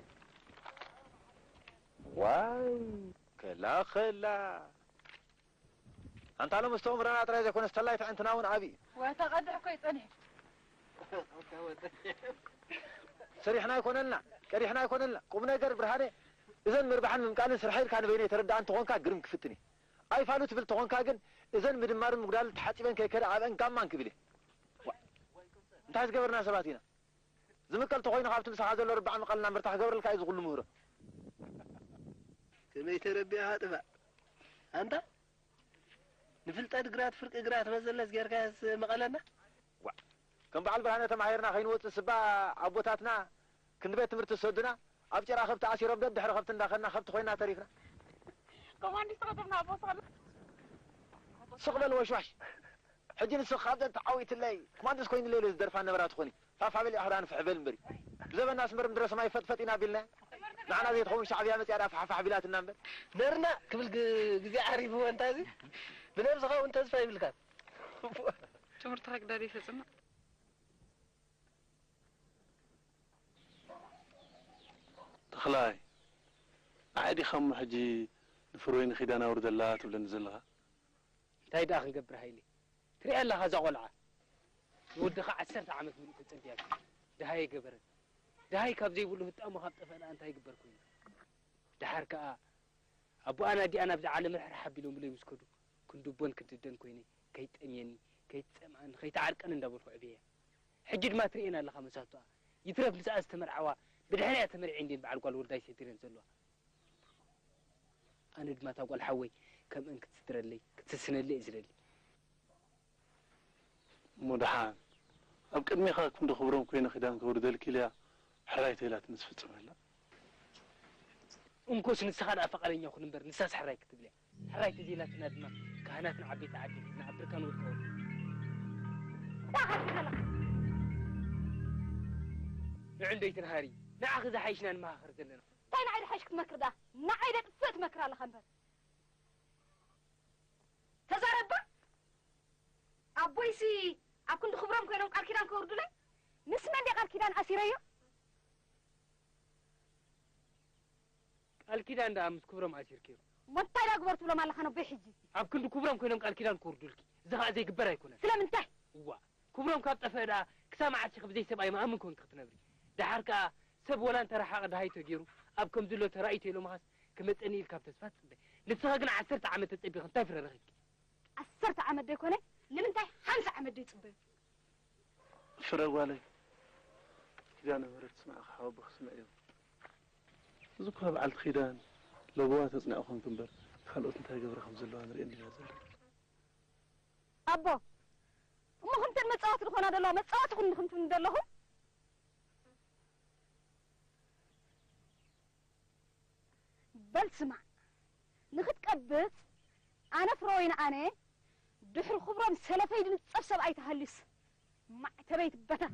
ዋይ፣ ከላ፣ ከላ። ኣንታ ሎምስ ተእምሮና ጥራይ ዘይኮነስ ተላይ ኣዕንትና እውን ዓቢ እዩ። ወተቐድሕ እኮ እዩ ጸኒሑ። ሰሪሕና ኣይኮነልና፣ ቀዲሕና ኣይኮነልና። ቁም ነገር ብርሃነ፣ እዘን ምርባሕን ምምቃልን ስርሐይ ኢልካ ንበይነይ ተረዳእ እንተኾንካ ግርም ክፍትን እዩ። ኣይፋሉ ትብል ተኾንካ ግን፣ እዘን ምድማርን ምጉዳልን ተሓጺበን ከይከዳ ኣብአን ጋማን ክብል እየ። ዋ፣ እንታይ ዝገበርና ሰባት ኢና? ዝምቀል ተኾይኑ ካብቲ ምሳኻ ዘሎ ርባዕ ምቐልና እምበርታ ክገብረልካ እዩ ዝኹሉ ምህሮ። ከመይ ተረቢኻ ጥፋእ። ኣንታ ንፍልጠት ግራት ፍርቂ ግራት መዘለስ ጌርካስ መቐለና? ዋ፣ ከም በዓል ብርሃነ ተማሂርና ከይንወጽእ ስባ ኣቦታትና ክንዲ ቤት ትምህርቲ ዝሰዱና ኣብ ጭራ ከብቲ ኣሲሮም ደድሕሪ ከብቲ እንዳኸድና ከብቲ ኮይና ተሪፍና። ኮማንዲስት ከተምና ኣቦ ስቕ በል። ስቕ በል ወሽዋሽ። ሕጂ ንስኺ ካብዘን ተዓዊትለይ ኮማንዲስት ኮይንለይ ኢለ ዝደርፋ ነበራ ትኾኒ። ፋፋ በል ኢኻ ደኣ ንፍሕ በል እምበሪ። ብዘበና ኣስመር ምድረ ሰማይ ፈጥፈጥ ኢና ቢልና። ንዓና ዘይትኸውን ሻዕብያ መጽያ ደኣ ፋሕፋሕ ቢላትና እምበር። ነርና ክብል ግ-፣ ግዜ ዓሪፍዎ እንታ እዚ ብነብስኻ እውን ተስፋ ይብልካን። ትምህርትኻ ግዳደ ይፈጽም። ተኽላይ፣ ንዓይ ዲኻ እሞ ሕጂ ንፍርወይኒ ኪዳን ኣውርደላ ትብለኒ ዘለኻ? እንታይ ደኣ ክንገብር ሃይለ? ትሪኣ ኣለኻ እዛ ቆልዓ። ንወድኻ ዓሰርተ ዓመት ሙሉእ ተጸቢያቶ። ደሃይ ኣይገበረን። ደሃይ ካብ ዘይብሉ ህጣሞ ካብ ጠፍአ ደኣ እንታይ ይግበር ኮይኑ? ደሓር ከኣ ኣቦኣን ኣዲኣን ኣብዚ ዓለም ርሕራሕ ኣቢሎም ብለይ ምስ ከዱ፣ ክንዲ ኣቦን ክንዲ ኣደን ኮይነ፣ ከይጠምየኒ፣ ከይትጸምኣኒ፣ ከይትዓርቀኒ እንዳበልኩ ዕብየያ። ሕጂ ድማ ትርእየን ኣለኻ መሳቱኣ። ይትረፍ ምስኣ ዝተመርዓዋ፣ ብድሕሪኣ ተመርዒ እንድየን በዓል ጓል ወልዳይ ሰዲረን ዘለዋ። ኣነ ድማ እታ ጓል ሓወይ ከምአን ክትስድረለይ፣ ክትስስነለይ እየ ዝደሊ። እሞ ደሓን ኣብ ቅድሜኻ ክንዲ ክብሮም ኮይነ ኪዳን ከውርደልኪ ኢለያ ሕራይ ተይላትንስ ፍጽመላ። እንኮስ ንስኻ ደኣ ፈቓደኛ ኩን እምበር ንሳስ ሕራይ ክትብልያ። ሕራይ ተዘይላትና ድማ ካህናትን ዓበይቲ ዓዲ ሒዝና ኣብ ብርካ ንወድቀ ወድቀ። ባኻ ትኸላ። ንዕንዶይ ትንሃሪ፣ ንዓኺ ዝሓይሽና ንመኻኸር ዘለና። እንታይ ንዓይ ድሓይሽ ክትመክር ደኣ? ንዓይ ደጥፍእ ትመክር ኣለኻ እምበር። ተዛረባ። ኣቦይሲ ኣብ ክንዲ ክብሮም ኮይኖም ቃል ኪዳን ከውርዱለይ? ምስ መን ድየ ቃል ኪዳን ኣሲረዮ? ቃል ኪዳን ደኣ ምስ ክብሮም ኣሲርክዮ። እሞ እንታይ ደኣ ግበር ትብሎም ኣለኻ ነቦይ ሕጂ? ኣብ ክንዲ ክብሮም ኮይኖም ቃል ኪዳን ከውርዱልኪ። እዚ ኸኣ ዘይግበር ኣይኮነን። ስለምንታይ? እዋ፣ ክብሮም ካብ ጠፍአ ደኣ ክሳብ መዓስ ኢኺ ብዘይ ሰብኣይ መኣምን ኮንኪ ክትነብሪ? ደሓር ከኣ ሰብ ወላ እንተ ረሓቐ ደሃይ ተገይሩ ኣብ ከምዚ ኣሎ ተራእዩ ተይሎምኻስ ክመጸኒ ኢልካ ብተስፋ ትጽበ። ንስኺ ግን ዓሰርተ ዓመት ተጸቢኺ እንታይ ፍረ ረኺብኪ? ዓሰርተ ዓመት ደይኮነ፣ ንምንታይ ሓምሳ ዓመት ደይጽበዩ? ፍረ ጓለይ፣ ኪዳነ ምሕረት ስማዕኻ ሓወቦኺ ስምዕዮ። እዚ እኳ በዓልቲ ኪዳን ለበዋ ተጽንዐ ኮንኪ እምበር፣ ካልኦት እንታይ ገብራ ከም ዘለዋ ንርእየን ዲና ዘለና? ኣቦ፣ እሞ ከምተን መጻወቲ ዝኾና ዘለዋ መጻወቲ ኩን ከምትብሉ ዘለኹም? በል ስማዕ፣ ንኽትቀብጽ ኣነ ፍረወይኒ ኣነ ድሕሪ ክብሮም ሰለፈይ ድንጸፍ ሰብኣይ ተሃልዩስ ማዕተበይ ትበተኽ።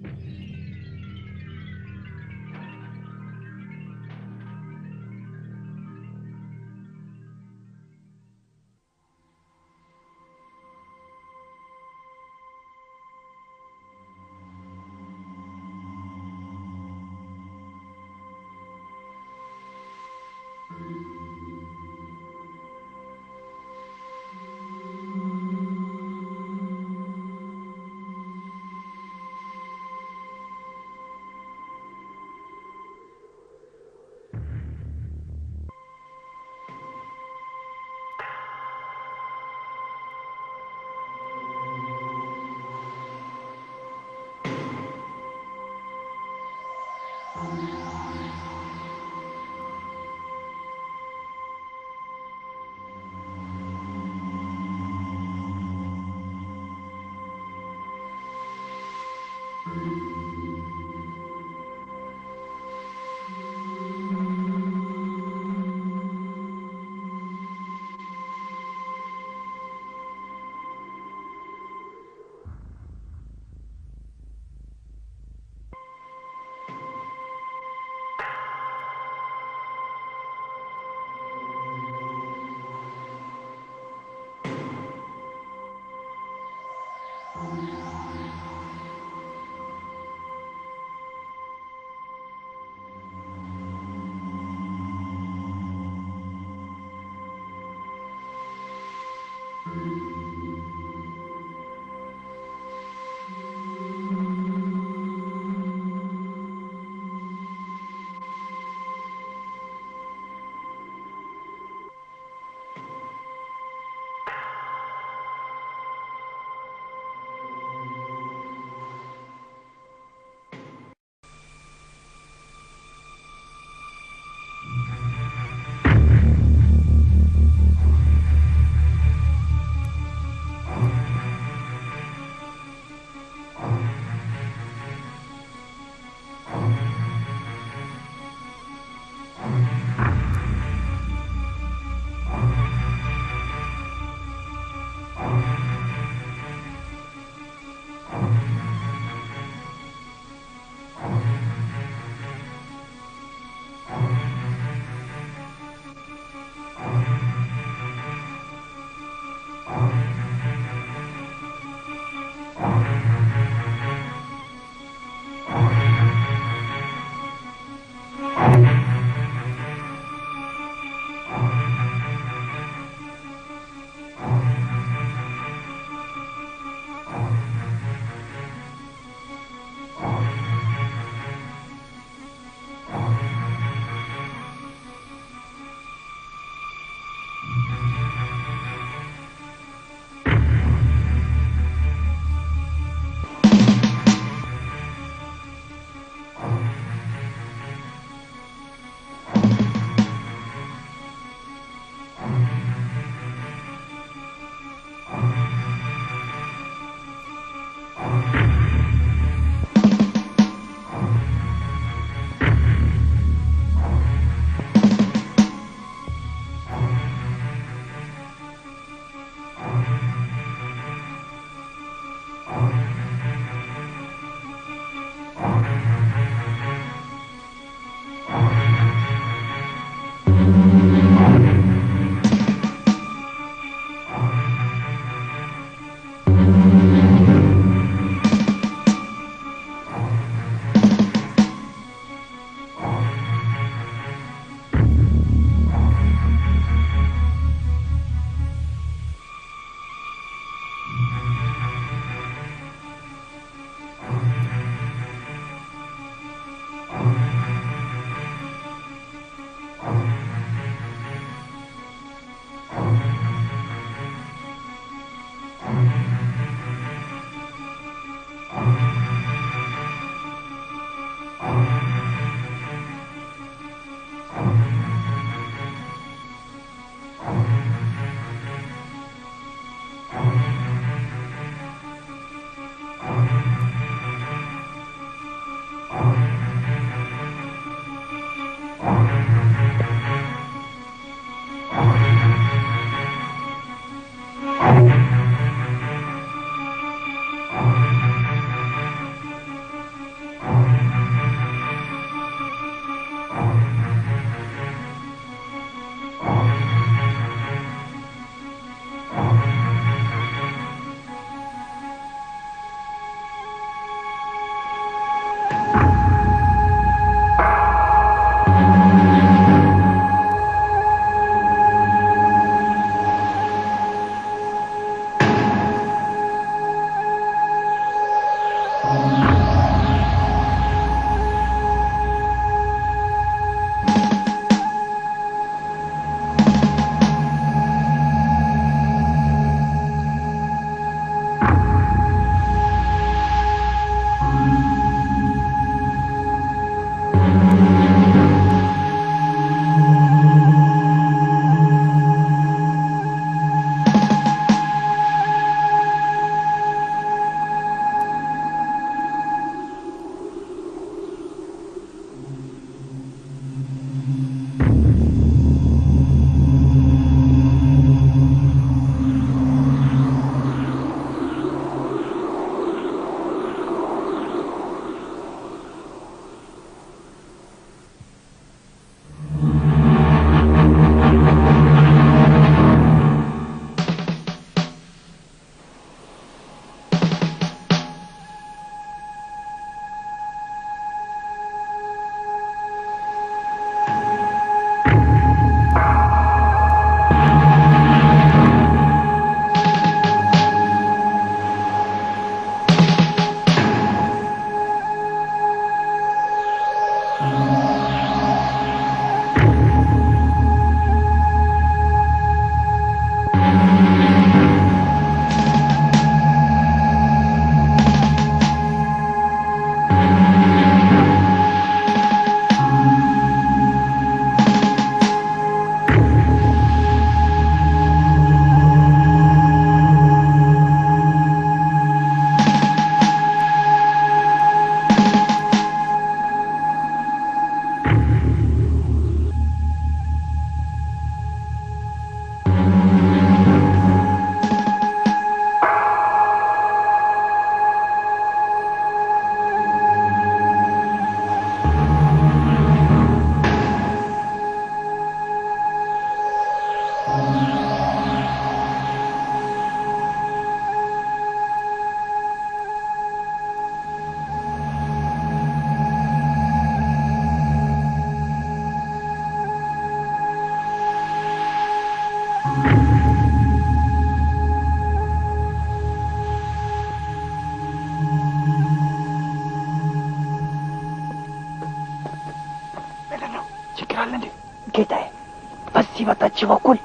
በታች በኩል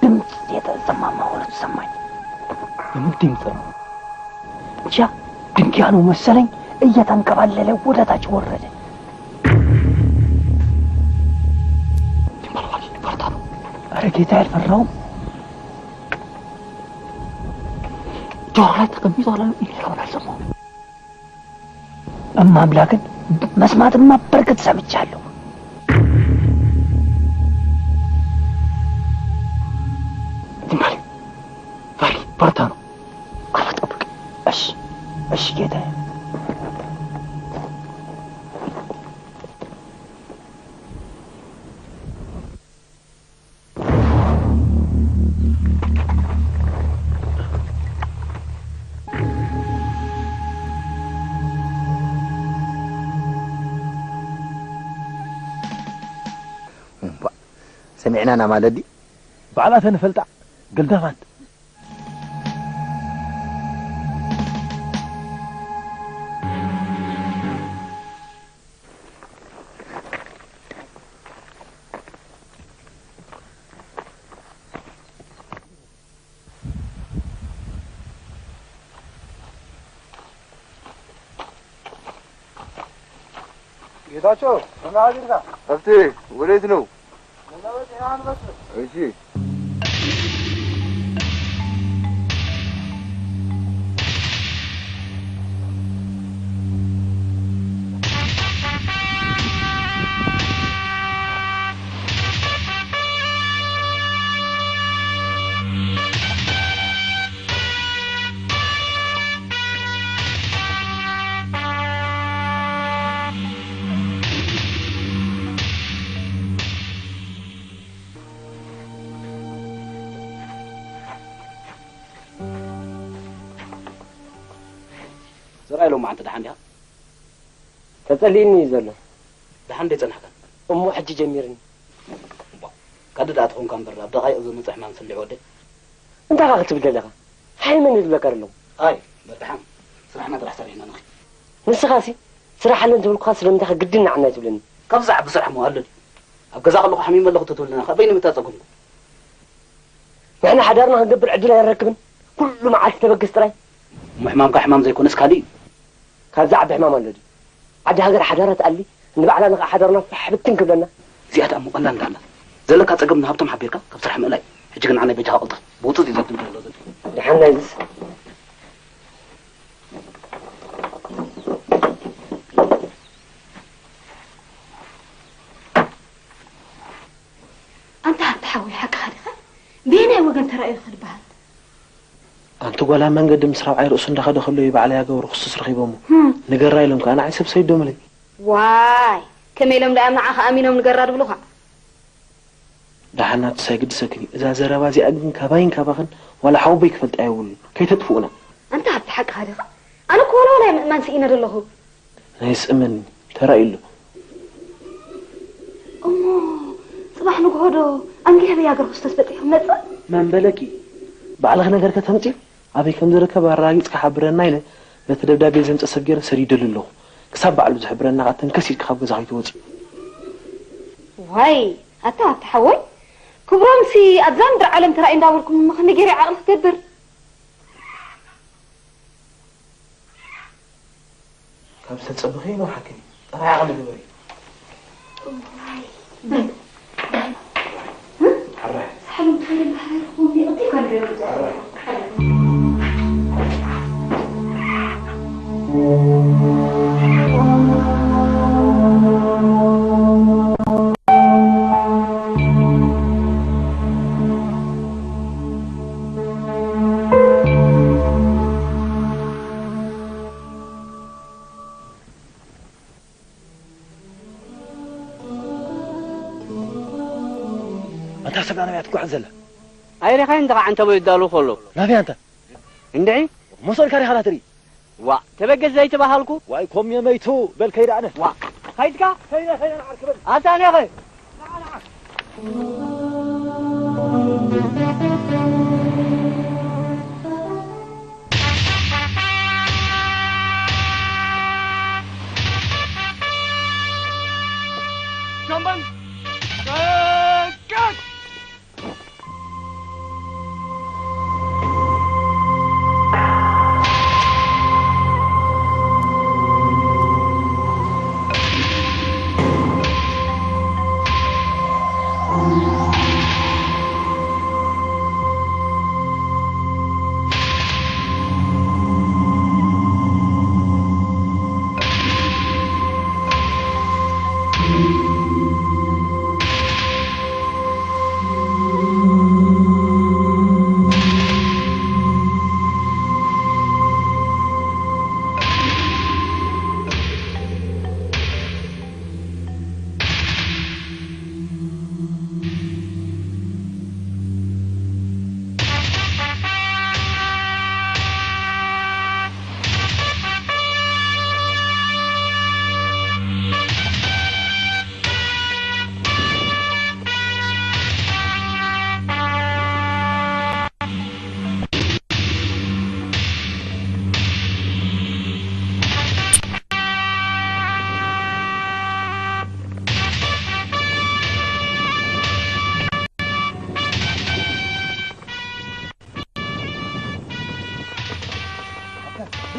ድምፅ የተሰማማ ሆኖ ተሰማኝ። የምን ድምፅ ነው? ብቻ ድንጋይ ነው መሰለኝ፣ እየተንከባለለ ወደ ታች ወረደ። ኧረ ጌታ፣ አልፈራሁም። ጆሮ ላይ ተቀምጦ አላሉ፣ እኔ ለምን አልሰማሁም? እማምላክን መስማትማ በርግጥ ሰምቻለሁ። ዝም በል ፈሪ፣ በርታ ነው። አፈጠብቅ። እሺ፣ እሺ ጌታዬ። እምቧ፣ ሰሚዕናና ማለት ድዩ? ባዕላተን ፈልጣ ገልዳፋት። ጌታቸው፣ ከመይ ሓዲርካ? ሃብቴ፣ ወዴት ነው? እሺ። ዘርኣይ፣ ሎማዓንቲ ደሓን ዲኻ? ተጸሊእኒ እዩ ዘሎ። ደሓን ደይጸናሕካን? እሞ ሕጂ ጀሚርኒ። እባ፣ ቀዲ ደኣ ተኾንካ እምበር፣ ኣብ ደቓይቕ ዝመጽእ ሕማም ስልዕ ወደይ። እንታይ ኢኻ ክትብል ዘለኻ? ሓይ መን እዩ ዝብለካ ዘሎ? ኣይ፣ በርትሓም፣ ስራሕና ጥራሕ ሰሪሕና ንኺድ። ንስኻሲ፣ ስራሕ ኣለን ዝብልኩኻ ስለምንታይ ግድን ንዓና ኣይትብለኒ? ካብ ዝዓቢ ስራሕ እሞ ኣሎ ድዩ? ኣብ ገዛ ከለኹ ሓሚመ ኣለኹ ተትብለና፣ ካብ በይኑ ምታ ጸገምኩ። ንሕና ሓዳርና ክንገብር ዕድል ኣይንረክብን። ኩሉ መዓልቲ ተበገስ ጥራይ። እሞ ሕማምካ ሕማም ዘይኮነስ ካልእ እዩ። ካብዚ ዓቢ ሕማም ኣሎ ድዩ? ዓዲ ሃገር ሓዳራ ትኣሊ፣ ንባዕላ ንኸዓ ሓዳርና ፋሕ ብትን ክብለና። እዚኣ ደኣ እሞ ቀላል እንዳላ። ዘለካ ጸገም ንሃብቶም ሓቢርካ ካብ ስራሕ ምእላይ። ሕጂ ግን ዓናይ በጃኻ ቅልጥፍ። ብውጹእ እዩ ዘድም ዘሎ ዘሎ። ደሓን ናይዝስ? ኣንታ ኣንታ ሓወይ ሓቅኻ ዲኻ? በየናይ ወገን ተራእዩ ኸ ዝበሃል? ኣንቲ ጓል ኣብ መንገዲ ምስ ራብዓይ ርእሱ እንዳኸደ ከሎ እዩ ባዕለይ ኣገው ርኹስስ ረኺቦሞ። ህም። ንገራ ኢሎም ከኣ ንዓይ ሰብ ሰይዶምለይ። ዋይ፣ ከመይ ኢሎም ደኣ ንዓኻ ኣሚኖም ንገራ ድብሉኻ? ደሓን ናትስ ኣይግድሰክን እዩ። እዛ ዘረባ እዚኣ ግን ካባይን ካባኽን ዋላ ሓወቦይ ክፈልጣ የብሉን። ከይተጥፍኡና። ኣንታ ሃብቲ ሓቅኻ ዲኻ? ኣነ እኮ ዋላ ዋላ እየ ምእማን ስኢነ ዘለኹ። ናይ ስእመኒ ተራእዩ ኣሎ። እሞ ጽባሕ ንግሆ ዶ ኣንጊሀ በይ ሃገር ክርስቶስ በጺሑ ክመጽእ? መን በለኪ? ባዕልኺ ነገር ከተምጽኢ? ኣበይ ከም ዝርከብ ኣረጋጊጽ ክሓብረና ኢለ በቲ ደብዳቤ ዘምጸ ሰብ ገይረ ሰዲደሉ ኣለኹ። ክሳብ ባዕሉ ዝሕብረና ኸኣ ተንከስ ኢልኪ ካብ ገዛ ከይትወጺ። ዋይ፣ ኣታ፣ ኣታ ሓወይ፣ ክብሮምሲ ኣብዛ ምድሪ ዓለም ተራእዩ እንዳበልኩም እሞ ከመይ ገይረ ዓቕሊ ክገብር? ካብ ዝተጸበኺ ይነውሓክን እዩ። ጥራይ ዓቕሊ ግበሪ። እዋይ፣ በል፣ በል። ሕራይ። ሳሕሎም ትኸይደ ማሕበር ክኸውን ይቕጽል ከሎ ይቕጽል። ሕራይ። ኣንታ ሰብና ናበይ እያ ትጓዓዝ ዘላ? ኣይረኻይን ደኻ ዓንተቦ ይዳሉ ከሎ። ናበይ ኣንታ? እንድዒ? መሶልካ ዲኻ ትርኢ? ዋ፣ ተበገስ ዘይተባሃልኩ? ዋይ ኮም የመይቱ፣ በል ከይደ ኣነ። ዋ፣ ከይድካ? ከይደ፣ ከይደ ንዓርክ በል። ኣታ ነኸ? ንዓ፣ ንዓ። ሻምበል! ደቀስ!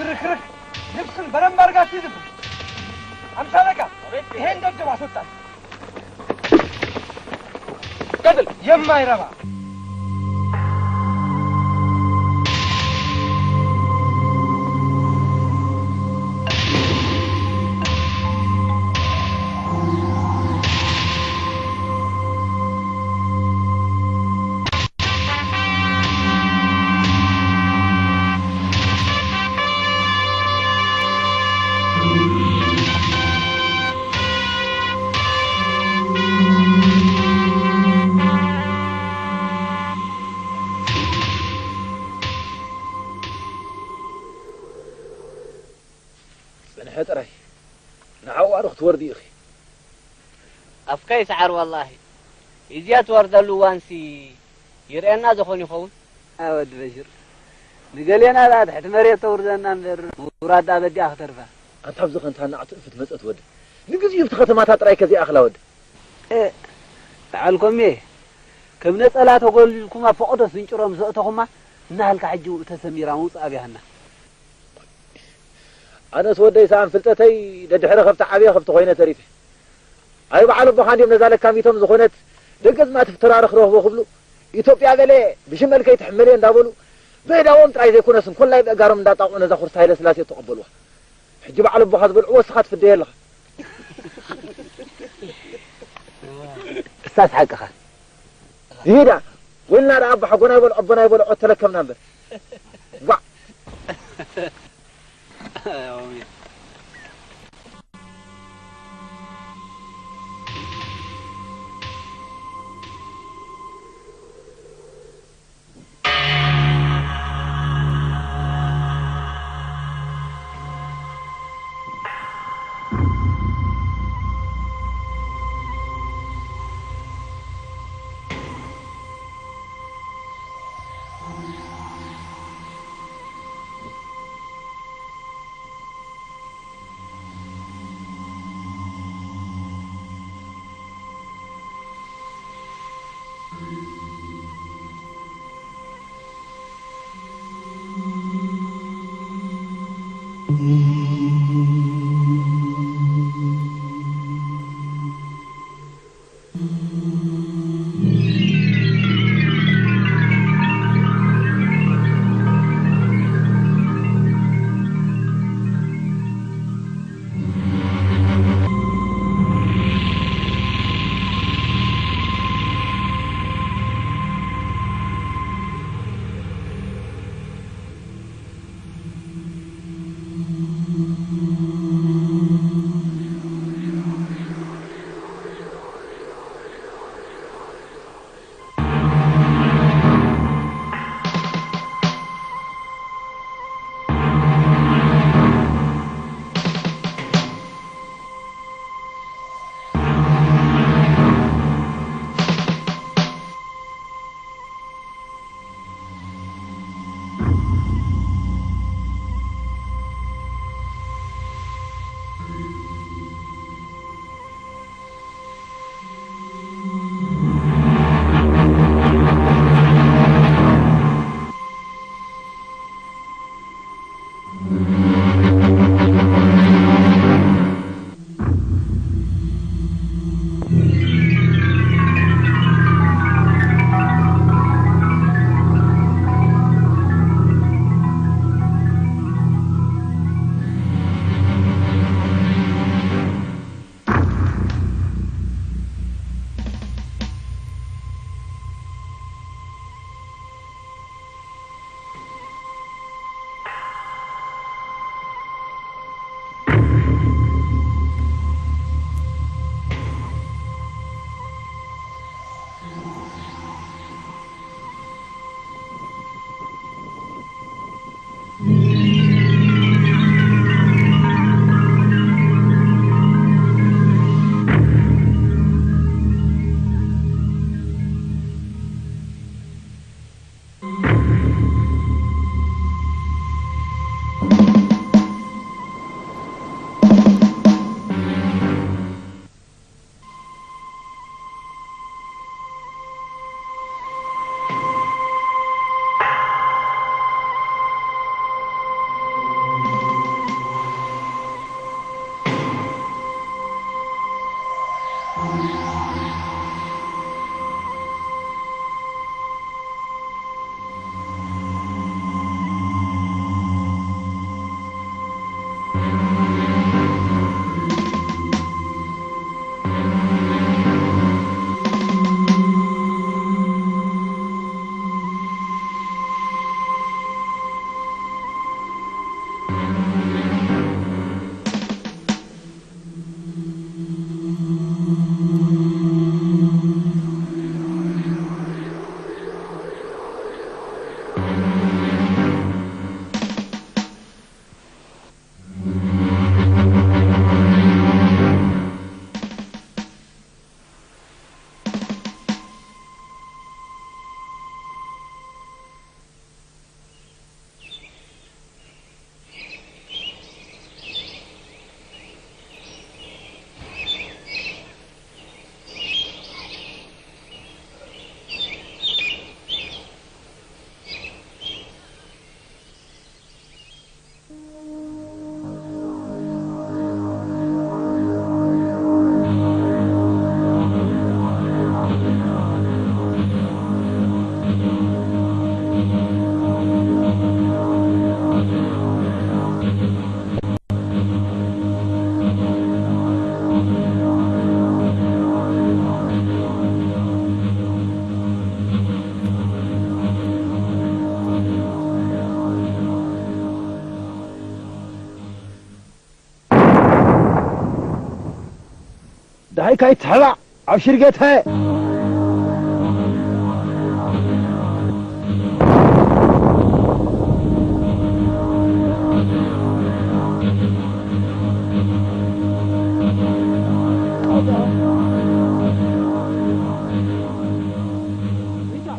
ርክርክ ልብስን በደንብ አድርጋችሁ ይዝብ። አምሳ አለቃ፣ ይሄን ደብደብ አስወጣት። ቀጥል። የማይረባ ጽንሐ ጥራይ ንዓኡ ኣዶ ክትወርዲ ኢኺ። ኣፍካ ይስዓር ወላሂ። እዚኣ ትወርደሉ እዋንሲ ይርእየና ዝኾን ይኸውን? ኣወድ በሽር፣ ንገሌና ደኣ ትሕቲ መሬት ተውርደና እምበር ምውራድ ደኣ በዲኣ ክተርፋ። ኣንታ ኣብዚ ኸንታ ናዕቲ እፍት መጸት ወዲ። ንግዚኡ ኣብቲ ከተማታት ጥራይ ከ ዘይኣኽላ ወዲ። እ፣ ተዓልኮሜ፣ ከም ነጸላ ተጎልልኩም ኣብ ፈቐዶ ስንጭሮ ምስ ኣእተኹማ፣ እናሃልካ ሕጂ ተሰሚራ ምውጻእ ኣብያህና። ኣነስ ወደይ ሰኣን ፍልጠተይ ደድሕሪ ከብቲ ዓብየ ከብቲ ኮይነ ተሪፈ። ኣይ በዓል ኣቦኻ እንዲዮም ነዛ ለካሚቶም ዝኾነት ደገዝማት ፍትራሪ ክረኽቦ ክብሉ ኢትዮጵያ ገለ ብሽመል ከይትሕመል እየ እንዳበሉ ብእዳዎም ጥራይ ዘይኮነስ እንኮላይ ብእጋሮም እንዳጣቕዑ ነዛ ኩርሲ ሃይለ ስላሴ ተቐበልዋ። ሕጂ በዓል ኣቦኻ ዝበልዕዎ እስኻ ትፍደዮ ኣለኻ። እሳስ ሓቅኻ። ይሄዳ ወልና ደኣ ኣቦ ሓጎና ይበልዖ ኣቦና ይበልዖ ተለከምና እምበር። ጓዕ። ኣይ ካይትሕባእ ኣብሽር ጌታየ።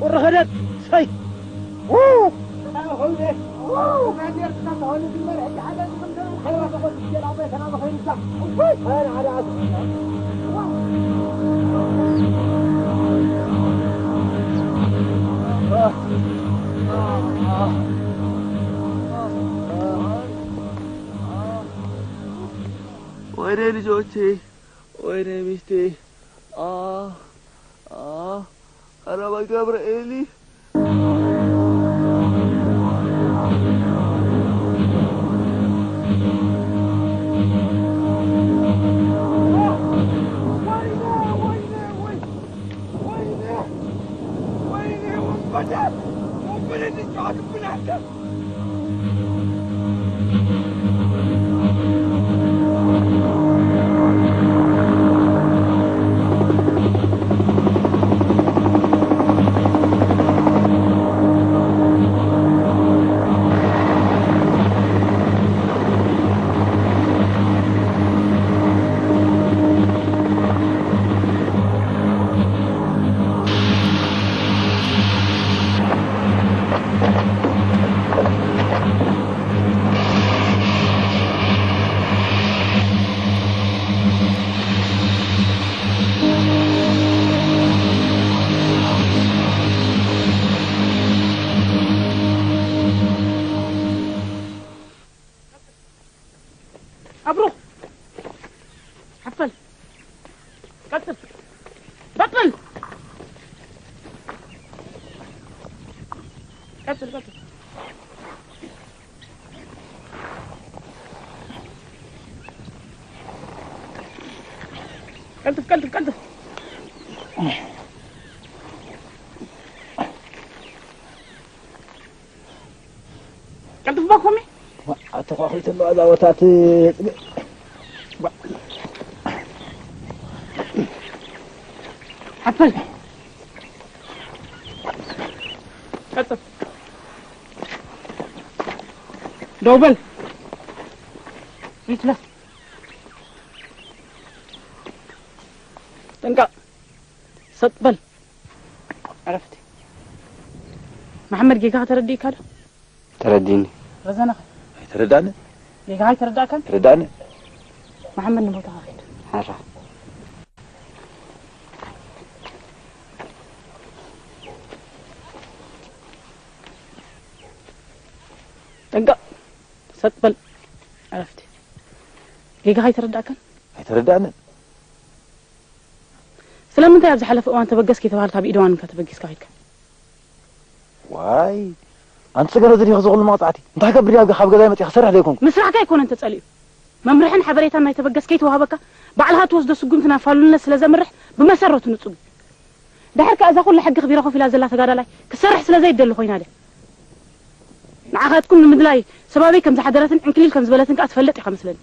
ቁሪ ኸደት ሰይ ወይኔ ልጆቼ፣ ወይኔ ሚስቴ። አ አ ኧረ በገብርኤል። ኣብሮ! ሓፈል! ቀጽል! ቀጽል! ቀጽል፣ ቀጽል። ቀልጥፍ፣ ቀልጥፍ፣ ቀልጥፍ። ቀልጥፍ ባኮሚ። ኣተኳኺት ኣለዋ እዛ ወታት ጽገ። ሓፈል። ቀልጥፍ። ደው በል። ሪትለስ። ጥንቃቕ። ሰጥ በል። ዕረፍቲ። መሓመድ፣ ጌጋኻ ተረዲእካ ዶ? ተረዲእኒ። ረዘነ ኸ? ኣይተረዳእንን። ጌጋኻ ኣይተረዳእካን? ተረዳእኒ። መሓመድ፣ ንቦታኻ ኺድ። ሕራ። ጥንቃቕ። ሰጥ በል። ዕረፍቲ። ጌጋኻ ኣይተረዳእካን? ኣይተረዳእንን። ስለምንታይ ኣብ ዝሓለፈ እዋን ተበገስ ከይተባሃልካ ብኢድ ዋንካ ተበጊስካ ኸድካ? ዋይ፣ ኣንቲ ጽገ ነዚ ዲኺ ዝኹሉ መቕጻዕቲ? እንታይ ከብድ እያ ካብ ገዛይ መጺኣ ክሰርሕ ዘይኮንኩ? ምስራሕካ ኣይኮነን ተጸሊኡ። መምርሕን ሓበሬታን ናይ ተበገስ ከይተዋህበካ፣ ባዕልኻ ትወስዶ ስጉምቲ ናብ ፋሉልነት ስለ ዘምርሕ ብመሰረቱ ንጹግ እዩ። ድሕር ከኣ እዛ ኩላ ሕጊ ኣኽቢራ ኮፍ ኢላ ዘላ ተጋዳላይ ክትሰርሕ ስለ ዘይደሊ ኮይና ድያ? ንዓኻትኩም ንምድላይ ሰባበይ ከም ዝሓደረትን ዕንክሊል ከም ዝበለትን ከኣ ትፈልጥ ኢኻ መስለኒ።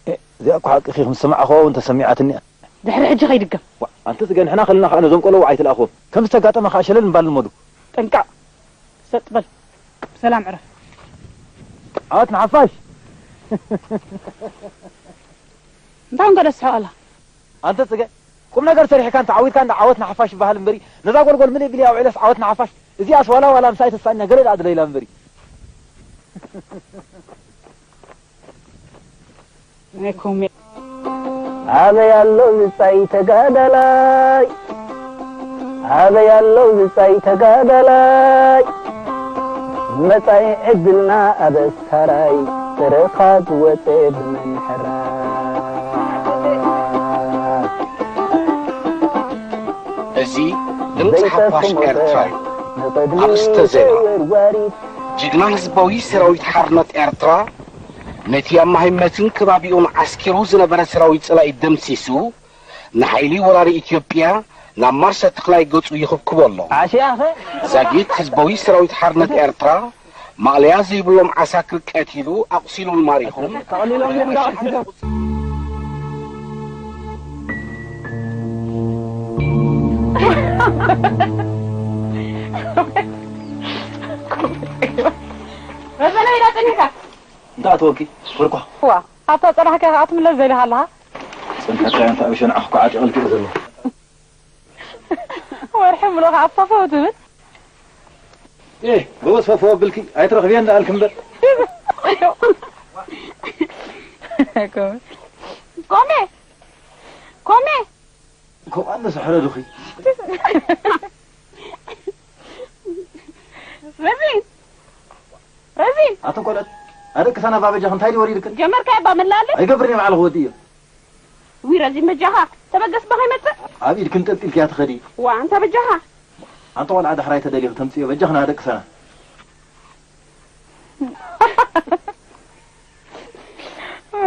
እ፣ እዚኣ እኮ ሓቂ ኢኺ፣ ምስ ሰማዕኽዋ እውን ተሰሚዓትኒ እያ። ድሕሪ ሕጂ ከይድገም። ዋ፣ ኣንቲ ጽገ ንሕና ከለና ከኣ ነዞም ቆልዑ ኣይትልኣኽዎም። ከም ዝተጋጠመ ከኣ ሸለል ምባል ልመዱ። ጥንቃቕ። ሰጥ በል። ብሰላም ዕረፍ። ኣት ንሓፋሽ። እንታይ እንከ ደስሖ ኣላ? ኣንተ ጽገ፣ ቁም ነገር ሰሪሕካ እንተ ዓዊትካ እንዳ ዓወት ንሓፋሽ ይበሃል እምበሪ፣ ነዛ ጎልጎል ምልእ ቢለይ ኣውዒለስ ዓወት ንሓፋሽ። እዚኣስ ዋላ ዋላ ምሳይ ተሳእና ገለ ደኣ ድለይላ እምበሪ። ናይ ኮሜ- ኣበይ ኣሎ ብጻይ ተጋዳላይ? ኣበይ ኣሎ ብጻይ ተጋዳላይ? መጻኢ ዕድልና ኣበሳራይ፣ ጥርኻ ዝወጸ ብመን ሕራይ? እዚ ድምጺ ሓፋሽ ኤርትራ እዩ። ኣርእስተ ዜና። ጅግና ህዝባዊ ሰራዊት ሓርነት ኤርትራ ነቲ ኣብ ማሂመትን ከባቢኡን ዓስኪሩ ዝነበረ ሰራዊት ጸላኢ ደምሲሱ፣ ንሓይሊ ወራሪ ኢትዮጵያ ናብ ማርሰ ተኽላይ ገጹ ይኽብክቦ ኣሎ። ዓሽያኸ? ዛጊት ህዝባዊ ሰራዊት ሓርነት ኤርትራ፣ ማእለያ ዘይብሎም ዓሳክር ቀቲሉ፣ ኣቑሲሉን ማሪኹን። ተቐሊሎም እዮም እንዳቐሲሎም። መበለ ኢላ ጸኒሕካ? እንታይ ኣተወኪ? ወርቋ። ዋ፣ ኣብታ ጸናሕካ ከኣ ትምለስ ዘይልካ ኣለኻ? ጽንሐካ እንታይ ብሸንዓኽ እኮ ዓጢቕልኪ እዩ ዘሎ። ወርሒ ምሎ ከኣ ፈፈው ትብል። ኤ፣ ጎበዝ ፈፈው ኣብልኪ፣ ኣይትረኽብየን ደኣልኪ እምበር። ኮሜ፣ ኮሜ። ከምኡ ኣነስ ሕረዱኺ። ረዚን፣ ረዚን። ኣቱም ቆልዑት፣ ኣደቅሳና ባበጃኹም እንታይ ድዩ ወሪድክን? ጀመርካዮ እባ ምላለ? ኣይገብርን እየ ባዕሉ ክወዲ እየ። ዊ ረዚን በጃኻ፣ ተበገስ እባ ከይመጽእ። ኣብ ኢድክን ጠልጢልክያ ትኸዲ። ዋ፣ እንተ በጃኻ። ኣንተ ቆልዓ ዳሕራይ ተደሊኺ ተምጽዮ በጃኽና ኣደቅሳና።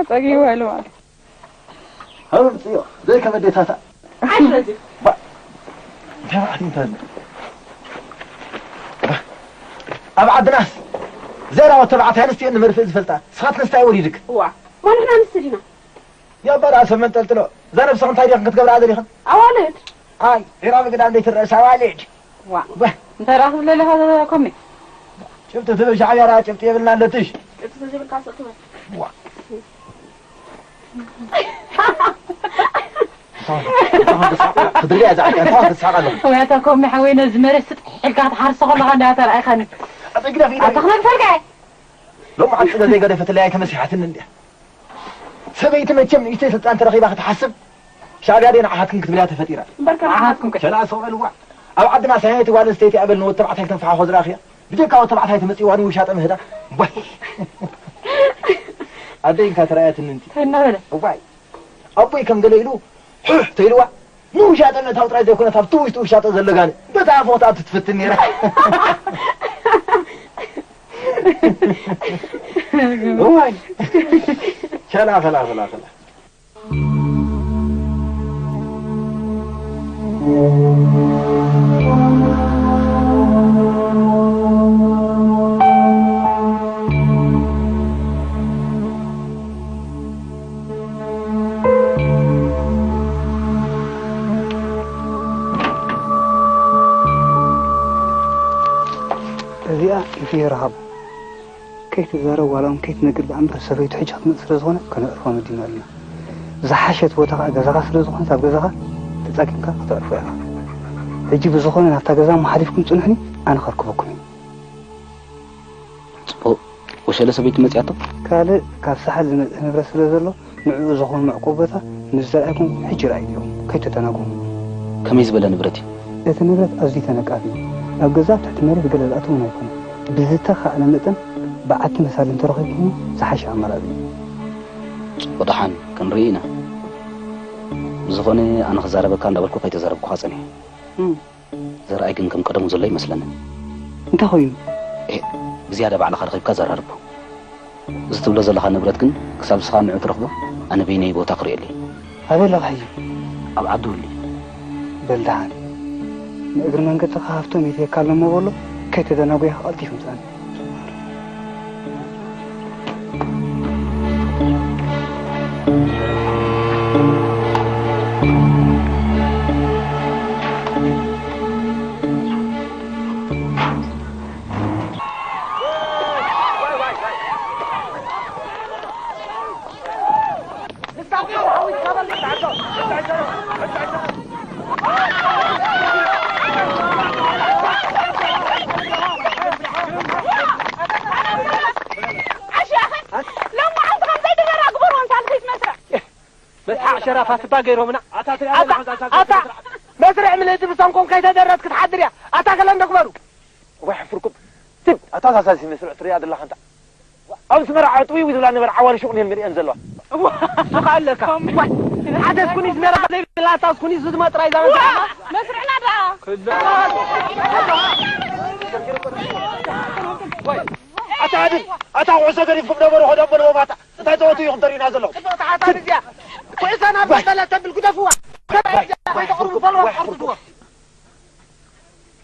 ጸጊቡ ሃይሉ ማለት። ሃብም ጽዮ፣ ዘይከም ኣዴታታ። ኣይ፣ ስለዚ። ባ-፣ እንታይ ማለት እንታይ ኣሎ? ኣብ ዓድናስ ዘራወት ተባዕታይ ኣንስትዮ ንመርፍእ ዝፈልጣ። ስኻትክን እንታይ ወሪድክ? እዋ፣ እሞ ንሕና ኣንስቲ ዲና? ያባ ደኣ ሰብ መንጠልጥሎ። እዛ ነብስኽ እንታይ ዲኽን ክትገብራ ደሊኽን? ኣዋልድ። ኣይ፣ ዒራ ምግዳ እንዴት ትረእስ ኣዋልድ? ዋ፣ ባ- እንታይ ደኣ ክትብል ደሊኻ ኮሜ? ጭብጢ ትብል ሻዕብያ ደኣ ጭብጢ የብልና ኣለትሽ። ጭብጢ ተዘይብልካ ስቕ ትበል። ዋ። ክትሪኣ እዛ ዓዲ፣ እንታይ ክትስሓቕ ኣለኹ? ወይ ኣታ ኮሜ ሓወይ፣ ነዚ መሬት ስጥ ኢልካ ክትሓርሶ ከለኻ እንዳ ተራእኻኒ። ኣታ ግደፍ ኢለ። ኣታ ክነግፈልካ እየ። ሎሚ ዓዲ ስለ ዘይገደፈትለይ ኣይተመሲሓትኒ እንድያ። ሰበይቲ መቸም ንእሽተይ ስልጣን ተረኺባ ክትሓስብ፣ ሻዕብያ ደይ ንዓኻትክን ክትብል እያ ተፈጢራ። እምበር ከም ንዓኻትኩም ከ? ሸላ ሰው በልዋ። ኣብ ዓድና ሳያይቲ ጓል ኣንስተይቲ እያ በል ንወዲ ተባዕታይ ክተንፍሓ ከዝራእኽያ። ብጀካ ወዲ ተባዕታይ ትመጽእ ዋን ውሻጠ ምህዳ። እዋይ። ኣደይ እንካ ተራእያትኒ እንቲ። እናበለ። እዋይ። ኣቦይ ከም ገለ ኢሉ፣ ሑሕ ተይልዋ። ንውሻጠ ምእታው ጥራይ ዘይኮነስ ኣብቲ ውሽጢ ውሻጠ ዘሎ ጋል በታ ኣፎ ክትኣቱ ትፍትን ነይራ። እዋይ። ሸላ፣ ኸላ፣ ኸላ፣ ኸላ። እዚኣ ኢትዮ ረሃቡ። ከይትዛረብ ዋላ እውን ከይትነግር ደኣ እምበር ሰበይቱ ሕጂ ክትመጽእ ስለ ዝኾነ ከነዕርፎ መዲና ኣለና። ዝሓሸት ቦታ ኸኣ ገዛኻ ስለ ዝኾነት ኣብ ገዛኻ ተጻጊምካ ከተዕርፎ ኢኻ። ሕጂ ብዝኾነ ናብታ ገዛ እሞ ሓሊፍኩም ጽንሑኒ፣ ኣነ ከርክበኩም እየ። ጽቡቕ። ወሸለ ሰበይቱ መጺኣቶ? ካልእ ካብ ሳሕል ዝመጽእ ንብረት ስለ ዘሎ ንዕኡ ዝኾኑ መዕቆቢ ቦታ ምስ ዘርኣይኩም ሕጂ ርኣይዎ፣ ከይትተናጎሙ። ከመይ ዝበለ ንብረት እዩ? እቲ ንብረት ኣዝዩ ተነቃፊ እዩ። ኣብ ገዛ ኣብ ትሕቲ መሬት ገለ ዝኣተወ እውን ኣይኮነን። ብዝተኻእለ መጠን በዓቲ መሳሊ እንተረኺብኩም ዝሓሸ ኣማራጺ እዩ። ጽቡቕ፣ ደሓን ክንርኢ ኢና። ብዝኾነ ኣነ ክዛረበካ እንዳበልኩ ከይተዛረብኩኻ ጸኒሐ። እም። ዘርኣይ ግን ከም ቀደሙ ዘሎ ይመስለኒ። እንታይ ኮይኑ? ኤ፣ ብዝያዳ ባዕልኻ ረኺብካ ዘራርቦ። እዚ ትብሎ ዘለኻ ንብረት ግን ክሳብ ንስኻ ንዑ ትረኽቦ፣ ኣነ በይነይ ቦታ ክርእየሉ እየ። ኣበይ ኣለኻ ሕጂ? ኣብ ዓዲ ሁሉ። በል ደሓን። ንእግሪ መንገድኻ ሃፍቶም የትየካ ኣሎ እሞ በሎ፣ ከይተደናጎኻ ቀልጢፍ ምጻኒ። ዓሻ፣ ሎሚ መዓልቲ ከምዘይ ድበራ ግበርዎ፣ ንሳልኺት መስርዕ። መስሓቕ ሸራፋት እባ ገይሮምና። ኣታ ትሪኣ ኣታ፣ ዘለኻ ኣታ፣ መስርዕ ምልእቲ ብሰንኮም ከይተደረት ክትሓድር እያ። ኣታ ከለ እንደግበሩ። እዋይ፣ ሕፍርኩም። ትብ፣ ኣታ ዛዛዚ መስርዕ ትሪኣ ዘለኻ እንታ። ኣብ ኣስመራ ዕጥዊ ዝብላ ነበር ዓዋሪ ሹቕ እየን ንሪአን ዘለዋ። እዋ፣ ሱቕ ኣለካ። እዋይ፣ ሓደ ስኩኒ ዝነራ ዘይብላ፣ ኣታ ስኩኒ ዝድማ ጥራይ ዛመት። እዋ፣ መስርዕና ደኣ። ኣታ ኣድን፣ ኣታ ኩዕሶ ገዲፍኩም ነበሩ፣ ኸዶ በልዎም ኣታ። እንታይ ትወቱ ኢኹም ተሪእና ዘለኹም? ጽብቕቲ ሓሳብ እዚኣ። ኩዕሶ ናብ በለ ተብል ግደፍዋ። ሰብኣይ እዚኣ ከይተቕርቡ በልዎም፣ ኣውርድዎም።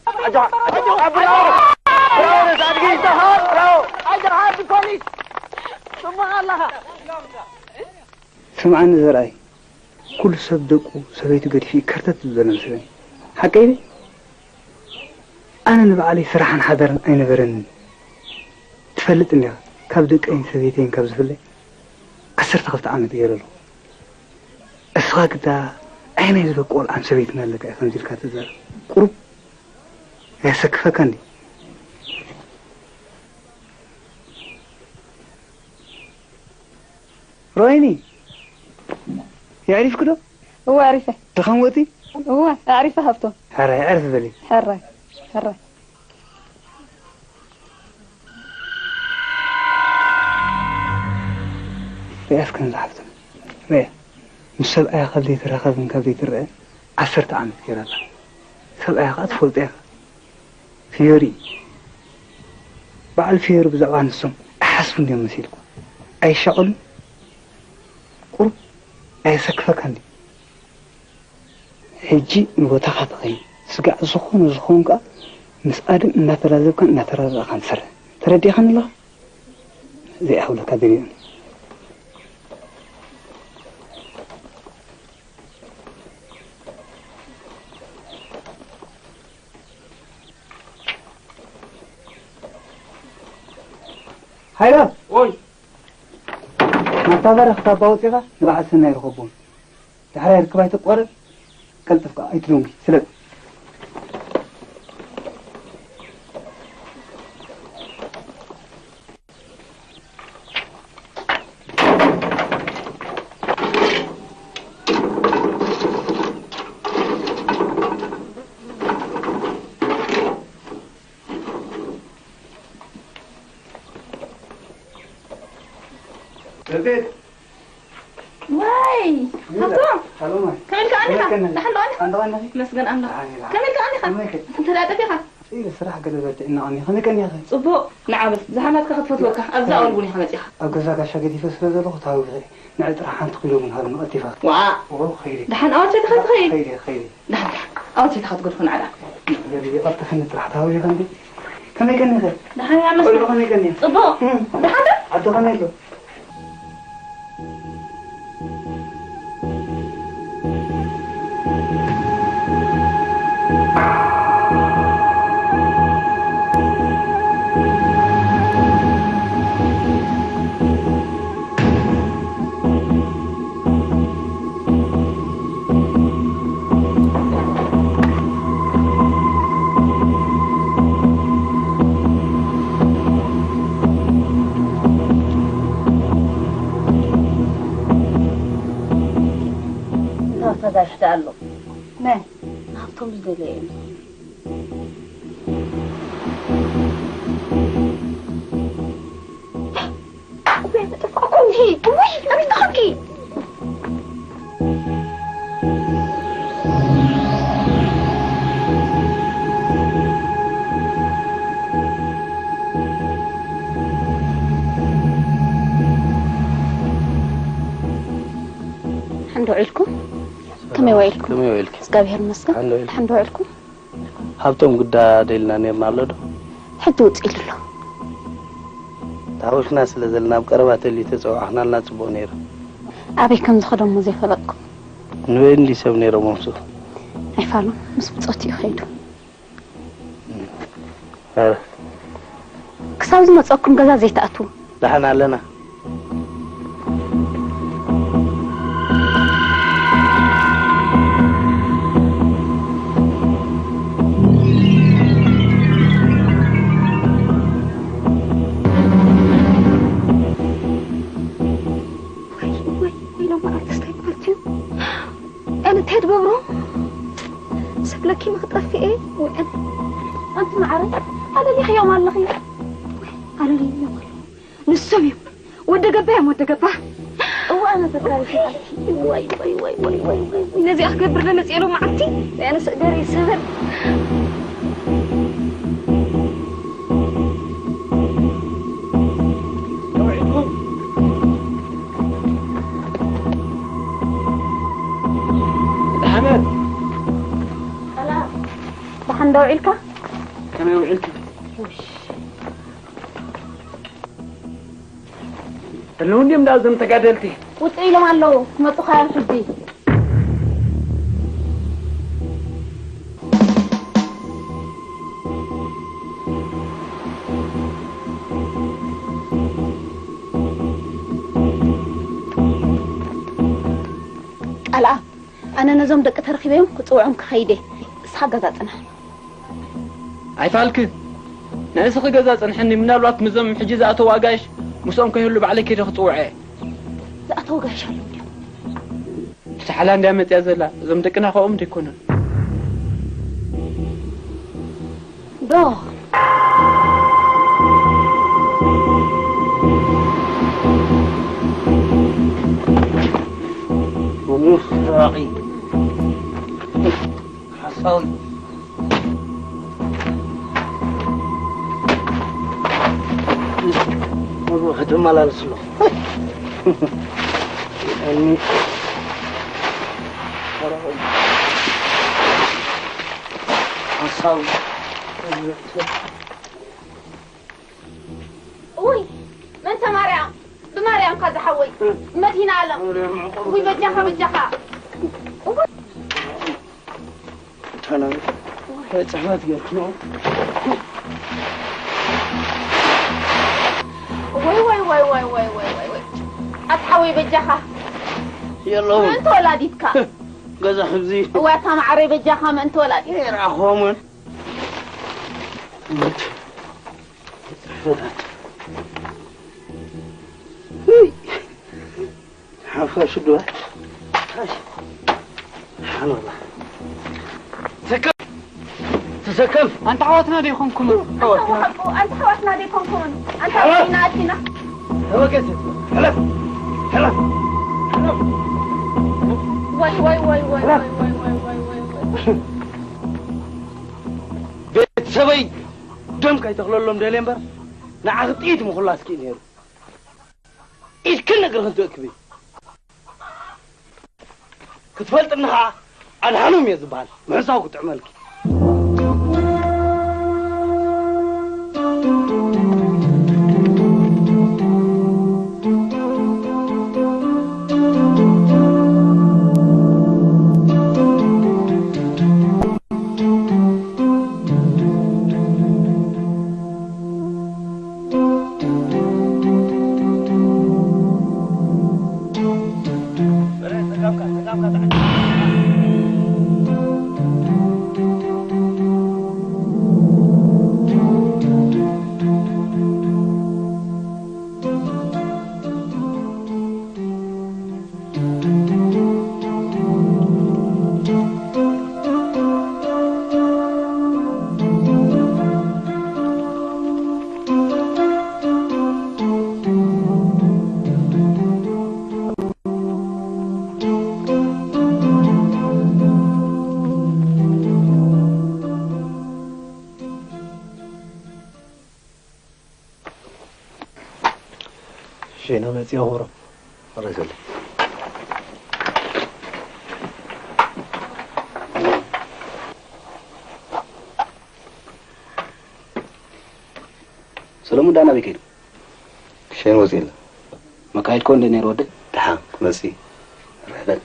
ኣጆኻ፣ ኣጆኻ፣ ብራቮ፣ ብራቮ ነዛ ኣድጊ፣ ብራቮ። ኣጆኻ፣ ኣድጊ ፖሊስ። ጽቡቕ ኣለኻ። ስምዓኒ ዘርኣይ፣ ኩሉ ሰብ ደቁ ሰበይቱ ገዲፉ እዩ ከርተት ዝብል ዘሎ መስለኒ። ሓቀይ ድዩ? ኣነ ንባዕለይ ስራሕን ሓዳርን ኣይነበረንን። ትፈልጥ እንዲኻ፣ ካብ ደቀይን ሰበይተይን ካብ ዝፍለ ዓሰርተ ክልተ ዓመት ገይረ ኣለኹ። እስኻ ግዳ ኣየናይ ዝበቁ ቆልዓን ሰበይትን ኣለካ ኢኻ ከምዚ ኢልካ ትዛረብ? ቁሩብ ኣየሰክፈካን ድዩ? ሮይኒ፣ የዕሪፍኪ ዶ? እወ፣ ኣዕሪፈ። ድኻም ወጺ? እወ፣ ኣዕሪፈ ሃብቶም። ሕራይ፣ ዕርፊ በሊ። ሕራይ፣ ሕራይ። ሪኣስ ከምዛ ሓፍቶም። ሪኣ። ምስ ሰብኣያ ካብ ዘይትራኸብን ካብ ዘይትረአ ዓሰርተ ዓመት ገይራ ኣላ። ሰብኣያ ኸኣ ትፈልጦ ኢኻ። ፊዮሪ። በዓል ፊዮሪ ብዛዕባ ንሶም ኣይሓስቡን ድዮም መሲልኩም? ኣይሻቐሉን? ቁሩብ ኣየሰክፈካን ድዩ? ሕጂ ንቦታኻ ተኸይድ። ስጋዕ ዝኾነ ዝኸውን ከኣ ምስ ኣደም እናተላዘብካን እናተረዳእካን ትሰርሕ። ተረዲእካኒ ኣለኻ? ዘይኣኽብለካ ደልየ። ሃይለ! ኦይ! ናብታ በረኽቲ ኣባ ወጺኻ ንበዓል ሰናይ ርኸቦም። ዳሕራይ ርክብ ኣይተቋርጽ፣ ቀልጥፍካ ኣይትደንጉይ፣ ስለጥ። ደሴት! ዋይ! ሃብቶም! ሰላም። ከመይ ኢልካ ቀኒኻ? ከመይ ቀኒኻ? ደሓን ዶ ቀኒኻ? ኣንተ ቀኒኺ? መስገን ኣምላኽ። ደሓን ኢኻ? ከመይ ኢልካ ቀኒኻ? ከመይ ከ? እንተ ደኣ ጠፊኻ? እይ፣ ስራሕ ገለ በርቲዕና ቀኒኺ። ከመይ ቀኒኺ? ጽቡቕ። ንዓ በል፣ ዝሓመትካ ክትፈትወካ። ኣብዛ ኣወል ቡን ኢኻ መጺኻ። ኣብ ገዛ ጋሻ ገዲፈ ስለ ዘለኹ ታዊኺ። ንዒ ጥራሕ ሓንቲ ኪሎ ቡን ሃብኒ ቀልጢፋ። ዋእ! ኦ፣ ኸይደ። ደሓን ኣወል ሰይትኻ ትኸይድ? ኸይደ፣ ኸይደ። ደሓን፣ ደሓን። ኣወል ሰይትኻ ትገድፎ ንዓ ደኣ። ገለ ይቐልጥፍኒ ጥራሕ ታዊኺ እንዲ። ከመይ ቀኒኺ? ደሓን እያ መስገን። ቆልዑ ከመይ ቀኒኺ? ጽቡቕ። እም። ደሓን ዶ? ዓዲ ከመይ ኣሎ? ተዘጋጅተ ኣሎ። መን? ሃብቶም ዝደለየ እዩ። እወ፣ ምጥፋእኩም ሂ። እውይ፣ ኣበይ ደኸልኪ? ሓንዶ ውዒልኩም? ከመይ ውዒልኩም? ከመይ ውዒልኪ? እግዚኣብሔር ይመስገን። ሓንዶ ውዒልኩም? ሓንዶ ውዒልኩም? ሃብቶም ግዳ ደልና ኔርና ኣሎ ዶ? ሕጂ ውጽእ ኢሉ ኣሎ። ተሓዊስና ስለ ዘለና ኣብ ቀረባ ተልዩ ተጸዋዕኽናልና ጽቡቕ ነይሩ። ኣበይ ከም ዝኸደ እሞ ዘይፈለጥኩ። ንበይኑ እንዲ ሰብ ነይሮም ምስኡ። ኣይፋሉን፣ ምስ ብጾቱ እዩ ከይዱ። ኧረ። ክሳብ ዝመጸኩም ገዛ ዘይትኣትዉ። ደሓን ኣለና። ወይ፣ ወይ፣ ወይ፣ ሎም ኣርቲስት ኣይበሃል ድዩ? ኣነ እንታይ ትገብሮ? ሰብለኪ ንኽጠፍእ እየ ውዕል። ኣንቲ መዓረይ፣ ኣለሊኽዮም ኣለኺ። ኣለሊኽዮም ኣለኹ። ንሶም እዮም። ወደ ገባ እዮም፣ ወደ ገባ። እዋ፣ ኣነ ተካሪት ይዓል። ዋይ፣ ዋይ፣ ዋይ፣ ዋይ፣ ዋይ፣ ዋይ፣ ዋይ። ነዚኣ ክገብር ለመጽእ ሎም መዓልቲ። ኣነ ስእደር ይሰበር። ደሓን። ሰላም። ደሓን ዶ ውዒልካ? ከመይ ውዒልኪ? ውሽ። ህልው እንድዮም ደኣ እዞም ተጋደልቲ? ውጽእ ኢሎም ኣለዉ። ክመጹኻ እዮም ሕጂ። ኣልኣ፣ ኣነ ነዞም ደቂ ተረኺበዮም ክጽውዖም ክኸይደ። እስኻ ገዛ ጽናሕ። ኣይፋልክ፣ ንእስኺ ገዛ ጽንሕኒ። ምናልባት ምዞም ሕጂ ዝኣተው ኣጋይሽ ምስኦም ከይህሉ ባዕለይ ከይደ ክጽውዖ እየ። ዝኣተው ኣጋይሽ ኣለዉ ድዮም? ብሳሕላ እንድያ መጽያ ዘላ። እዞም ደቅና ካብኦም ደይኮኑን። ዶ ሙስራቂ ሓሳዊ መግቢ ከተመላልስ ኣሎ። እኒ ሓሳዊ ውይ፣ ምእንተ ማርያም፣ ብማርያምካ ዝሓወይ፣ መድሂነ ኣለም። ውይ፣ በጃኻ፣ በጃኻ። እወ። ተናዊ። ወይ ጽሕፈት ጌርክኖ። ወይ፣ ወይ፣ ወይ። ኣታ ሓወይ፣ በጃኻ። የለውን። ምእንተ ወላዲትካ። ገዛ ሕዚ። እዋታ ማዕረይ፣ በጃኻ፣ ምእንተ ወላዲትካ። ይርኣኾምን። ሓፋሽ ዶ? ሓኖላ። ተሰከም። ተሰከም። ኣንታ ኣሕዋትና ዶ ይኾንኩም? ኣንታ ኣሕዋትና ዶ ይኾንኩም? ኣንታ ኣሕዋትና ኣቲና። ተበገስ። ሕለፍ። ሕለፍ። ሕለፍ። ወይ፣ ወይ፣ ወይ። ቤተሰበይ ደም ከይተኽለሎም ደልየ እምበር፣ ንዓኺ ጥይት ምኹላስ ክኢል ነይሩ። ኢድክን እግርኽን ትእክቢ። ክትፈልጥኒ ኸዓ ኣድሓኖም እየ ዝበሃል። ምሕሳው ክጥዕመልኪ። ሸይና መጽያ ሆሮ። ሰለሙን ዳና ቤት ከይዱ? ሸይን ወጽእ የለ። መካይድ ኮ እንደ ነይሩ ወደ? ደሓ ክመጽእ። ርሕበል።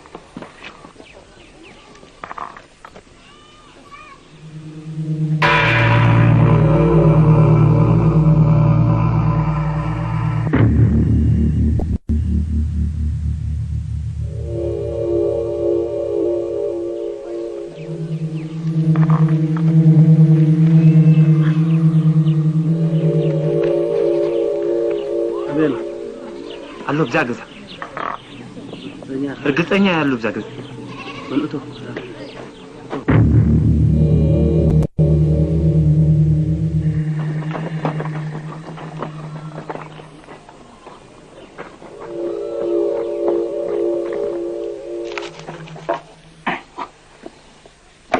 ኣበይ ኣሎ? ኣሎ ብዛ ገዛ። ርግጸኛ እየ ኣሎ ብዛ ገዛ። በል እቶ።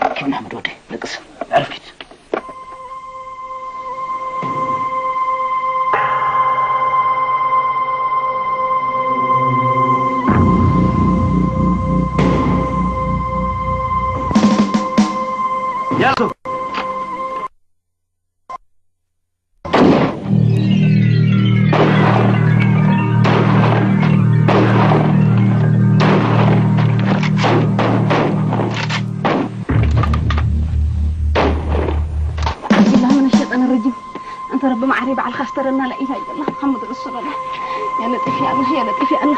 ኪድ ንሓመድ ወደይ፣ ደቅስ፣ ኣዕርፍ ኪድ። ያሶ። أعوذ بالله من الشيطان الرجيم. أنت رب معري بعد خسترنا لا إله إلا الله محمد رسول الله. يا لطيف يا الله، يا لطيف يا الله.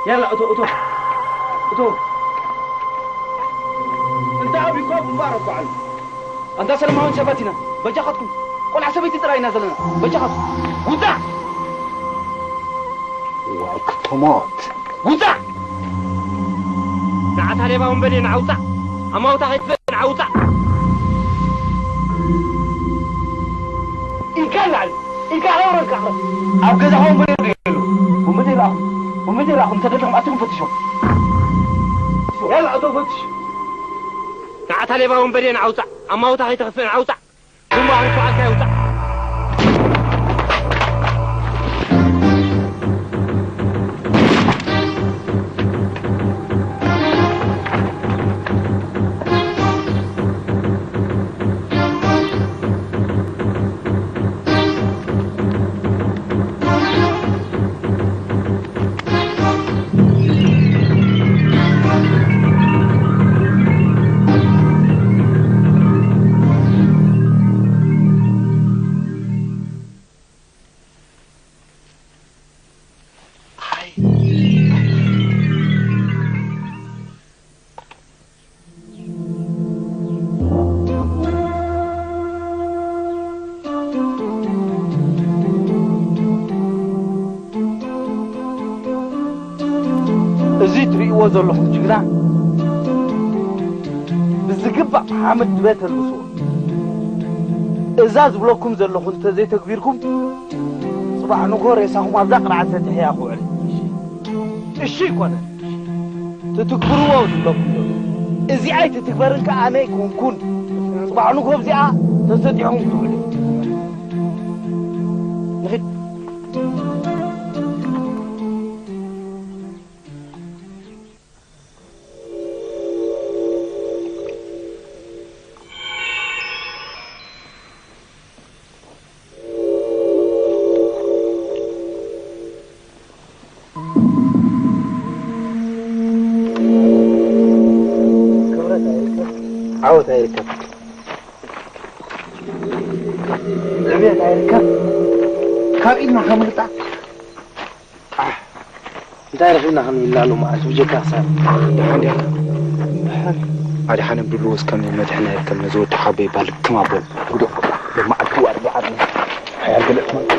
ያላ እቶ እቶ እቶ እንተ ኣብሪኳ ግንባር ኣኳዓሉ። ኣንታ ሰላማውያን ሰባት ኢና። በጃኻትኩም። ቆልዓ ሰበይቲ ጥራይ ኢና ዘለና። በጃኻትኩም። ውጻእ! ዋይ ክትሞት። ውጻእ! ንዓታ ሌባ ወንበዴ ንዓውጻእ። ኣማውታ ከይትፍእ ንዓውጻእ። ኢልካ ንላዕሊ። ኢልካ ከይወረድካ ቅረብ። ኣብ ገዛኻ ወንበዴ ዶ የሎ? ወንበዴ ይረኣኹም። ወንበዴ ይረኣኹም። እንተ ደለኹም ኣትኩም ፈትሾም። ያላ እቶ ፈትሽ። ንዓታ ሌባ ወንበዴ ንዓውጻእ። ኣማውታ ከይትኽፍእ ንዓውጻእ። ግንባር ሸውዓተ ይውጻእ። እዚ ትርእይዎ ዘለኹም ጅግና ብዝግባእ ሓመድ ድበ ተልብስዎ። እዛ ዝብለኩም ዘለኹ እንተዘይተግቢርኩም፣ ጽባሕ ንግሆ ሬሳኹም ኣብዛ ቅርዓት ሰጢሐያ ክውዕል። እሺ ይኮነ። ትትግብርዎ ዝብለኩም ዘሎ። እዚኣ ኣይትትግበርን ከኣ ኣነ ኣይኮንኩን። ጽባሕ ንግሆ ኣብዚኣ ተሰጢሖም ክትውዕሉ። ንኺድ። ክብረት ኣይርከብ፣ ዓወት ኣይርከብ፣ ዕብየት ኣይርከብ፣ ካብ ኢድና ከምልጣ። ኣሕ፣ እንታይ ረኺብና ክንብል ኣሎ መዓልቲ ብጀካ ክሳብ። ደሓን ዲኻ? ደሓን። ኣድሓነ ብድሉ ወስከም መድሕና ይርከብ ነዚ ወዲ ሓቦ ይባል ክም ኣቦ። ጉዶ። ብመዓልቲ ዋርዲ ዓርኒ። ሓያል ገለ ትመልጥ።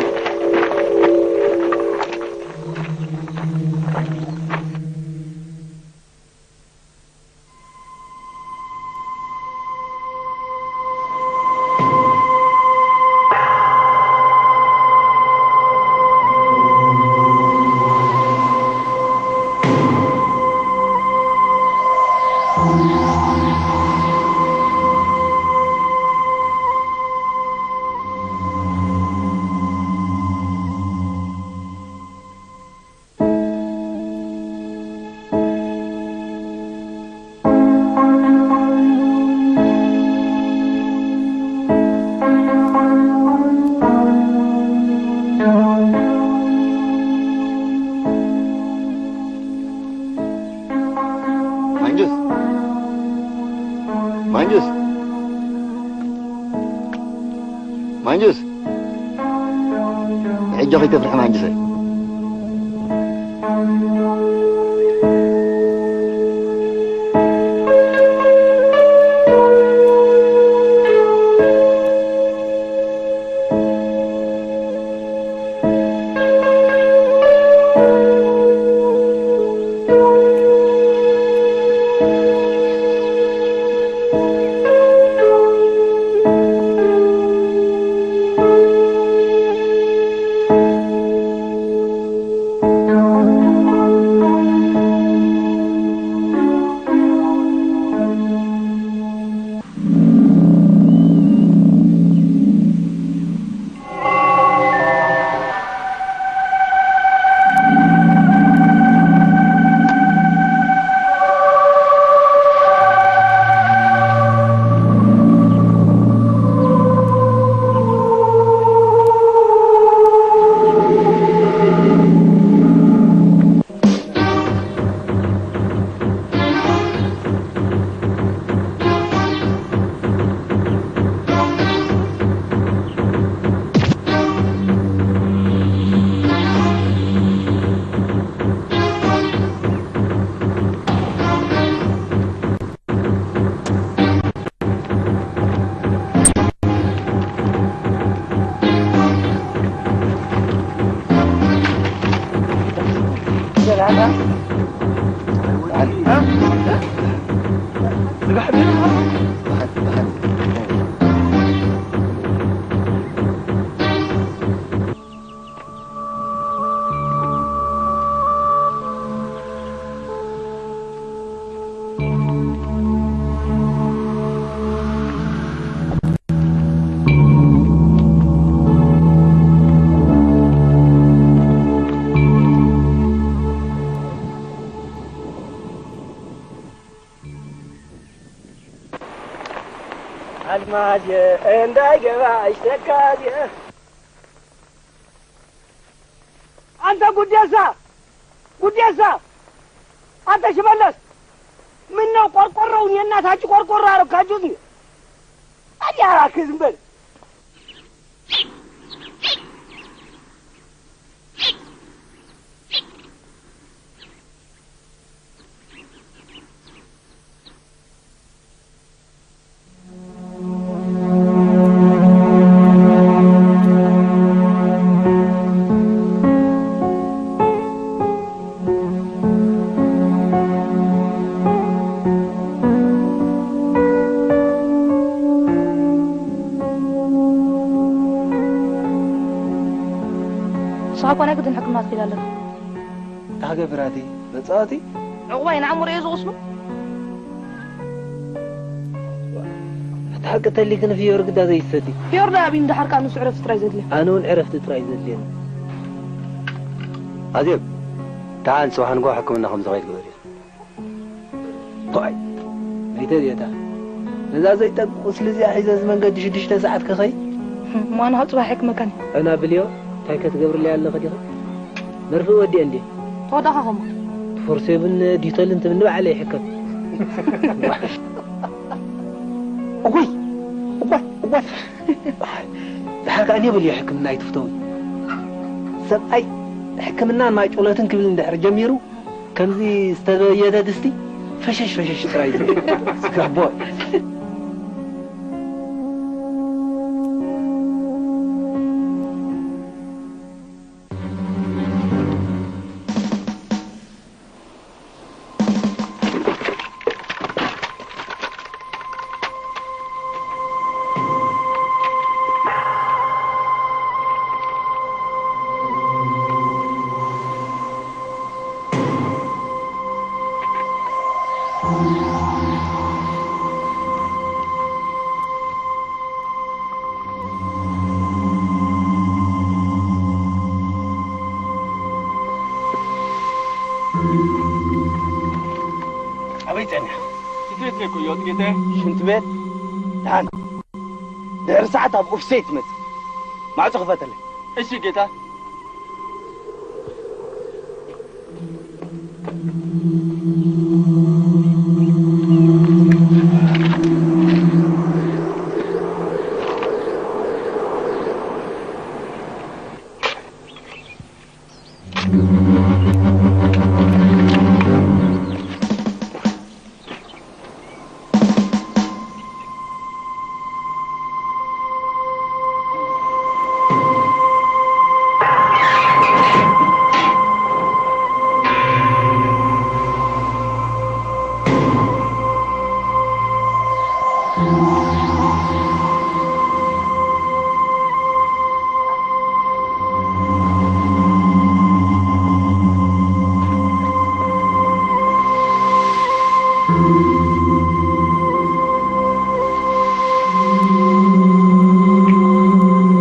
ማንጁስ፣ ማንጁስ፣ ማንጁስ። ሕጂ ከይተፍርሒ ማንጅሰይ። ኣልማዝ እንዳይገባ ኣይሽተካዝ። ኣንተ ጉዴሳ፣ ጉዴሳ፣ ኣንተ ሽመለስ፣ ምነው ቆርቆሮውን የእናታችሁ ቆርቆሮ አረካችሁት? ታዲያ እባክህ ዝም በል። ንስኻ እኮ ናይ ግድን ሕክምና ክትከይድ ኣለካ። እንታይ ክገብር ኣቲ? መጻወቲ? ዕቑባይ ንኣእምሮ እየ ዝወስዶ። እቲ ሓቂ ተሊክን ፍዮሪ ግዳ ዘይሰቲ። ፍዮሪ ዶ ኣብይ እንድሓር ከኣ ንሱ ዕረፍቲ ጥራይ ዘድልዮ። ኣነ እውን ዕረፍቲ ጥራይ ዘድልየኒ። ኣዜብ፣ ደሓን ጽባሕ ንግሆ ሕክምና ከም ዝኸይድ ግበርዮ። ዋይ፣ መይተ ድየታ? ነዛ ዘይጠቅም ቁስሊ እዚኣ ሒዘ እዚ መንገዲ ሽዱሽተ ሰዓት ክኸይድ? እሞ ኣነ ካብ ጽባሕ ሕክመካኒ። ዕና ብልዮ፣ እንታይ ከትገብርለይ ኣለኺ ዲኺ? መርፍእ ወዲአ እንዴ? ተወዳኻ ኸሞ። ፎርሴብን ዲቶልን ትብል ንባዕለይ ይሕከም። እዋይ፣ እዋይ፣ እዋይ። ድሓር ከኣ እኔ በልዮ ሕክምና ኣይትፍተዊ። ሰብኣይ ሕክምናን ማይ ጩለትን ክብል እንድሕር ጀሚሩ፣ ከምዚ ዝተበየደ ድስቲ ፈሸሽ ፈሸሽ ጥራይ እዩ ዝብል። ስክራቦ። ኣበይ ጸኒሕካ? ሽንቲ ቤት እኮ እየ ወዲኤ። ሽንቲ ቤት? ደሓን። ድሕሪ ሰዓት ኣብ ኦፊሰይ ትመጽእ። ማዕጾ ክፈተለይ። እሺ ጌታ።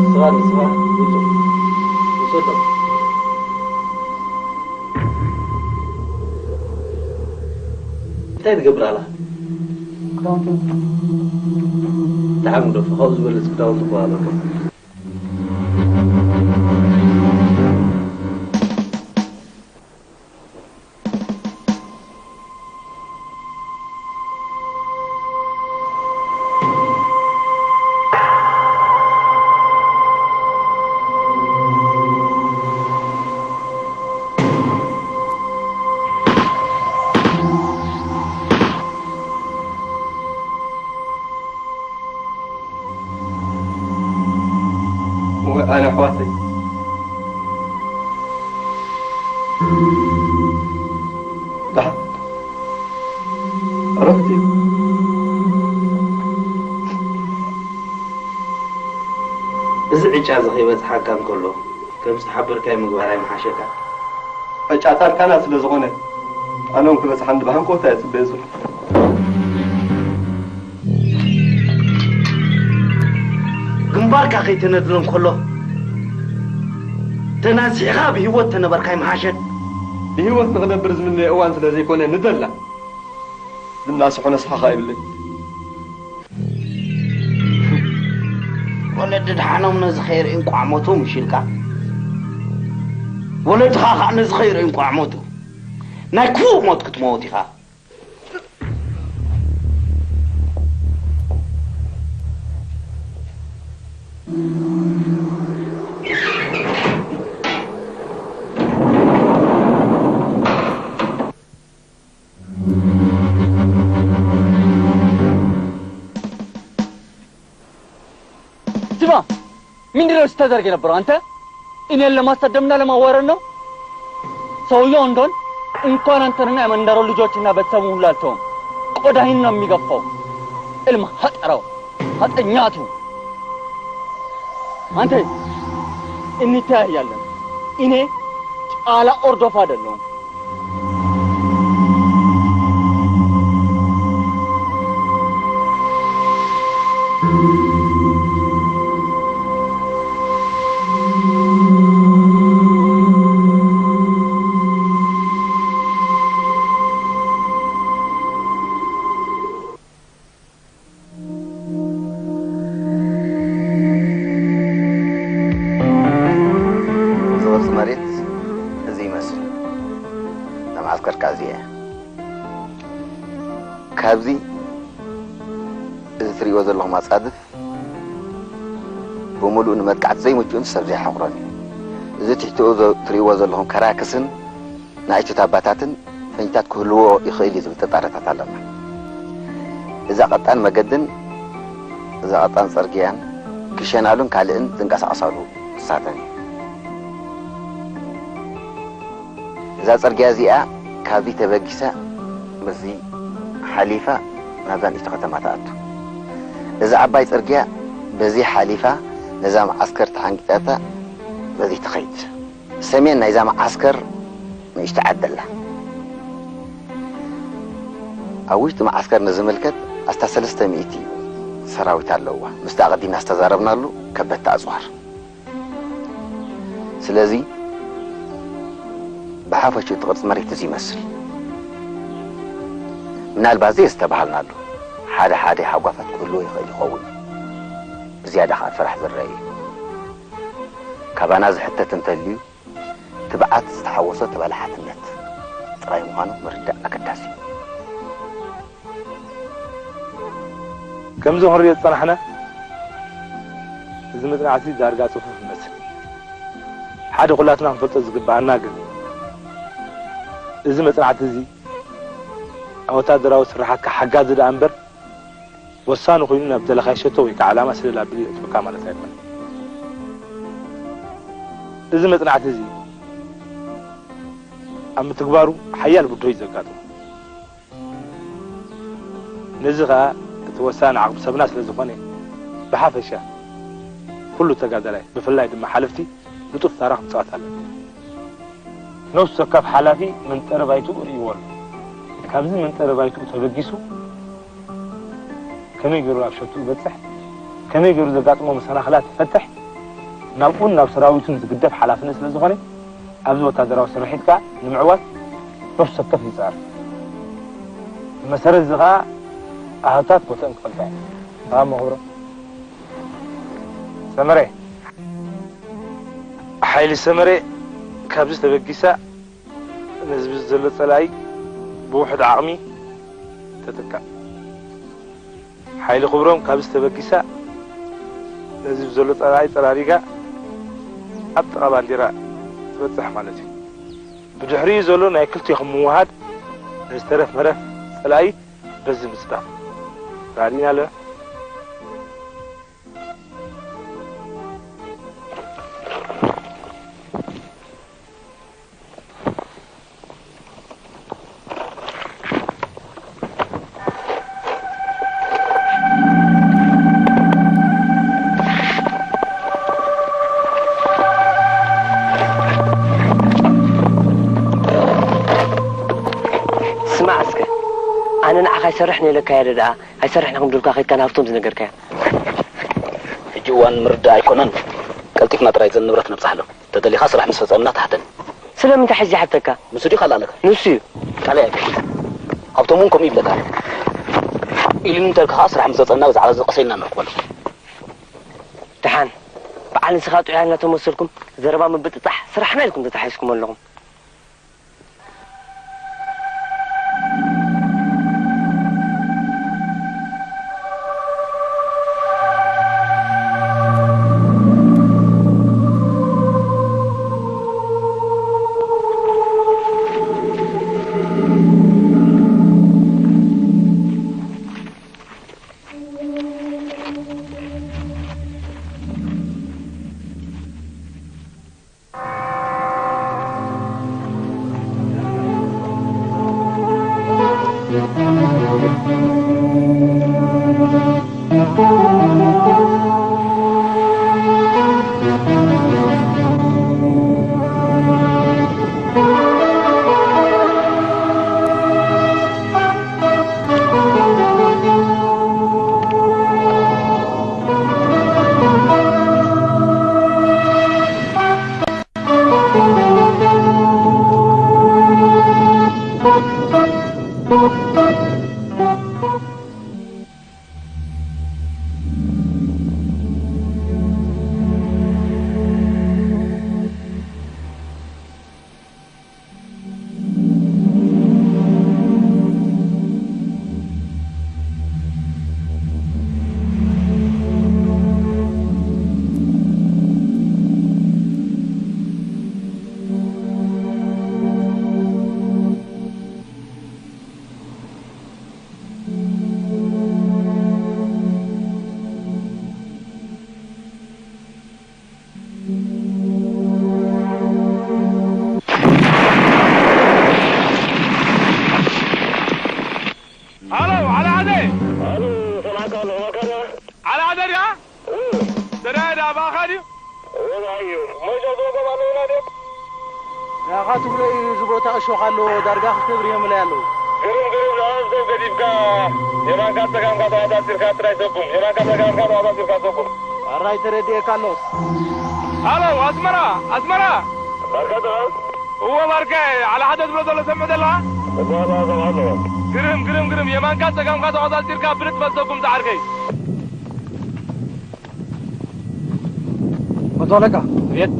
ስራ ንስራ ውጹእ። ውሰዶ። እንታይ ትገብር ኣላ? ክዳውንቲ። ደሓን ግደፎ፣ ካብኡ ዝበለጽ ክዳውንቲ እኮ ኣለካ። ወይ ኣነ ኣሕዋተይ። ደሓን። ዕረፍቲ። እዚ ዕጫ እዚ ከይበጽሓካ እንከሎ፣ ከም ዝተሓበርካዮ ምግባር ኣይምሓሸካን? ዕጫ ታርካና ስለ ዝኾነ፣ ኣነ እውን ክበጽሓኒ ብሃንቀውታ እየ ዝጽበዮ ዘለኹ። ግንባርካ ከይተነድሎ እንከሎ፣ ተናሲሕኻ ብህይወት ተነበርካ ኣይምሓሸን? ብህይወት ንኽነብር ዝምነዮ እዋን ስለ ዘይኮነ ንደላ። ዝናስሖ ነስሓ ኸኣ የብለይን። ወለዲ ደሓኖም ነዚ ከይርኢ እንቋዕ ሞቱ ምሽ ኢልካ፣ ወለድኻ ኸዓ ነዚ ከይርኢ እንቋዕ ሞቱ። ናይ ክፉእ ሞት ክትመውት ኢኻ። ስማ፣ ምንድነው ስታደርግ የነበረው አንተ? እኔን ለማሳደብና ለማዋረድ ነው? ሰውየው እንደሆን እንኳን አንተንና የመንደሩ ልጆችና ቤተሰቡን ሁሉ አልተውም። ቆዳህን ነው የሚገፋው። እልም ሀጠረው፣ ሀጠኛቱ። አንተ፣ እንተያያለን። እኔ ጫላ ኦርዶፍ አይደለሁም። እዚ ቅርጺ መሬት እዚ ይመስል። እዛ መዓስከር ከኣ እዚኣ እያ። ካብዚ እዚ ትርእይዎ ዘለኹም ኣጻድፍ ብምሉኡ ንመጥቃዕቲ ዘይምቹእን ሰብ ዘይሓቑሮን እዩ። እዚ ትሕትኡ ዘ-፣ ትርእይዎ ዘለኹም ከራክስን ንኣሽቱ ታባታትን ፈንጅታት ክህልዎ ይኽእል እዩ ዝብል ጥርጣረታት ኣለና። እዛ ቀጣን መገድን እዛ ቀጣን ጽርግያን ክሸናሉን ካልእን ዝንቀሳቐሳሉ ንሳተን እዩ። እዛ ጽርግያ እዚኣ ካብዚ ተበጊሳ በዚ ሓሊፋ ናብዛ ንእሽቶ ከተማ ትኣቱ። እዛ ዓባይ ጽርግያ በዚ ሓሊፋ ነዛ መዓስከር ተሓንጊጣታ በዚ ትኸይድ። ሰሜን ናይዛ መዓስከር ንእሽቶ ዓዲ ኣላ። ኣብ ውሽጢ መዓስከር ንዝምልከት ኣስታ ሰለስተ ሚእቲ ሰራዊት ኣለዋ። ምስቲ ኣቐዲምና ዝተዛረብናሉ ከበድቲ ኣጽዋር። ስለዚ ብሓፈሽኡ እቲ ቅርጺ መሬት እዚ ይመስል። ምናልባት ዘየስተብሃልናሉ ሓደ ሓደ ሃጓፋት ክህልዎ ይኽእል ይኸውን። ብዝያዳ ከኣ ፍራሕ ዝረአ እዩ። ካባና ዝሕተት እንተልዩ ትብዓት ዝተሓወሶ ተበላሓትነት ጥራይ ምዃኑ ምርዳእ ኣገዳሲ እዩ። ከምዚ ክንሪኦ ዝጸናሕና፣ እዚ መጽናዕቲ ዳርጋ ጽፉፍ ይመስል። ሓደ ኩላትና ክንፈልጦ ዝግብኣና ግን፣ እዚ መጽናዕቲ እዚ ኣብ ወታደራዊ ስራሓትካ ሓጋዚ ደኣ እምበር፣ ወሳኒ ኮይኑ ናብ ዝደለኻዮ ሸቶ ወይ ከዓ ዕላማ ሰለል ኣቢሉ የእትወካ ማለት ኣይኮነን። እዚ መጽናዕቲ እዚ ኣብ ምትግባሩ ሓያል ብድሆ እዩ ዘጋጥሞ። ነዚ ኸኣ እቲ ወሳኒ ዓቕሚ ሰብና ስለ ዝኾነ፣ ብሓፈሻ ኩሉ ተጋዳላይ፣ ብፍላይ ድማ ሓለፍቲ፣ ንጡፍ ታራ ክጻወት ኣለና። ነፍሲ ወከፍ ሓላፊ መንጠሪ ባይትኡ ርእይዎ ኣሎ። ካብዚ መንጠሪ ባይትኡ ተበጊሱ ከመይ ገይሩ ናብ ሸትኡ ይበጽሕ፣ ከመይ ገይሩ ዘጋጥሞ መሰናኽላት ይፈትሕ፣ ናብኡን ናብ ሰራዊቱን ዝግደፍ ሓላፍነት ስለ ዝኾነ፣ ኣብዚ ወታደራዊ ስርሒት ከኣ ንምዕዋት ነፍሲ ወከፍ ይጻረ። ብመሰረት እዚ ከኣ ኣሃዱታት ቦትአን ክፈልጣ እየን። ተማም መኽብሮ። ሰመረ። ሓይሊ ሰመረ ካብዚ ተበጊሳ ነዚ ዘሎ ጸላኢ ብውሑድ ዓቕሚ ተጥቅዕ። ሓይሊ ክብሮም ካብዚ ተበጊሳ ነዚ ዘሎ ጸላኢ ጸራሪጋ ኣብ ጥቓ ባንዴራ ትበጽሕ ማለት እዩ። ብድሕሪኡ ዘሎ ናይ ክልቲኦም ምውሃድ ነዚ ተረፍ መረፍ ጸላኢ በዚ ምጽዳፍ። ተራዲእና ኣለና። ስማዕ እስከ፣ ኣነ ንዓኻ ኣይሰርሕን ኢለካዮ ዶ ደኣ? ኣይሰርሕን ኢኹም ድልካ ከይድካ ንሃብቶም ዝነገርካዮ። ሕጂ እዋን ምርዳእ ኣይኮነን። ቀልጢፍና ጥራይ ዘን ንብረት ነብጽሓሎም። ተደሊኻ ስራሕ ምስ ፈጸምና ትሓተኒ። ስለምንታይ ሕጂ ይሓተካ? ንሱ ድዩ ካልእ ኣለካ? ንሱ እዩ። ካልእ ኣይኮነን። ሃብቶም እውን ከምኡ ይብለካ ኣሎ። ኢሉኒ እንተልካ ከኣ ስራሕ ምስ ፈጸምና ብዛዕባ እዚ ቀስ ኢልና ንራኸበሉ። ደሓን በዓል ንስኻ ጥዑያ እናተመሰልኩም ዘረባ ምብጥጣሕ ስራሕና ኢልኩም ተታሒዝኩም ኣለኹም። ሃሎ፣ ዓሊ ሓደ። ኣሉ፣ ሰማዕካ ኣለኹ፣ መከራ። ዓሊ ሓደ ድያ? እ። ሰናይ ዳ ባኻ ድዩ? እወ፣ እዩ። ሞይቶ ዝወገብ ኣለዉና ድዮም? ያኻ ትብሎ እዩ፣ እዚ ቦታ እሾኽ ኣለዎ፣ ዳርጋ ክክብር እዮም ኢለ ኣለዉ። ግርም፣ ግርም፣ ንኣን ሰብ ገዲፍካ፣ የማንካ ጸጋምካ ተዋጻጺርካ ጥራይ ሰጉም፣ የማንካ ጸጋምካ ተዋጻጺርካ ሰጉም። ኣራይ ተረዲኤካ ኣለኹ። ሃሎ፣ ኣስመራ፣ ኣስመራ። ባርካ ዶ? እወ፣ ባርካይ፣ ዓሊ ሓደ ዝብሎ ዘሎ ሰምዕ ዘለኻ? እወ፣ እወ፣ እወ፣ እወ። ግርም፣ ግርም፣ ግርም። የማንካ ጸጋምካ ተዋጻጺርካ ብልጥ በል ሰጉም ዝዓርከይ። መቶ ኣለቃ። ቤት።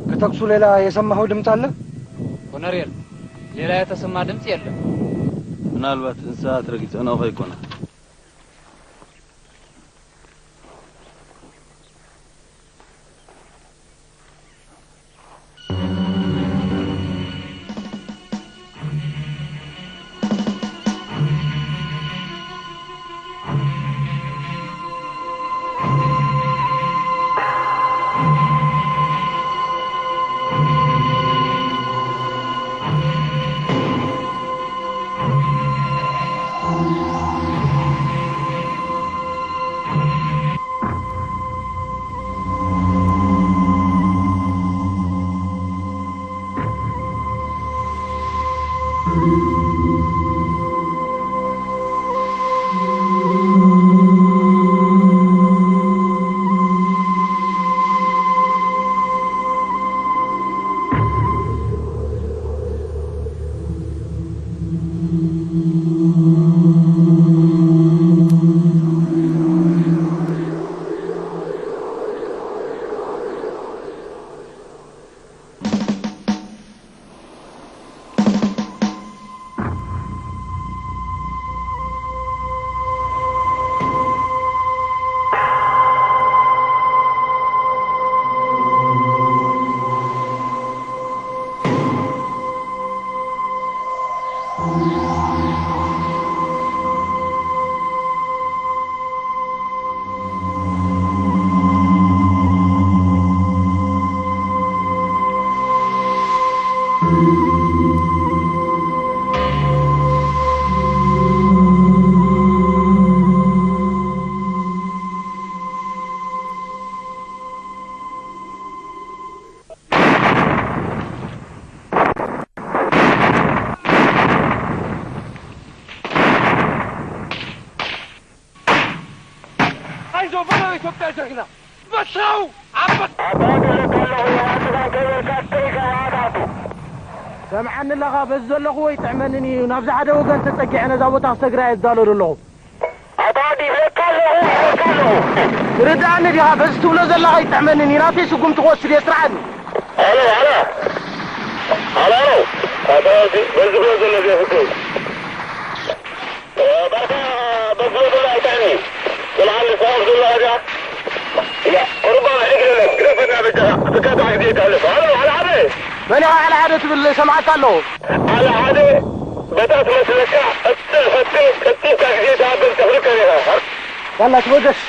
ከተኩሱ ሌላ የሰማኸው ድምፅ አለ? ኮነሬል፣ ሌላ የተሰማ ድምፅ የለም። ምናልባት እንስሳት ረጊጸንኦ ከይኮና። ኣይዞ በሎ ኢትዮጵያ ጀግና። መታው ዓበድ ኣባዲ ኣለኹ፣ የዋስና ከበርካ ትሪካ ዋጋቱ። ሰምዓኒ ኣለኻ፣ በዚ ዘለኹዎ ይጥዕመንን እዩ። ናብዚ ሓደ ወገን ተጸጊዐ ነዛ ቦታ ክሰግራ እየ ዝዳሎ ዘለኹ። ኣባዲ ይብለካ ኣለኹ። ርድኣኒ ዲኻ? በዚ ትብሎ ዘለኻ ይጥዕመንን እዩ። ናተይ ስጉምቲ ክወስድ እየ፣ ስርዓኒ። ኣሎ፣ ኣሎ። ኣሎ፣ ኣሎ። ኣታ በዚ፣ በዚ ብሎ ዘሎ ዘይፍቱ። እ፣ ባታ በዚ ብሎ ዘሎ ኣይጥዕምኒ። ስምዓኒ፣ ሰላም ዘሎ ኣድያ። ያ፣ ቁርባ፣ ሕጂ ግደለ፣ ግደፈና በጃኻ። ብካታ ግዜ ይተሕልፍ። ኣሎ፣ ኣሎ፣ ኣሎ። መን ኢኻ ኣሎ ሓደ ትብል? ሰምዓካ ኣለኹ። ኣሎ ሓደ በታ ትመስለካ፣ ቀጥታ ፈትን፣ ቀጥታ ግዜ ትሃበል ተኽልከ ኢኻ። ያላ፣ ተበገስ።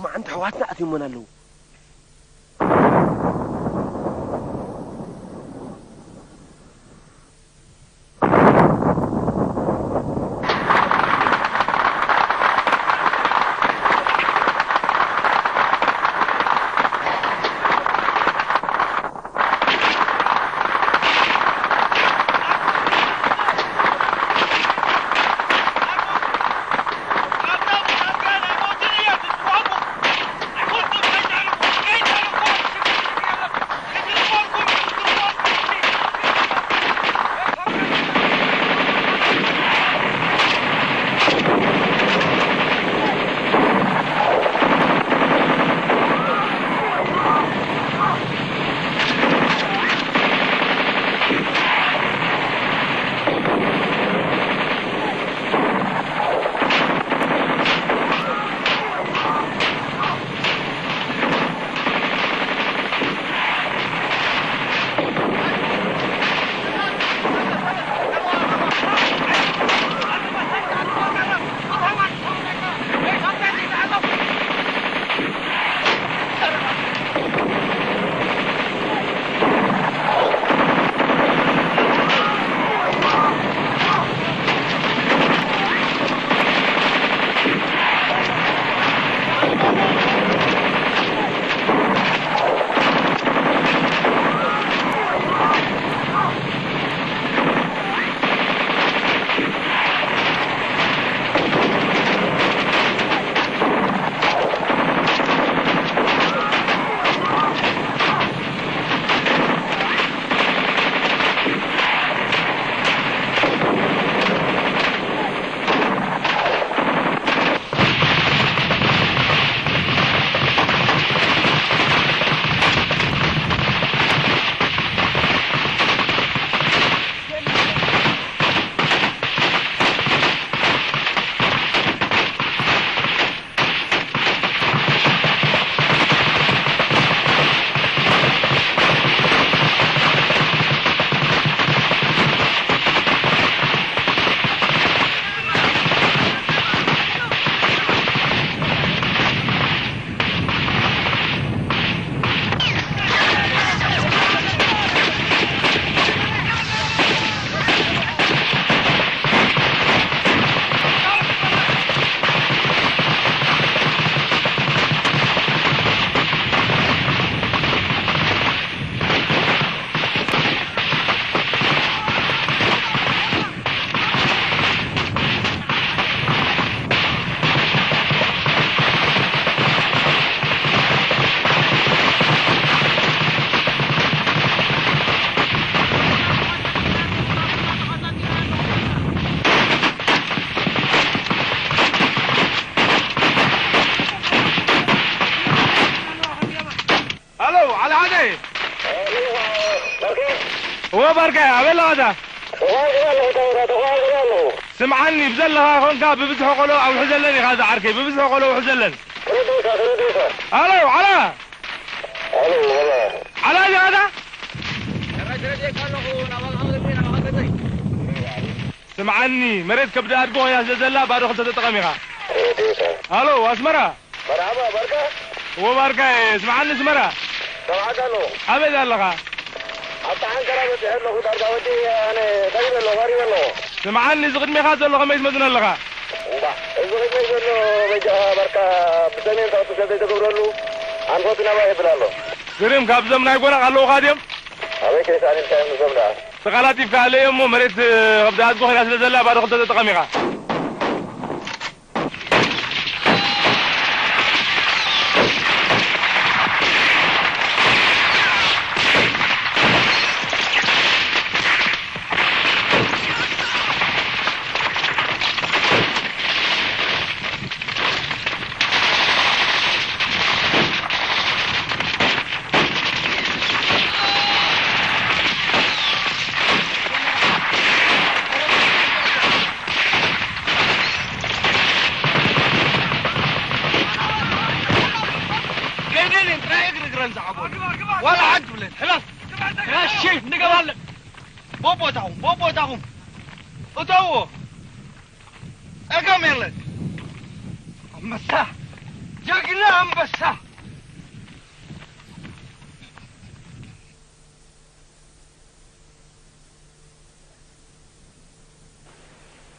መዓንቲ ኣሕዋትና ኣትዮሞና ኣለዉ። ኣለው ዓሊ ሓደ። እወ ባርካይ ኣበይ ኣለኻ እዛ? ስምዓኒ ብዘለኻ ኮንካ ብብዝሒ ቆሎ ኣውሕዘለን ኢኻ እዛ ዓርከይ ብብዝሒ ቆሎ ኣውሕዘለን። ኣለው ዓላ። ዓላ ኢኻ እዛ? ስምዓኒ መሬት ከብዲ ኣድጎ ኮይና ስለ ዘላ ባዶ ክልተ ተጠቐም ኢኻ። ኣለው ኣስመራ። መርሓባ ባርካ። እዎ ባርካ፣ ስምዓኒ ኣስመራ። ሰምዓካ ኣሎ። ኣበይ ኣለኻ? ኣብታ ሓንከራ በጺሐ ኣለኹ፣ ዳርጋ ወዲ ኣነ ጠጊበ ኣለኹ፣ ቀሪበ ኣለኹ። ስምዓኒ፣ እዚ ቅድሜኻ ዘሎ ከመይ ትመዝኖ ኣለኻ? እምባ፣ እዚ ቅድመይ ዘሎ በጃኻ ባርካ ብሰሜን ተቕጥሶ ዘይተገብረሉ ኣንፈቱ ናባይ የብል ኣሎ። ግርም፣ ካብዞም ናይ ጎናቕ ኣለዉኻ ድዮም? ኣበይ ከይሰኣን ኢልካ እዮም ንሶም ደኣ? ተቓላጢፍካ ኣለዮ እሞ መሬት ከብዲ ኣድጎ ኮይና ስለ ዘላ ባዶ ክልተ ተጠቐም ኢኻ። ከይደልን ጥራይ እግሪ እግረን ዝዓቦ ዋላ ሓንቲ ብለን ሕለፍ ጋሺ ንገባለን። ቦቦታኹም ቦቦታኹም እተውዎ ጸገም የለን። ኣንበሳ ጀግና ኣንበሳ።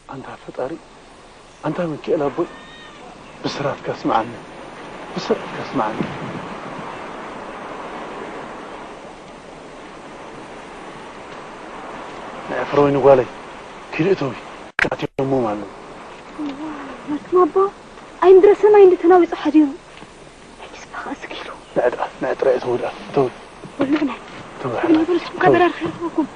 ኣንታ ፈጣሪ፣ ኣንታ ሚካኤል ኣቦይ፣ ብስራትካ ስምዓኒ፣ ብስራትካ ስምዓኒ። ናይ ፍረወይኒ ጓለይ፣ ኪድ እተዊ፣ ኣትዮሞም ኣለዉ። ናትኩም ኣቦ፣ ኣይንድረ ሰማይ እንዲ ተናዊጹ ሓዲሩ። ሕጂ ስባኻ እስኪ ኢሉ። ንዕጥራ፣ ንዕጥራ እተዊ ደኣ፣ እተዊ። በልዑ ናይ። እተዊ፣ እተዊ፣ ሓና። እተዊ። በሉ፣ እስኩም ካበራር ኸይረኽበኩም።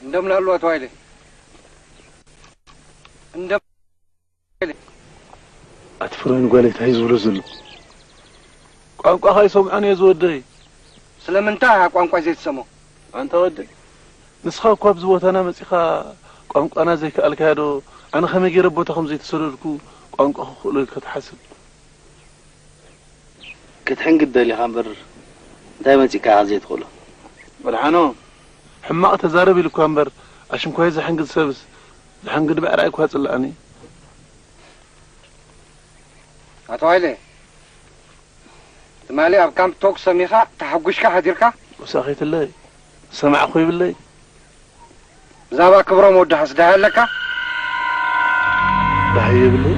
እንደምን አሉ አቶ ኃይሌ? እንደምን አሉ? አትፍረን ጓለይ፣ እንታይ ዝብሎ ዘሎ? ቋንቋኻ ይሰምዖን እየ ዝወደይ። ስለምንታይ እያ ቋንቋ ዘይትሰምዖ? ኣንታ ወደይ፣ ንስኻ እኳ ኣብዚ ቦታና መጺኻ ቋንቋና ዘይከኣልካዮ ዶ፣ ኣነ ከመይ ገይረ ቦታ ከም ዘይተሰደድኩ ቋንቋ ክኽእሎ ኢልካ ትሓስብ? ክትሕንግድ ደሊኻ እምበር እንታይ መጺእካ ኢኻ ዘይትኽእሎ? ወድሓኖ፣ ሕማቕ ተዛረብ ኢሉ እኳ እምበር ኣሽንኳይ ዘሕንግድ ሰብስ፣ ዘሕንግድ ብዕራይ እኳ ጽላእኒ። ኣቶ ሃይለ፣ ትማሊ ኣብ ካምፕ ቶክ ሰሚኻ ተሓጒሽካ ሓዲርካ? ወሳኺትለይ፣ ዝሰማዕኹ ይብለይ። ብዛዕባ ክብሮም ወዲ ሓስዳይ ኣለካ? ደሃይ የብለይ።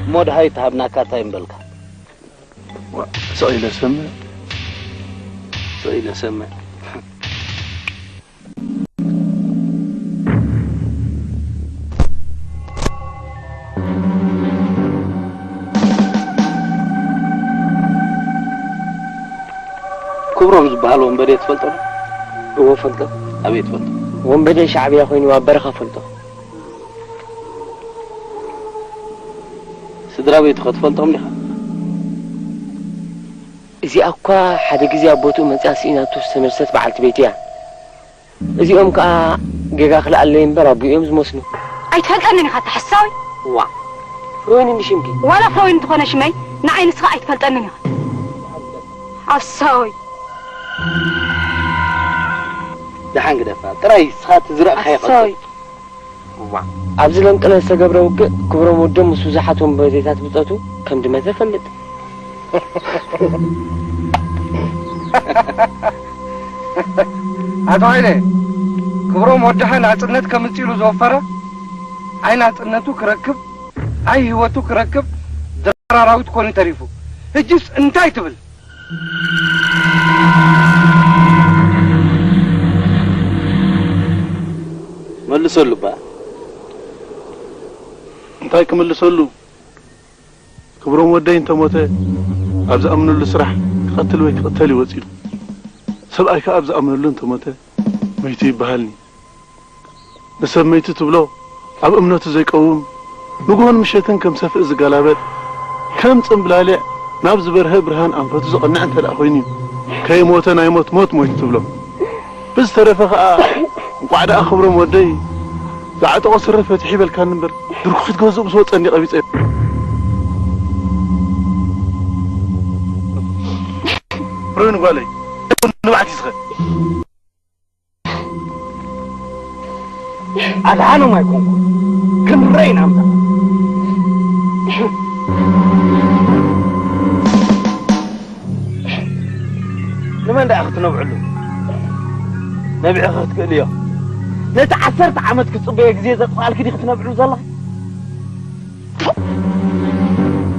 እሞ ደሃይ ተሃብናካ እንታይ ምበልካ? ዋ፣ ስቕ ኢለ ሰምዕ። ስቕ ኢለ ሰምዕ። ክብሮም ዝበሃል ወንበዴ ትፈልጦ ዶ? እወ፣ ፈልጦ። ኣበይ ትፈልጦ? ወንበዴ ሻዕብያ ኮይኑ ኣብ በረኻ ፈልጦ። ስድራ ቤቱ ከ ትፈልጦም ዲኻ? እዚኣ እኳ ሓደ ግዜ ኣብ ቦትኡ መጺኣ ስኢናቶ ዝተመልሰት በዓልቲ ቤቱ እያ። እዚኦም ከኣ ጌጋ ክልኣለይ እምበር ኣቦኦም እዮም ዝመስሉ። ኣይትፈልጠንን ኢኻ እታ ሓሳዊ። ዋ፣ ፍሮይን እንዲ ሽምኪ። ዋላ ፍሮይን እንተኾነ ሽመይ፣ ንዓይ ንስኻ ኣይትፈልጠንን ኢኻ። ሓሳዊ። ደሓን ግደፋ። ጥራይ ንስኻ እቲ ዝረእኻዮ ቀጽል። ሓሳዊ። እዋ። ኣብዚ ለንቅነ ዝተገብረ ውግእ ክብሮም ወዶም ምስ ብዙሓት ወንበዴታት ብጸቱ ከም ድመተ እፈልጥ። ኣቶ ሃይለ፣ ክብሮም ወድሐ ናጽነት ከምጽእ ኢሉ ዝወፈረ፣ ኣይ ናጽነቱ ክረክብ፣ ኣይ ህይወቱ ክረክብ፣ ድራር ኣራዊት ኮይኑ ተሪፉ። ሕጅስ እንታይ ትብል? መልሰሉ እባ። እንታይ ክምልሰሉ? ክብሮም ወደይ እንተሞተ፣ ኣብ ዝኣምነሉ ስራሕ ክቐትል ወይ ክቕተል እዩ ወጺኡ። ሰብኣይ ከኣ ኣብ ዝኣምነሉ እንተሞተ፣ መይቱ ይበሃልኒ። ንሰብ መይቱ ትብሎ፣ ኣብ እምነቱ ዘይቀውም፣ ንግሆን ምሸትን ከም ሰፍእ ዝገላበጥ፣ ከም ጽምብላሊዕ ናብ ዝበርሀ ብርሃን ኣንፈቱ ዝቐንዕ እንተ ደኣ ኮይኑ እዩ። ከይሞተ ናይ ሞት ሞት ሞይቱ ትብሎ። ብዝተረፈ ኸኣ፣ እንቋዕ ደኣ ክብሮም ወደይ፣ ዝዓጠቖ ስረ ፈትሑ ይበልካኒ እምበር፣ ድርኩኺት ገዝኡ ምስ ወጸኒ ቀቢጸ። ሮይን ጓለይ፣ ንባዕቲ ዝኸ ኣድሓኖም ኣይኮንኩን። ክንረይ ኢና ኣምጻ። ንመን ደኣ ክትነብዕሉ? ነቢዕኺ ክትክእልዮ? ነቲ ዓሰርተ ዓመት ክጽበዮ ግዜ ዘጥፍኣልኪ ዲኺ ትነብዕሉ ዘለኺ?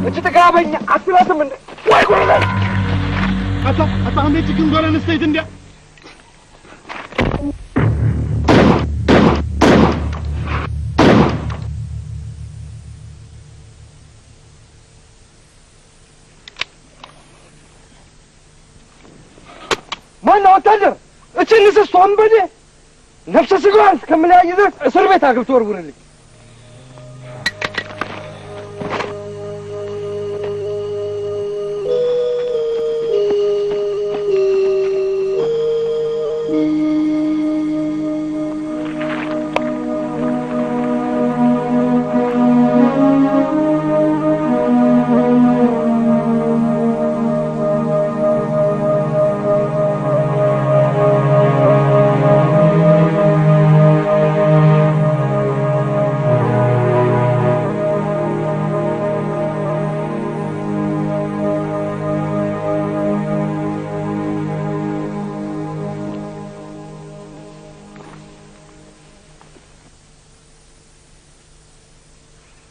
እቲ ጥጋበኛ ኣስላትም እንደ ዋይ ጉዕለ! ኣታ፣ ኣታ ከመይ ትክን ጓል ኣንስተይቲ እንድያ? ማን ወታደር? እቺ ንስስ ወንበዴ! ነፍሰ ስጋዋን እስከምለያይ ድረስ እስር ቤት ኣግብ ትወርውርልኝ።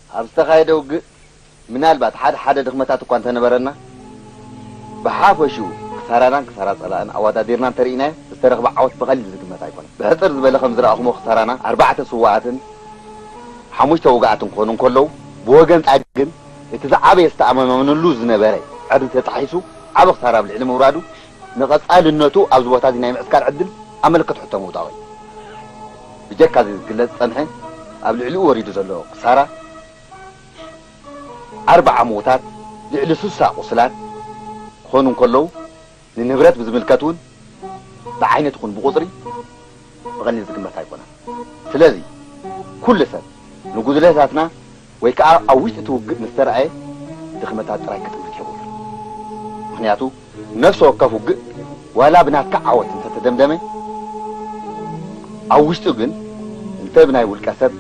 ኣብ ዝተኻየደ ውግእ ምናልባት ሓደ ሓደ ድኽመታት እኳ እንተነበረና፣ ብሓፈሽኡ ክሳራናን ክሳራ ጸላእን ኣወዳዲርና እንተርኢናዮ፣ ዝተረኽበ ዓወት ብቐሊል ዝግመት ኣይኮነን። ብሕጽር ዝበለ ከም ዝረኣኹሞ ክሳራና ኣርባዕተ ስዉኣትን ሓሙሽተ ውጉኣትን ክኾኑ እንከለዉ፣ ብወገን ጻድቃን ግን እቲ ዝዓበየ ዝተኣማመንሉ ዝነበረ ዕርዲ ተጣሒሱ ዓቢ ክሳራ ኣብ ልዕሊ ምውራዱ፣ ንቐጻልነቱ ኣብዚ ቦታ እዚ ናይ ምዕስካር ዕድል ኣመልከት ሕቶ ምውዳቕ እዩ። ብጀካ እዚ ዝግለጽ ዝጸንሐ ኣብ ልዕሊኡ ወሪዱ ዘሎ ክሳራ ኣርብዓ ምዉታት፣ ልዕሊ ስሳ ቁስላት ክኾኑ እንከለዉ፣ ንንብረት ብዝምልከት እውን ብዓይነት ይኹን ብቁጽሪ ብቐሊል ዝግመት ኣይኮነን። ስለዚ ኩሉ ሰብ ንጉድለታትና ወይ ከኣ ኣብ ውሽጢ እቲ ውግእ ምስ ተረኣየ ድኽመታት ጥራይ ክጥምት የብሉን። ምኽንያቱ ነፍሲ ወከፍ ውግእ ዋላ ብናትካ ዓወት እንተተደምደመ፣ ኣብ ውሽጡ ግን እንተ ብናይ ውልቀ ሰብ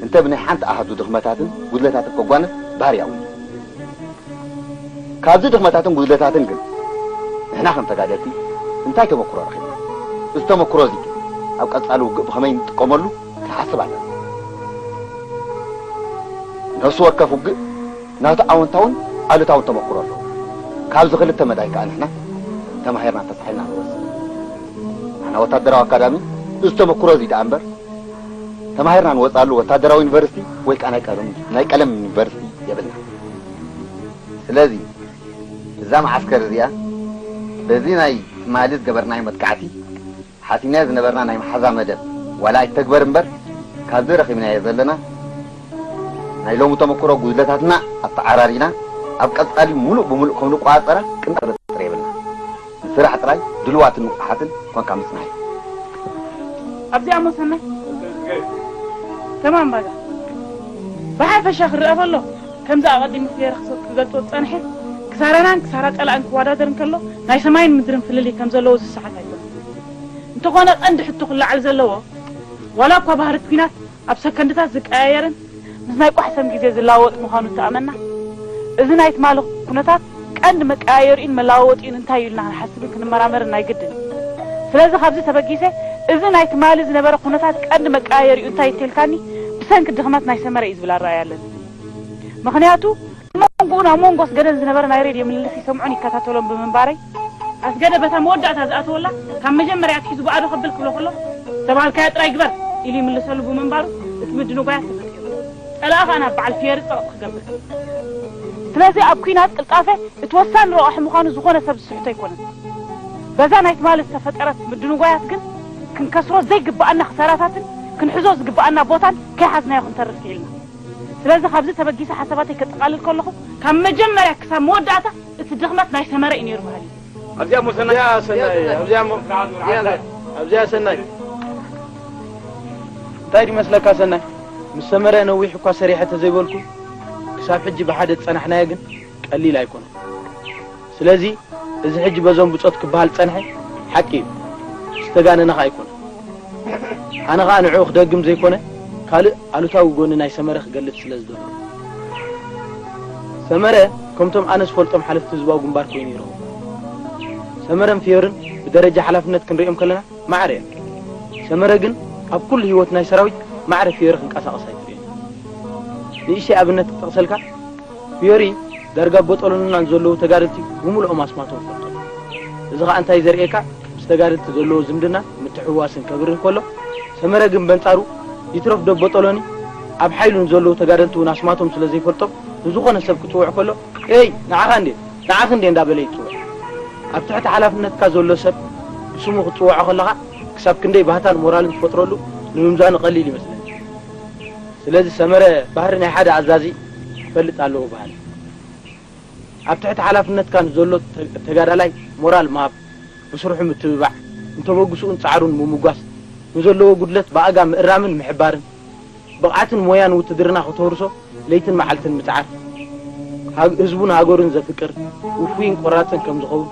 እንተ ብናይ ሓንቲ ኣሃዱ ድኽመታትን ጉድለታትን ከጓንፍ ባህርያዊ እዩ። ካብዚ ድኽመታትን ጉድለታትን ግን ንሕና ከም ተጋደልቲ እንታይ ተመክሮ ረኺብና? እዚ ተመክሮ እዚ ኣብ ቀጻሊ ውግእ ብኸመይ ንጥቀመሉ ክንሓስብ ኣለና። ነፍሲ ወከፍ ውግእ ናቱ ኣወንታውን ኣሉታውን ተመክሮ ኣለዎ። ካብዚ ክልተ መዳይ ከኣ ንሕና ተማሂርና ተሳሒልና ንወጽእ። ንሕና ወታደራዊ ኣካዳሚ እዚ ተመክሮ እዚ ደኣ እምበር ተማሂርና ንወጽኣሉ ወታደራዊ ዩኒቨርሲቲ ወይ ከኣ ናይ ቀለም፣ ናይ ቀለም ዩኒቨርሲቲ የብልና። ስለዚ እዛ መዓስከር እዚኣ በዚ ናይ ትማሊ ዝገበርናዮ መጥቃዕቲ ሓሲብናዮ ዝነበርና ናይ መሓዛ መደብ ዋላ ኣይተግበር እምበር፣ ካብዚ ረኺብናዮ ዘለና ናይ ሎሚ ተመክሮ ጉድለታትና ኣተዓራሪና ኣብ ቀጻሊ ሙሉእ ብሙሉእ ከም ንቆጻጸራ ቅንጣብ ጥርጥር የብልና። ንስራሕ ጥራይ ድልዋትን ንቑሓትን ኮንካ ምጽናሕ እዩ። ኣብዚኣ እሞ ሰናይ ተማም ባጋ ብሓፈሻ ክረኣ ከሎ ከምዚ ኣቐዲሙ ክገረ ክገልጾ ዝጸንሐ ክሳራናን ክሳራ ጸላእን ክወዳደር እንከሎ ናይ ሰማይን ምድርን ፍልልይ ከም ዘለዎ ዝሰሓት ኣይኮነን። እንተኾነ ቀንዲ ሕቶ ክለዓል ዘለዎ ዋላ እኳ ባህሪ ኲናት ኣብ ሰከንድታት ዝቀያየርን ምስ ናይ ቋሕሰም ግዜ ዝለዋወጥ ምዃኑ እንተኣመና፣ እዚ ናይ ትማሊ ኩነታት ቀንዲ መቀያየሪኡን መለዋወጢኡን እንታይ እዩ ኢልና ክንሓስብን ክንመራመርን ናይ ግድን እዩ። ስለዚ ካብዚ ተበጊሰ እዚ ናይ ትማሊ ዝነበረ ኩነታት ቀንዲ መቀያየሪኡ እንታይ እዩ እንተልካኒ ብሰንኪ ድኽመት ናይ ሰመረ እዩ ዝብል ኣረኣእያ ኣለኒ። ምኽንያቱ ኣብ መንጎኡን ኣብ መንጎ ኣስገደን ዝነበረ ናይ ሬድዮ ምልልስ ይሰምዖን ይከታተሎን ብምንባረይ ኣስገደ በታ መወዳእታ ዝኣተወላ ካብ መጀመርያ ኣትሒዙ ብኣዶ ከብል ክብሎ ከሎ ዝተባሃልካዮ ጥራይ ግበር ኢሉ ይምልሰሉ ብምንባሩ እቲ ምድንጓያት ተፈጢሩ። ጸላኢ ከኣ ናብ በዓል ፊየሪ ጸቕጢ ክገብር። ስለዚ ኣብ ኲናት ቅልጣፈ እቲ ወሳኒ ረቋሒ ምዃኑ ዝኾነ ሰብ ዝስሕቶ ኣይኮነን። በዛ ናይ ትማሊ ዝተፈጠረት ምድንጓያት ግን ክንከስሮ ዘይግብኣና ክሳራታትን ክንሕዞ ዝግብኣና ቦታን ከይሓዝናዮ ክንተርፍ ክኢልና። ስለዚ ካብዚ ተበጊሰ ሓሳባተይ ከጠቓልል ከለኹ ካብ መጀመርያ ክሳብ መወዳእታ እቲ ድኽመት ናይ ሰመረ እዩ ነይሩ በሃሊ። ኣብዚኣ እሞ ሰናይ ኣብዚኣ እሞ ኣብዚኣ ሰናይ እንታይ ድመስለካ ሰናይ ምስ ሰመረ ነዊሕ እኳ ሰሪሐ ተዘይበልኩ ክሳብ ሕጂ ብሓደ ዝጸናሕናዮ ግን ቀሊል ኣይኮነን። ስለዚ እዚ ሕጂ በዞም ብጾት ክበሃል ዝጸንሐ ሓቂ እዩ፣ ዝተጋነነ ኸኣ ኣይኮነን። ኣነ ኸኣ ንዕኡ ክደግም ዘይኮነ ካልእ ኣሉታዊ ጎኒ ናይ ሰመረ ክገልጽ ስለ ዝደሊ። ሰመረ ከምቶም ኣነ ዝፈልጦም ሓለፍቲ ህዝባዊ ግንባር ኮይኑ ይረኽቦ። ሰመረን ፍዮርን ብደረጃ ሓላፍነት ክንሪኦም ከለና ማዕረ እዮም። ሰመረ ግን ኣብ ኩሉ ህይወት ናይ ሰራዊት ማዕረ ፍዮሪ ክንቀሳቐስ ኣይትርእዮን። ንእሽተይ ኣብነት ክጠቕሰልካ ፍዮሪ ዳርጋ ቦጦሎንና ንዘለዉ ተጋደልቲ ብምሉኦም ኣስማቶም ፈልጦም። እዚ ኸኣ እንታይ ዘርእየካ ምስ ተጋደልቲ ዘለዎ ዝምድና ምትሕውዋስን ከብርህ ከሎ ሰመረ ግን በንጻሩ ይትረፍ ዶ ቦጦሎኒ ኣብ ሓይሉ ንዘለዉ ተጋደልቲ እውን ኣስማቶም ስለ ዘይፈልጦም ንዝኾነ ሰብ ክጽውዕ ከሎ ኤይ ንዓኻ እንዴ ንዓኺ እንዴ እንዳበለ ይጽውዕ። ኣብ ትሕቲ ሓላፍነትካ ዘሎ ሰብ ብስሙ ክትጽውዖ ከለኻ ክሳብ ክንደይ ባህታን ሞራልን ትፈጥረሉ ንምምዛኑ ቀሊል ይመስለኒ። ስለዚ ሰመረ ባህሪ ናይ ሓደ ኣዛዚ ክፈልጥ ኣለዎ በሃሊ። ኣብ ትሕቲ ሓላፍነትካ ንዘሎ ተጋዳላይ ሞራል ምሃብ፣ ብስርሑ ምትብባዕ፣ ንተበግስኡን ጻዕሩን ምምጓስ፣ ንዘለዎ ጉድለት ብኣጋ ምእራምን ምሕባርን፣ ብቕዓትን ሞያን ውትድርና ከተውርሶ ለይትን መዓልትን ምጽዓር፣ ህዝቡን ሃገሩን ዘፍቅር፣ ውፉይን ቆራጽን ከም ዝኸውን፣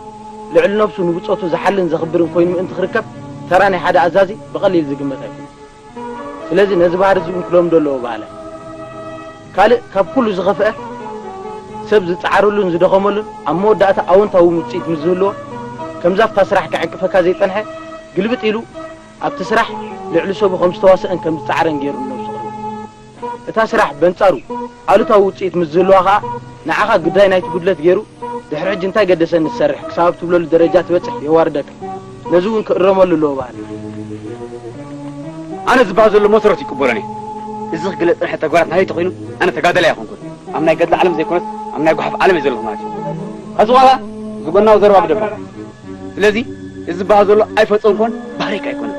ልዕሊ ነብሱ ንብጾቱ ዝሓልን ዘኽብርን ኮይኑ ምእንቲ ክርከብ፣ ተራ ናይ ሓደ ኣዛዚ ብቐሊል ዝግመት ኣይኮነን። ስለዚ ነዚ ባህሪ እዚ እውን ክለምዶ ኣለዎ በሃላይ። ካልእ ካብ ኩሉ ዝኸፍአ ሰብ ዝጸዓረሉን ዝደኸመሉን ኣብ መወዳእታ ኣወንታዊ ውጽኢት ምስ ዝህልዎ ከምዛ ኣብታ ስራሕ ክዕንቅፈካ ዘይጸንሐ ግልብጥ ኢሉ ኣብቲ ስራሕ ልዕሊ ሰቡ ከም ዝተዋስአን ከም ዝጸዓረን ገይሩ ንነብሱ ቅርብ። እታ ስራሕ በንጻሩ ኣሉታዊ ውጽኢት ምስ ዝህልዋ ከኣ ንዓኻ ግዳይ ናይቲ ጉድለት ገይሩ ድሕሪ ሕጂ እንታይ ገደሰኒ ዝሰርሕ ክሳብ ኣብ ትብለሉ ደረጃ ትበጽሕ የዋርደካ። ነዚ እውን ክእረመሉ ኣለዎ በሃሊ። ኣነ ዝበሃል ዘሎ መሰረት ይቅበሎን እየ። እዚ ክግለጽ ዝጸንሐ ተግባራት ናተይ ተኾይኑ ኣነ ተጋዳላይ ኣይኮንኩን። ኣብ ናይ ገድሊ ዓለም ዘይኮነስ ኣብ ናይ ጓሓፍ ዓለም እየ ዘለኹ ማለት እዩ። ሕዚ ዋላ ዝጎናዊ ዘረባ ብደባ። ስለዚ እዚ ዝበሃል ዘሎ ኣይፈጸምኩዎን፣ ባህሪካ ኣይኮነን።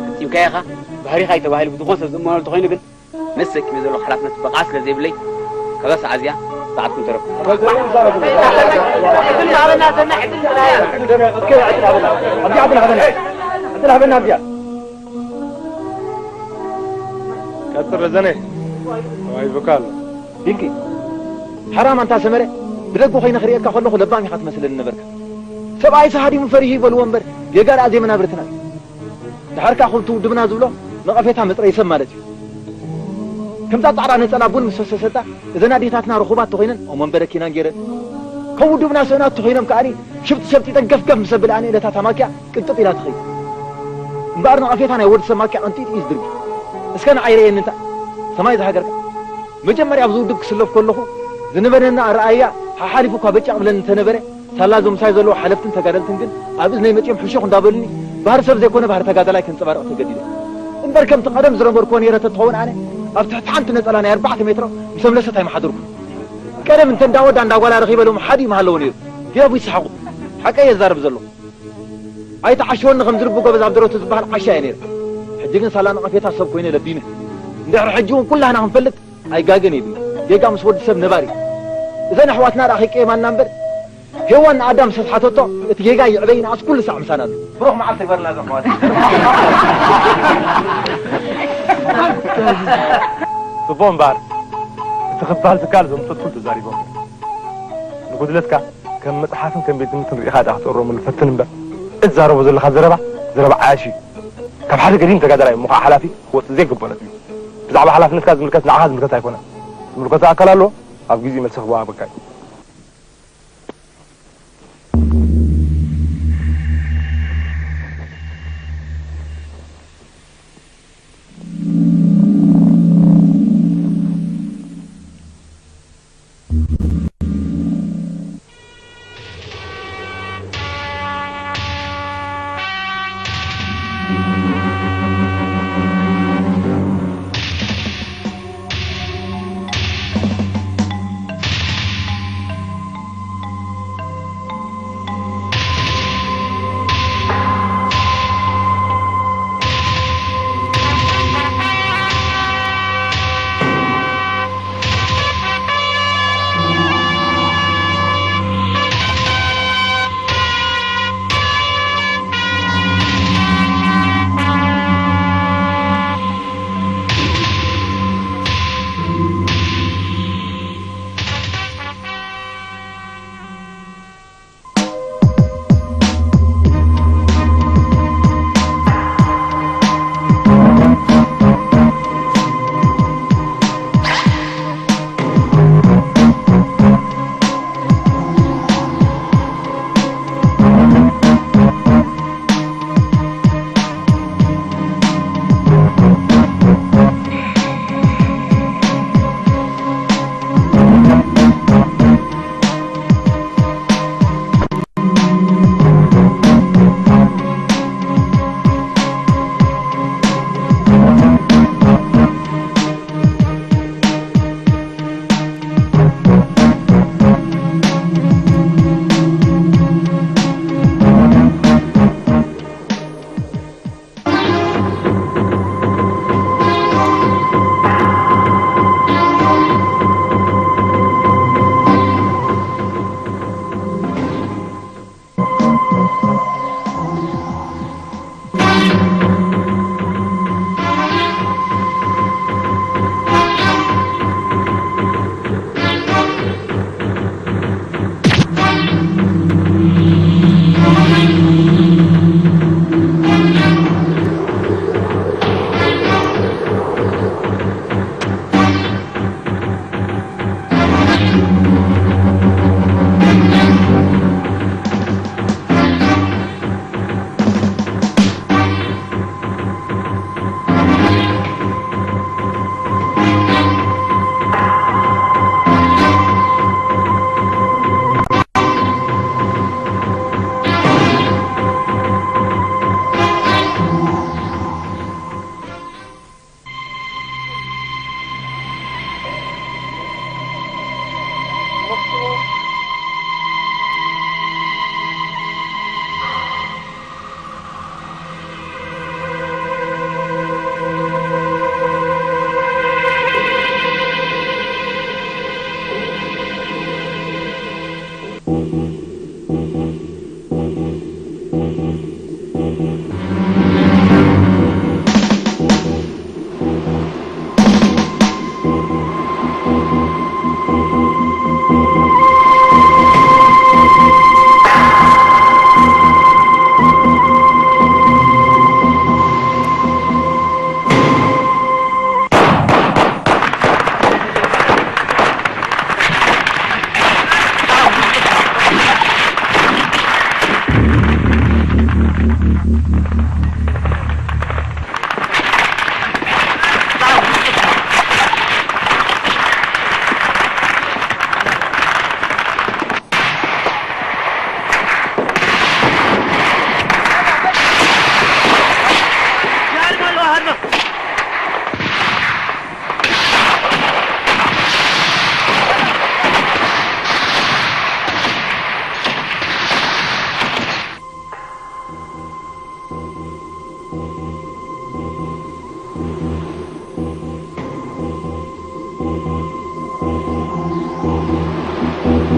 ፈጺምካዮ ኢኻ፣ ባህሪኻ እዩ ተባሂሉ ብዝኾነ ሰብ ዝእመነሉ እንተኾይኑ ግን፣ ነሰኪመ ዘሎ ሓላፍነት በቕዓት ስለ ዘይብለይ፣ ካብዛ ሰዓት እዚኣ ሰዓትኩም ተረፉ። ቀጽል ረዘነ፣ ተዋሂቡካ ኣሎ። ቢንኪ፣ ሓራም ኣንታ ሰመረ፣ ብደጉ ኮይነ ክርእየካ ከለኹ ለባም ኢኻ ትመስለኒ ነበርካ። ሰብኣይስ ሃዲሙ ፈሪሁ ይበልዎ እምበር፣ ጌጋ ደኣ ዘይመናብርትና እዩ። ድሓር ከኣ ከምቲ ውድብና ዝብሎ፣ ነቐፌታ መጽረዪ ሰብ ማለት እዩ። ከምዛ ጻዕዳ ነጸላ ቡን ምስ ፈሰሰታ፣ እዘን ኣዴታትና ርኹባት ተኾይነን፣ እሞ በረኪናን ገይረን። ከም ውድብና ስእናት ተኾይኖም ከኣኒ፣ ሽብጢ ሸብጢጠን ገፍገፍ ምስ ኣብለኣኒ እለታ እታ ማኪያ ቅንጥጥ ኢላ ትኸይድ። እምበኣር ነቐፌታ ናይ ወዲ ሰብ ማኪያ ቅንጢጥ እዩ ዝድርጊ። እስከ ንዓይ ርኣየኒ እንታ፣ ሰማይ ዝሃገርካ። መጀመርያ ኣብዚ ውድብ ክስለፍ ከለኹ ዝነበረና ኣረኣእያ ሓሓሊፉ እኳ በጫቕ ብለኒ እንተነበረ፣ ሳላ እዞም ምሳይ ዘለዉ ሓለፍትን ተጋደልትን ግን ኣብ እዝነይ መጺኦም ሕሹኽ እንዳበሉኒ፣ ባህሪ ሰብ ዘይኮነ ባህሪ ተጋዳላይ ከንጸባርቕ ተገዲደ። እምበር ከምቲ ቀደም ዝነበርኩዎ ነይረ ተትኸውን ኣነ ኣብ ትሕቲ ሓንቲ ነጸላ ናይ ኣርባዕተ ሜትሮ ምስ ኣምለሰት ኣይምሓደርኩን። ቀደም እንተ እንዳወዳ እንዳጓላ ረኺበ ሎም ሓዲ ምሃለዎ ነይሩ። ጌቡ ይስሓቑ። ሓቀይ እየ ዝዛረብ ዘለኹ። ኣይትዓሽወኒ ከም ዝልቡ ጎበዝ ኣብ ደረቱ ዝበሃል ዓሻ እየ ነይረ። ሕጂ ግን ሳላ ነቐፌታ ሰብ ኮይነ ለቢመ። እንድሕሪ ሕጂ እውን ኩላህና ክንፈልጥ ኣይጋገን የብሉ። ጌጋ ምስ ወዲ ሰብ ነባሪ። እዘን ኣሕዋትና ደኣ ከይቀየማና እምበር፣ ሄዋን ንኣዳም ዝተትሓተቶ እቲ ጌጋ ይዕበይ ንኣስ ኩሉ ሳዕ ምሳና ኣሎ። ብሩኽ መዓልቲ ይግበርልና እዞም ኣሕዋት። ጽቡቕ እምበኣር፣ እቲ ክበሃል ዝከኣል እዞም ሰት ኩሉ ተዛሪቦም። ንጉድለትካ ከም መጽሓፍን ከም ቤት ትምህርትን ርኢኻ ደኣ ክትእረመሉ ፈትን እምበር፣ እትዛረቦ ዘለኻ ዘረባ፣ ዘረባ ዓያሽ እዩ። ካብ ሓደ ገዲም ተጋዳላይ እሞ ኸዓ ሓላፊ ክወጽእ ዘይግቦ ነጥቢ እዩ። ብዛዕባ ሓላፍነትካ ዝምልከት ንዓኻ ዝምልከት ኣይኮነን። ዝምልከቶ ኣካል ኣሎ፣ ኣብ ግዜኡ መልሲ ክወሃበካ እዩ።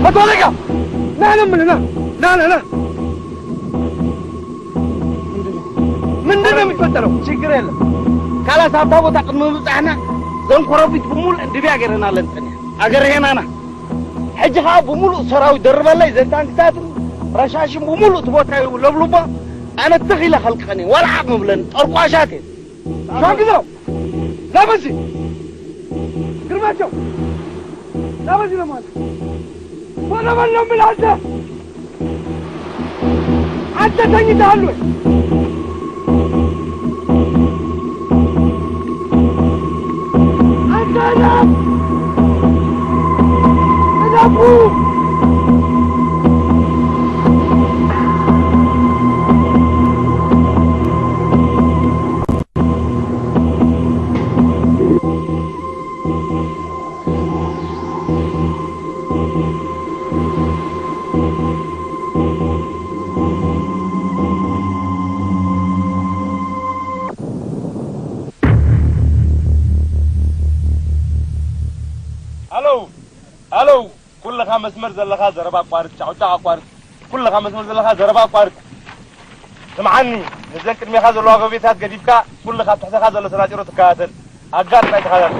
ኣቶ ኣለጋ፣ ና፣ ና፣ ምን፣ ና፣ ና፣ ና፣ ና። ምንድን ነው የሚፈጠረው? ችግር የለም። ካላስ ኣብታ ቦታ ቅድሚ ምብጻሕና ዘን ኮረፊት ብምሉእ ድብያ ገይረናለን ጸኒሕና። ኣገርሄናና። ሕጂ ኸዓ ብምሉእ ሰራዊት ደርበለይ፣ ዘን ታንክታትን ረሻሽን ብምሉእ እቲ ቦታ እዩ ለብልቦ። ኣነ ትኽ ኢለ ከልቅቐን እየ። ዋላ ዓቕሚ ብለን ጠርቋሻት እየን። ሻንግዛው! ና በዚ! ግርማቸው! ና በዚ ነው ማለት። ወደ በል ነው የምልህ አንተ! አንተ ተኝተሃል ወይ? አንተ እረፍ! እረፉ! ሃሎ፣ ሃሎ፣ ኩልኻ መስመር ዘለኻ ዘረባ ኣቋርጽ፣ ጫውጫው ኣቋርጽ። ኩልኻ መስመር ዘለኻ ዘረባ ኣቋርጽ። ስምዓኒ፣ ነዘን ቅድሜኻ ዘለዋ ጎቤታት ገዲፍካ፣ ኩልኻ ኣብ ትሕተኻ ዘሎ ሰናጢሮ ትከታተል። ኣጋር ጥራይ ተኸታተል።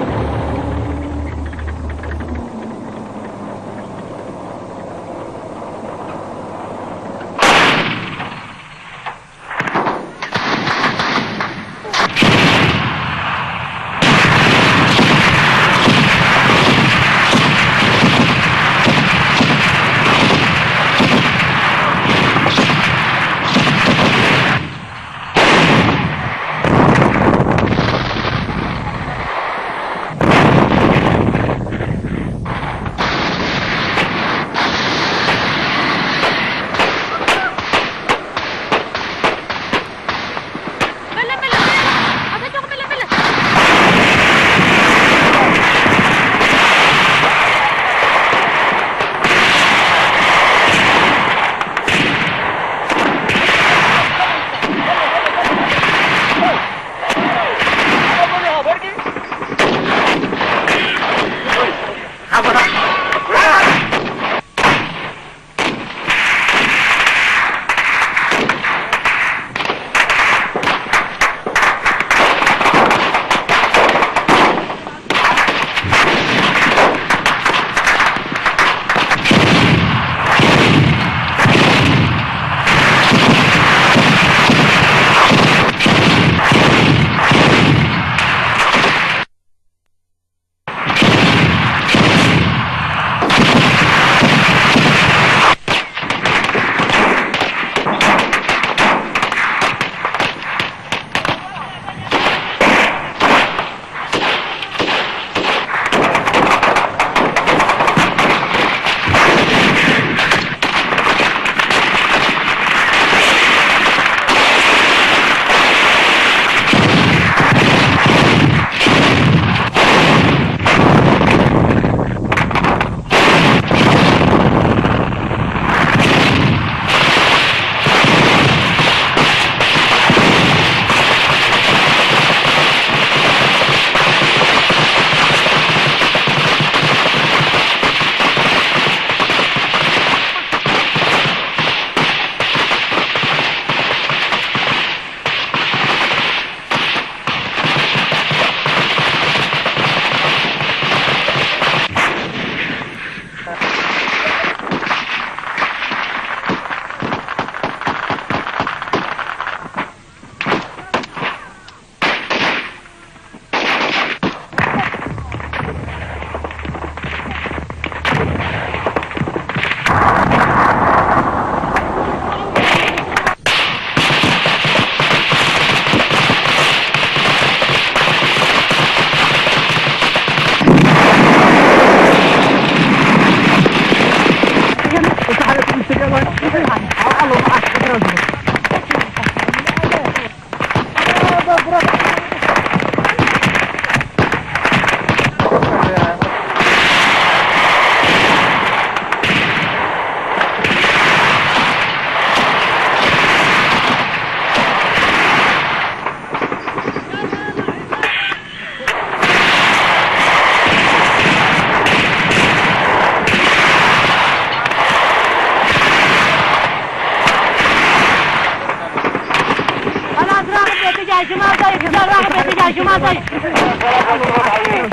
ይዛራ ዓበይቲ ጋሽ ማንታይ።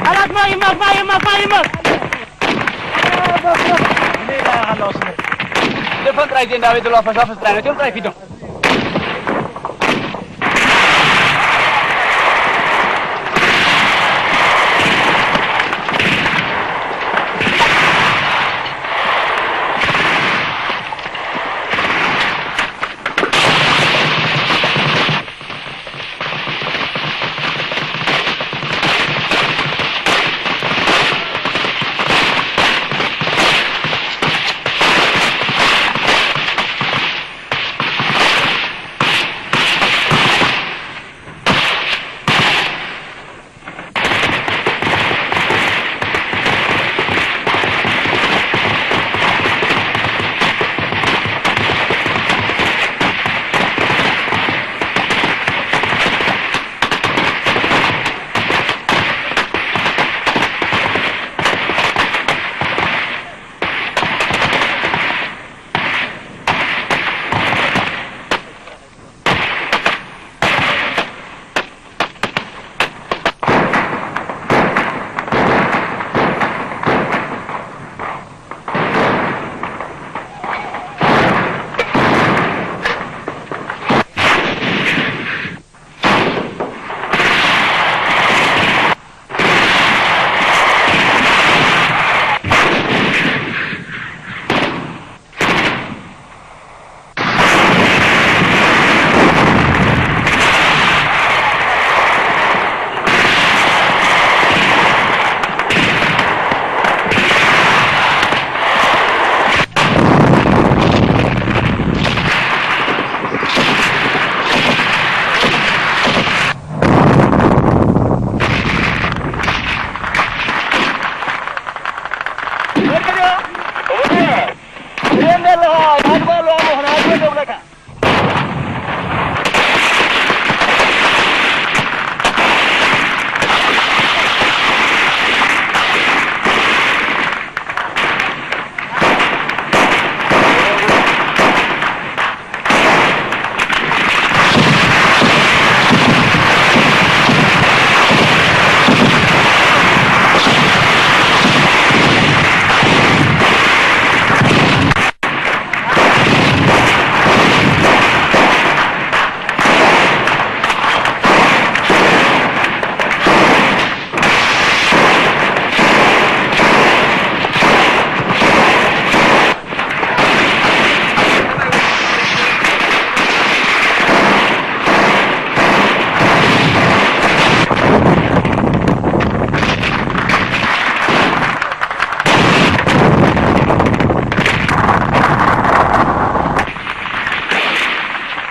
ኣላት ማይ ይመት፣ ማይ ይመት፣ ማይ ይመት። ደፈን ጥራይ ዜና ቤት ዘለዋ ፈሳፍስ ጥራይ ነቲኦም ጥራይ ፊዶም።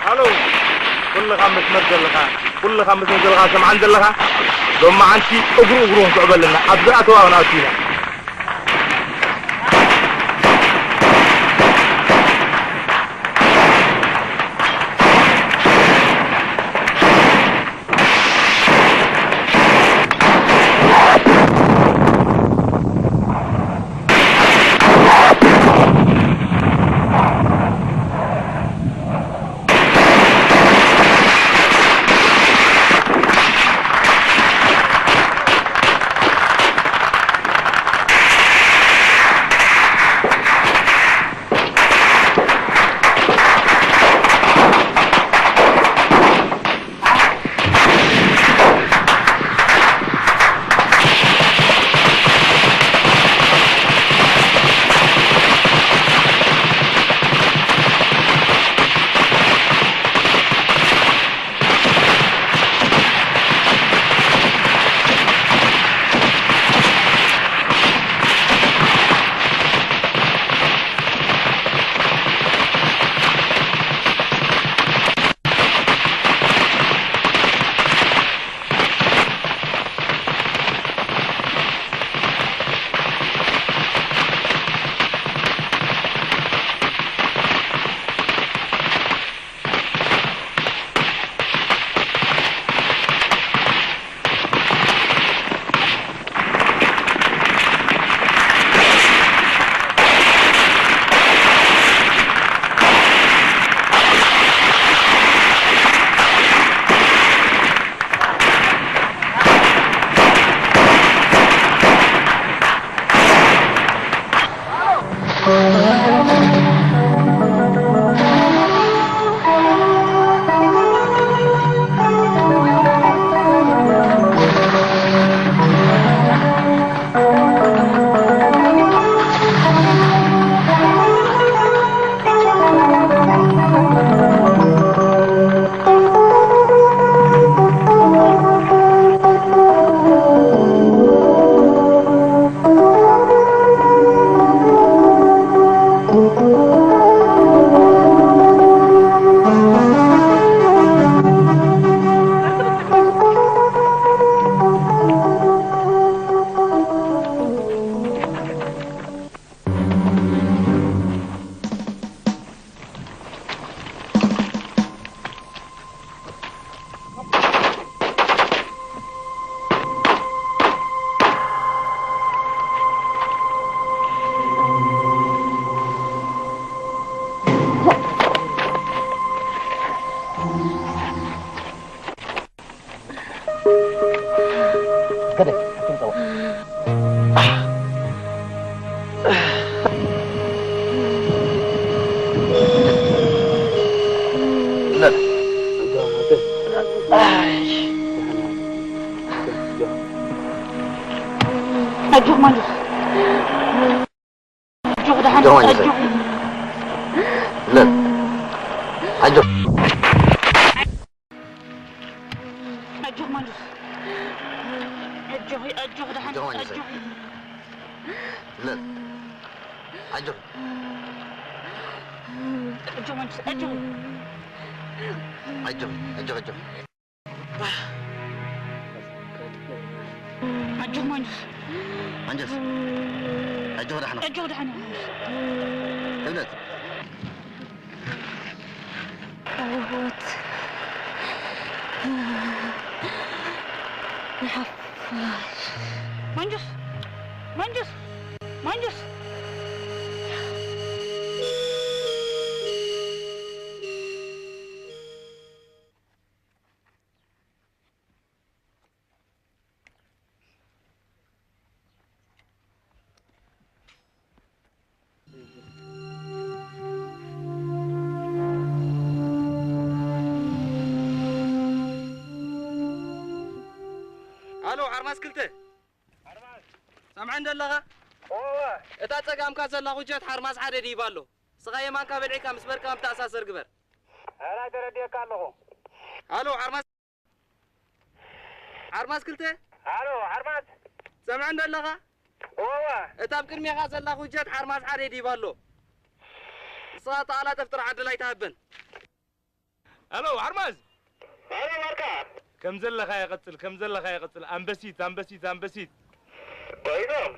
ሃሎ፣ ኩልኻ መስመር ዘለኻ፣ ኩልኻ መስመር ዘለኻ፣ ሰምዓን ዘለኻ፣ ሎማዓንቲ እግሩ እግሩ ክንስዕበልና፣ ኣብዚ ኣተዋ ክንኣቱ ኢና። ከደ ኣትምጸዋ። ኣጆኽ ማንጁስ። ኣጆኽ ደሓን ኣጆኽ ማንጁስ። ኣጆኽ። ለን። ኣጆኽ። ኣጆኽ ማንጁስ። ኣጆኺ፣ ኣጆኽ ደሓን ኣጆኽ ማንጁስ። ኣጆኺ። ለን። ኣጆኺ። ኣጆኽ ማንጁስ፣ ኣጆኺ። ኣጆኺ፣ ኣጆኺ፣ ኣጆኺ። ኣጆኽ ማንጁስ። ማንጁስ። ኣጆኽ ደሓን። ኣጆኽ ደሓን። ክብደት። ኣወት። ንሓፋሽ። ማንጁስ። ማንጁስ። ማንጁስ። ኣሎ፣ ሓርማዝ ክልተ። ሰምዐ እንደ ኣለኻ? እወ። እታ ጸጋምካ ዘላ ኩጀት ሓርማዝ ሓደ ድይባ ኣሎ። ንስኻ የማንካ በልዒካ ምስ በርካ ምተኣሳሰር ግበር። ሕራይ ተረዲኤካ ኣለኹ። ኣሎ፣ ሓርማዝ ሓርማዝ ክልተ? ኣሎ፣ ሓርማዝ። ሰምዐ እንዶ ኣለኻ? እወ። እታ ኣብ ቅድሜኻ ዘላ ኩጀት ሓርማዝ ሓደ ዲባ ኣሎ። ንስኻ ተቓላጠፍ ጥራሕ ዕድል ኣይትሃበን። ኣሎ፣ ሓርማዝ። ኣሎ፣ ማርካ። ከም ዘለኻ ይቐጽል፣ ከም ዘለኻ ይቐጽል። ኣንበሲት፣ ኣንበሲት፣ ኣንበሲት። ኮይኖም።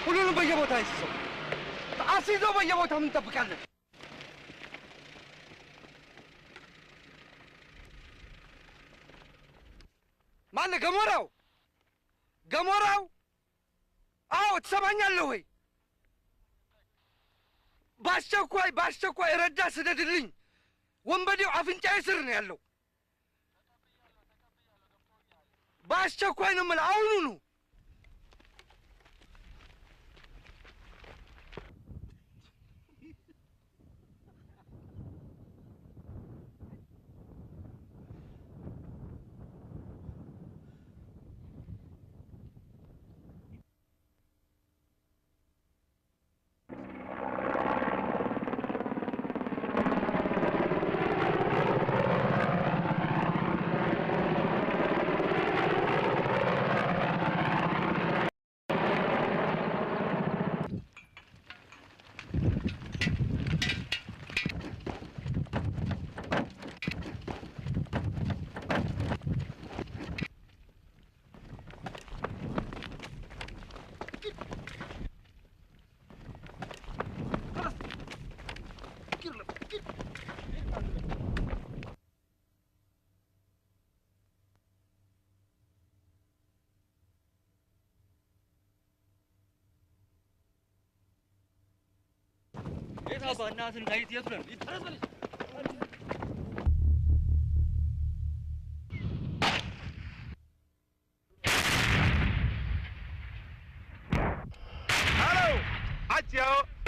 ሁሉንም በየቦታ ይስሰው። ተአስይዞ በየቦታው እንጠብቃለን። ማለ ገሞራው፣ ገሞራው፣ አዎ፣ ትሰማኛለህ ወይ? በአስቸኳይ፣ በአስቸኳይ ረዳት ስደድልኝ። ወንበዴው አፍንጫዬ ስር ነው ያለው። በአስቸኳይ ነው የምልህ፣ አሁኑኑ። እናትን ጋይት የትረን ይተረበል። ሃሎ፣ ሓትዮ፣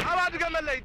ኣባዲ ገመለይ።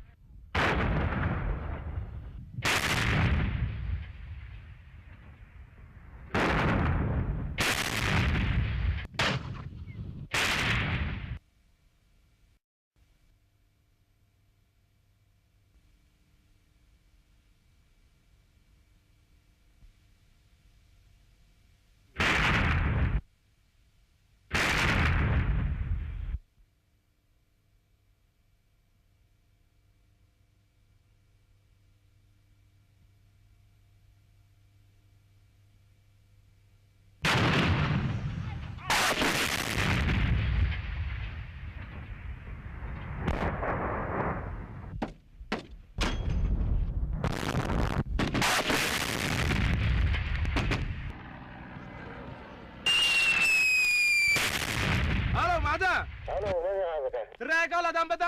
ሃሎ፣ ማዕዳ! ሃሎ፣ መን ኢኻ ዝኸ? ትረኣየካ ኣላ እታ ኣንበጣ?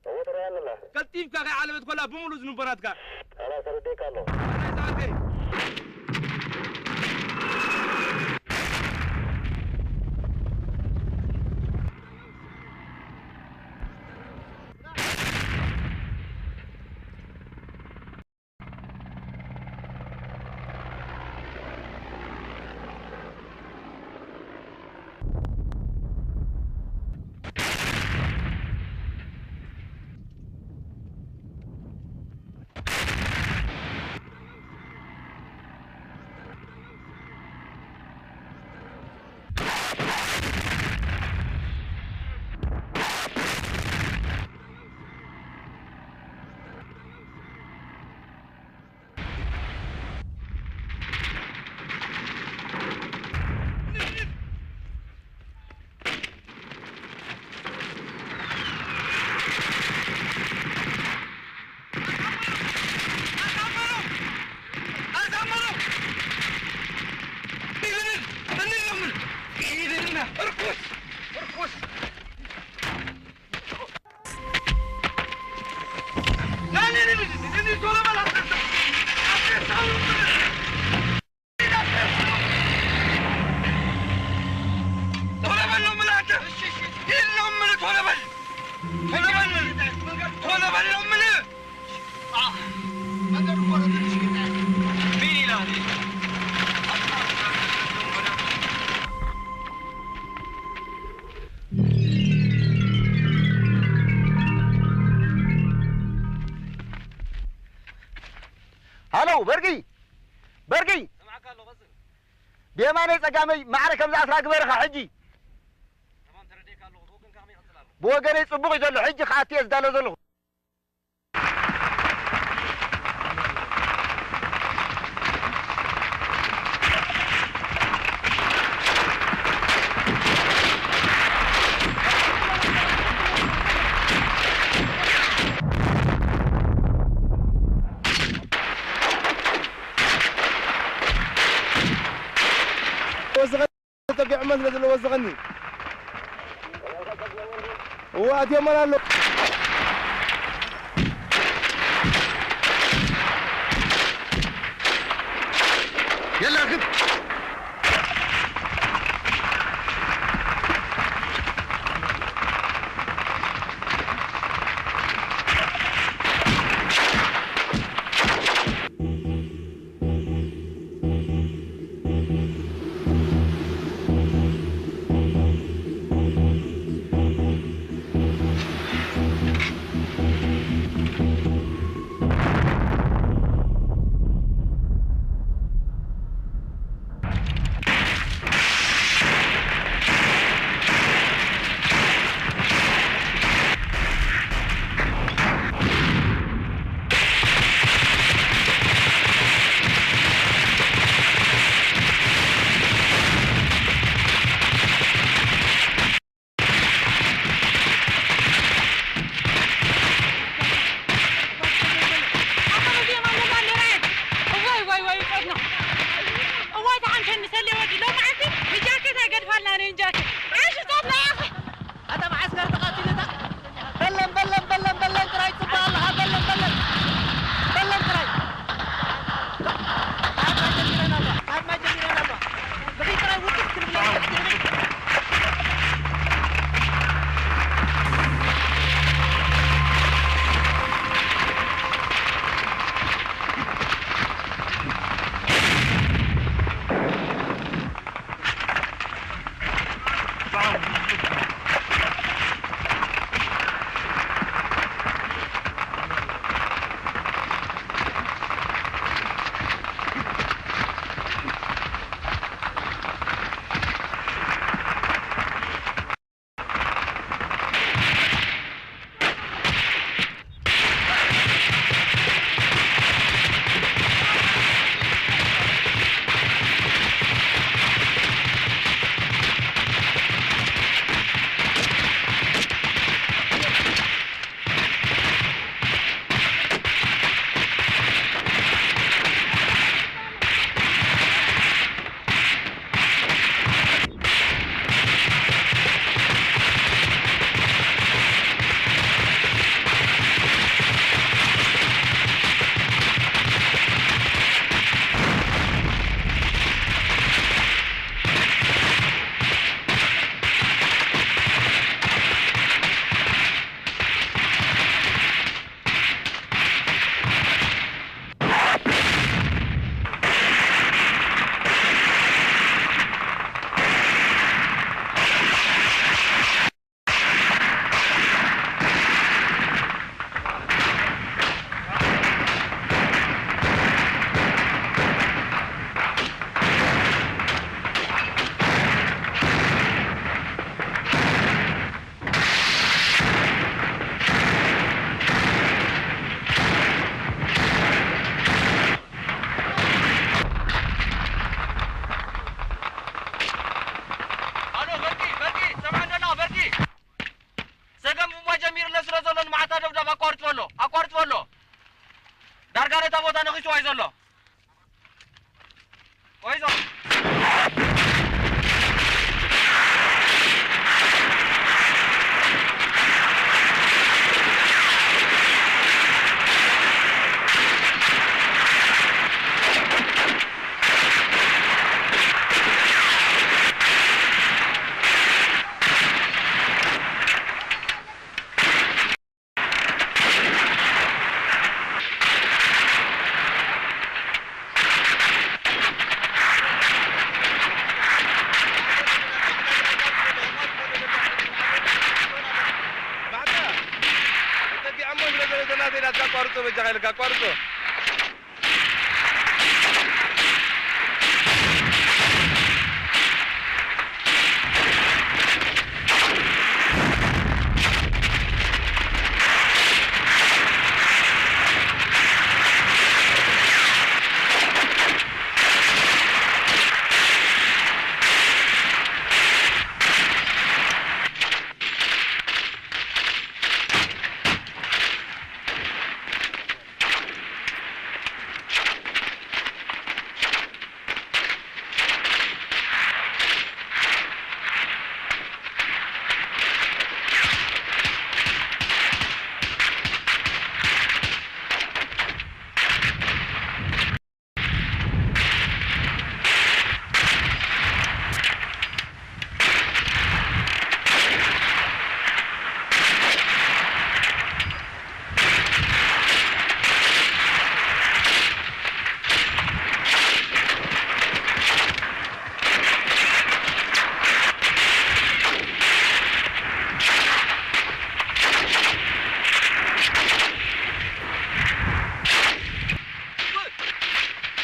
እወ፣ ትረኣየኒ ኣላ። ቀልጢፍካ ከይዓለበት ኮላ ብምሉእ ዝንቦ ናትካ። ኣላ፣ ተረዲእካ ኣለኹ። ኣላ፣ ይስሓቀይ። ሃሎ፣ በርጊ! በርጊ! ብየማነይ ጸጋመይ ማዕረ ከም ዝኣስራ ግበርኻ ሕጂ። ብወገነይ ጽቡቕ እዩ ዘሎ፣ ሕጂ ክኣቱ እየ ዝዳሎ ዘለኹ። ተጠጊዖሞ ስለ ዘለዎ ወስኸኒ። እዋ፣ ኣትዮሞን ኣሎ። የላ፣ ክብ። ቆይ ዘሎ። ቆይ ዘሎ። ባዕዳ ተጠጊዖሞ ስለ ዘሎ ዘናተ ኢላ ኣቋርጾ በጃኻ ኢልካ ኣቋርጾ።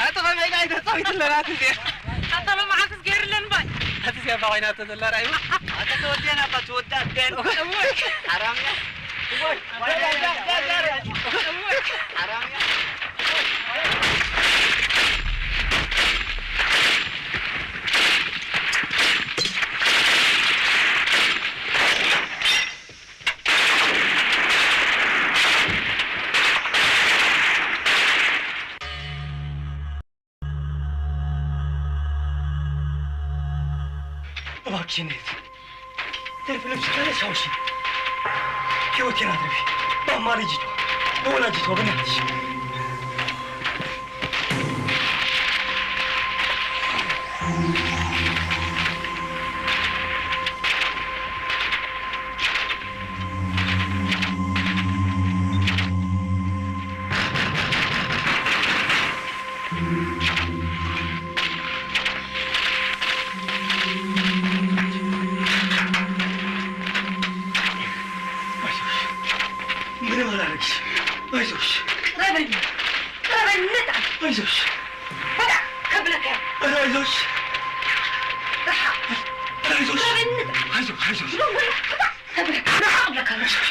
ኣቲ ኸመይ ኢላ ኣይተጻዊት ኣለና ኣቲ እዚኣ። ኣታ ሎመዓልትስ ገይርለን ባይ። ኣቲ እዚኣ እባ ኮይና እቶ ዘላ ርኣዩ። ኣታ ተወዲአን ኣባ ትወዳት ደን። እወ። ሓራምያ። እወ። ሓራምያ። እባክሽን እህት፣ ደርፊ ለብስካ ለሳውሽን ህይወቴን አትርፊ። በአማልጅቷ፣ በወላጅቷ በእናትሽ። ምንም አላረግሽ። አይዞሽ። ቅረበኝ፣ ቅረበኝ፣ ንጣ። አይዞሽ። ወጣ ከብለካ። ኧረ አይዞሽ። ርሓ። ኧረ አይዞሽ። ቅረበኝ፣ ንጣ። አይዞሽ፣ አይዞሽ። ብሎ ወላ፣ ወጣ ከብለካ። ርሓ ከብለካ። አይዞሽ።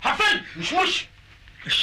ሓፈል! ምሽሙሽ! እሺ።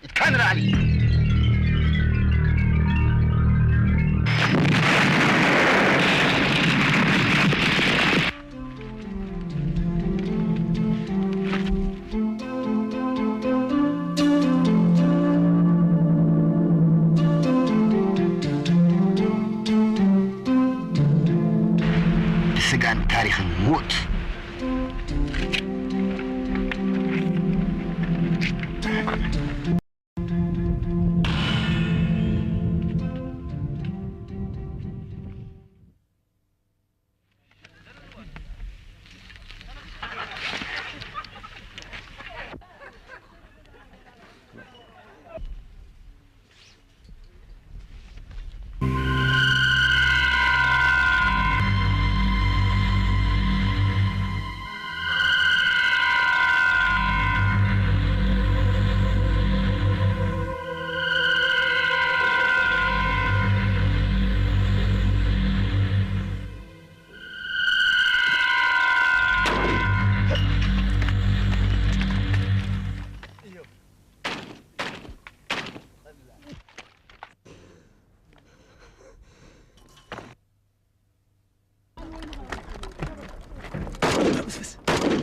ኢድካ ንላዕሊ። ብስጋን ታሪኽን ሙት።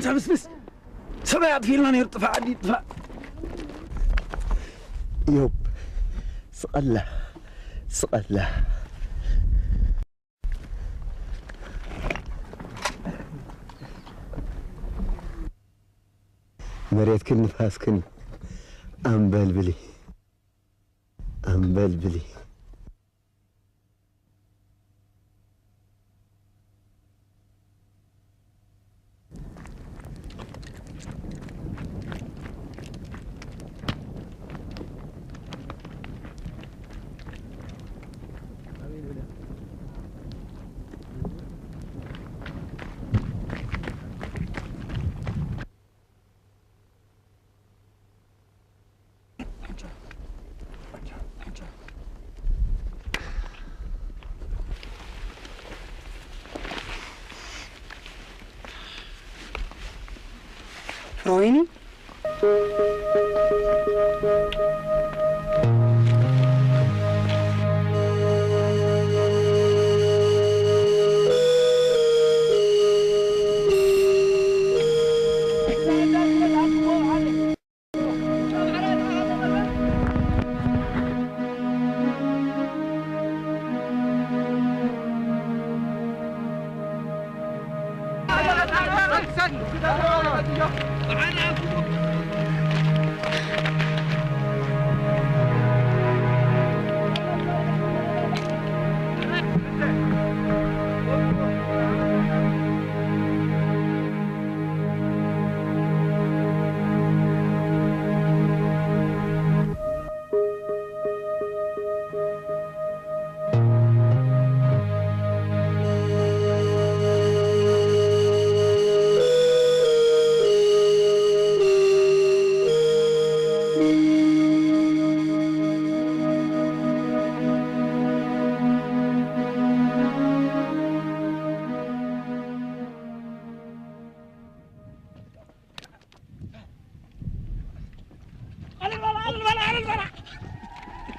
ሰብስብስ ሰማይ ኣጥፊእልና ነይሩ። ጥፋ ዓዲ ጥፋ። ዮብ፣ ስቐላ፣ ስቐላ። መሬትክን ንፋስክን ኣንበልብሊ፣ ኣንበልብሊ። ፍሮይኒ።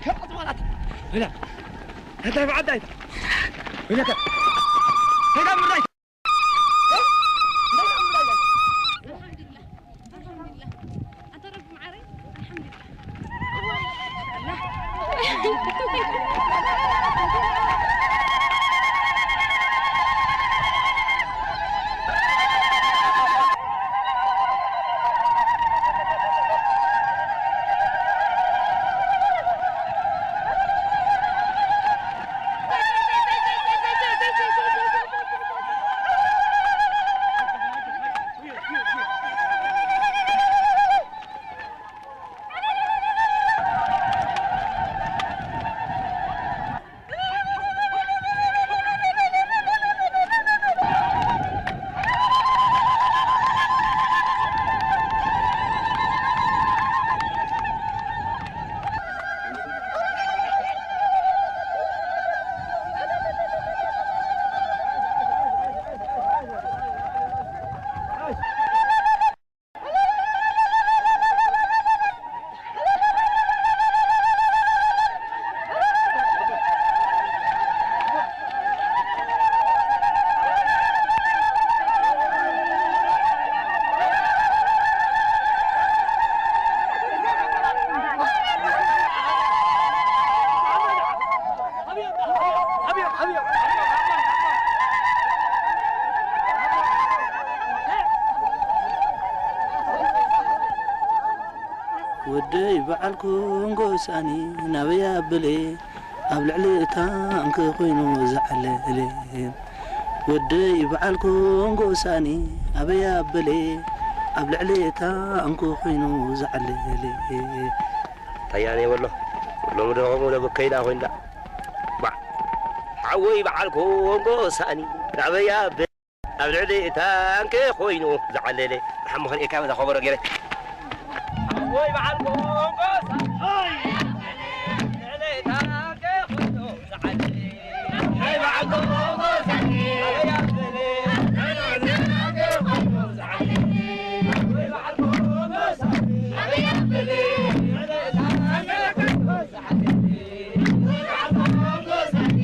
ሸቐጥ ማለት። ወላ። እንታይ ብዓዳይ? ወላ። እንታይ ምራይ? ኣልሓምዱሊላህ። ኣልሓምዱሊላህ። ኣንተ ረቢ መዓረይ፣ ኣልሓምዱሊላህ። ወደይ በዓል ኮንጎ ሳኒ ናበይ ኣበለ፣ ኣብ ልዕሊ እታ እንኮ ኮይኑ ዝዓለለ። ወደይ በዓል ኮንጎ ሳኒ ኣበይ ኣበለ፣ ኣብ ልዕሊ እታ እንኮ ኮይኑ ዝዓለለ። ታያነ በሎ፣ ሎሚ ዶ ከምኡ ዶ ብከይዳ ኮይንዳ። ባዕ፣ ሓወይ በዓል ኮንጎ ሳኒ ናበይ ኣበለ፣ ኣብ ልዕሊ እታ እንኮ ኮይኑ ዝዓለለ። ሓሙኽን ኤካ በዛ ኸበሮ ገይረ። ወይ በዓል ኮንጎ ሳኒ። ልዕሊ እታ እንኮ ኮይኑ ዝዓለለ። ወይ በዓል ኮንጎ ሳኒ። ወይ በዓል ኮንጎ ሳኒ።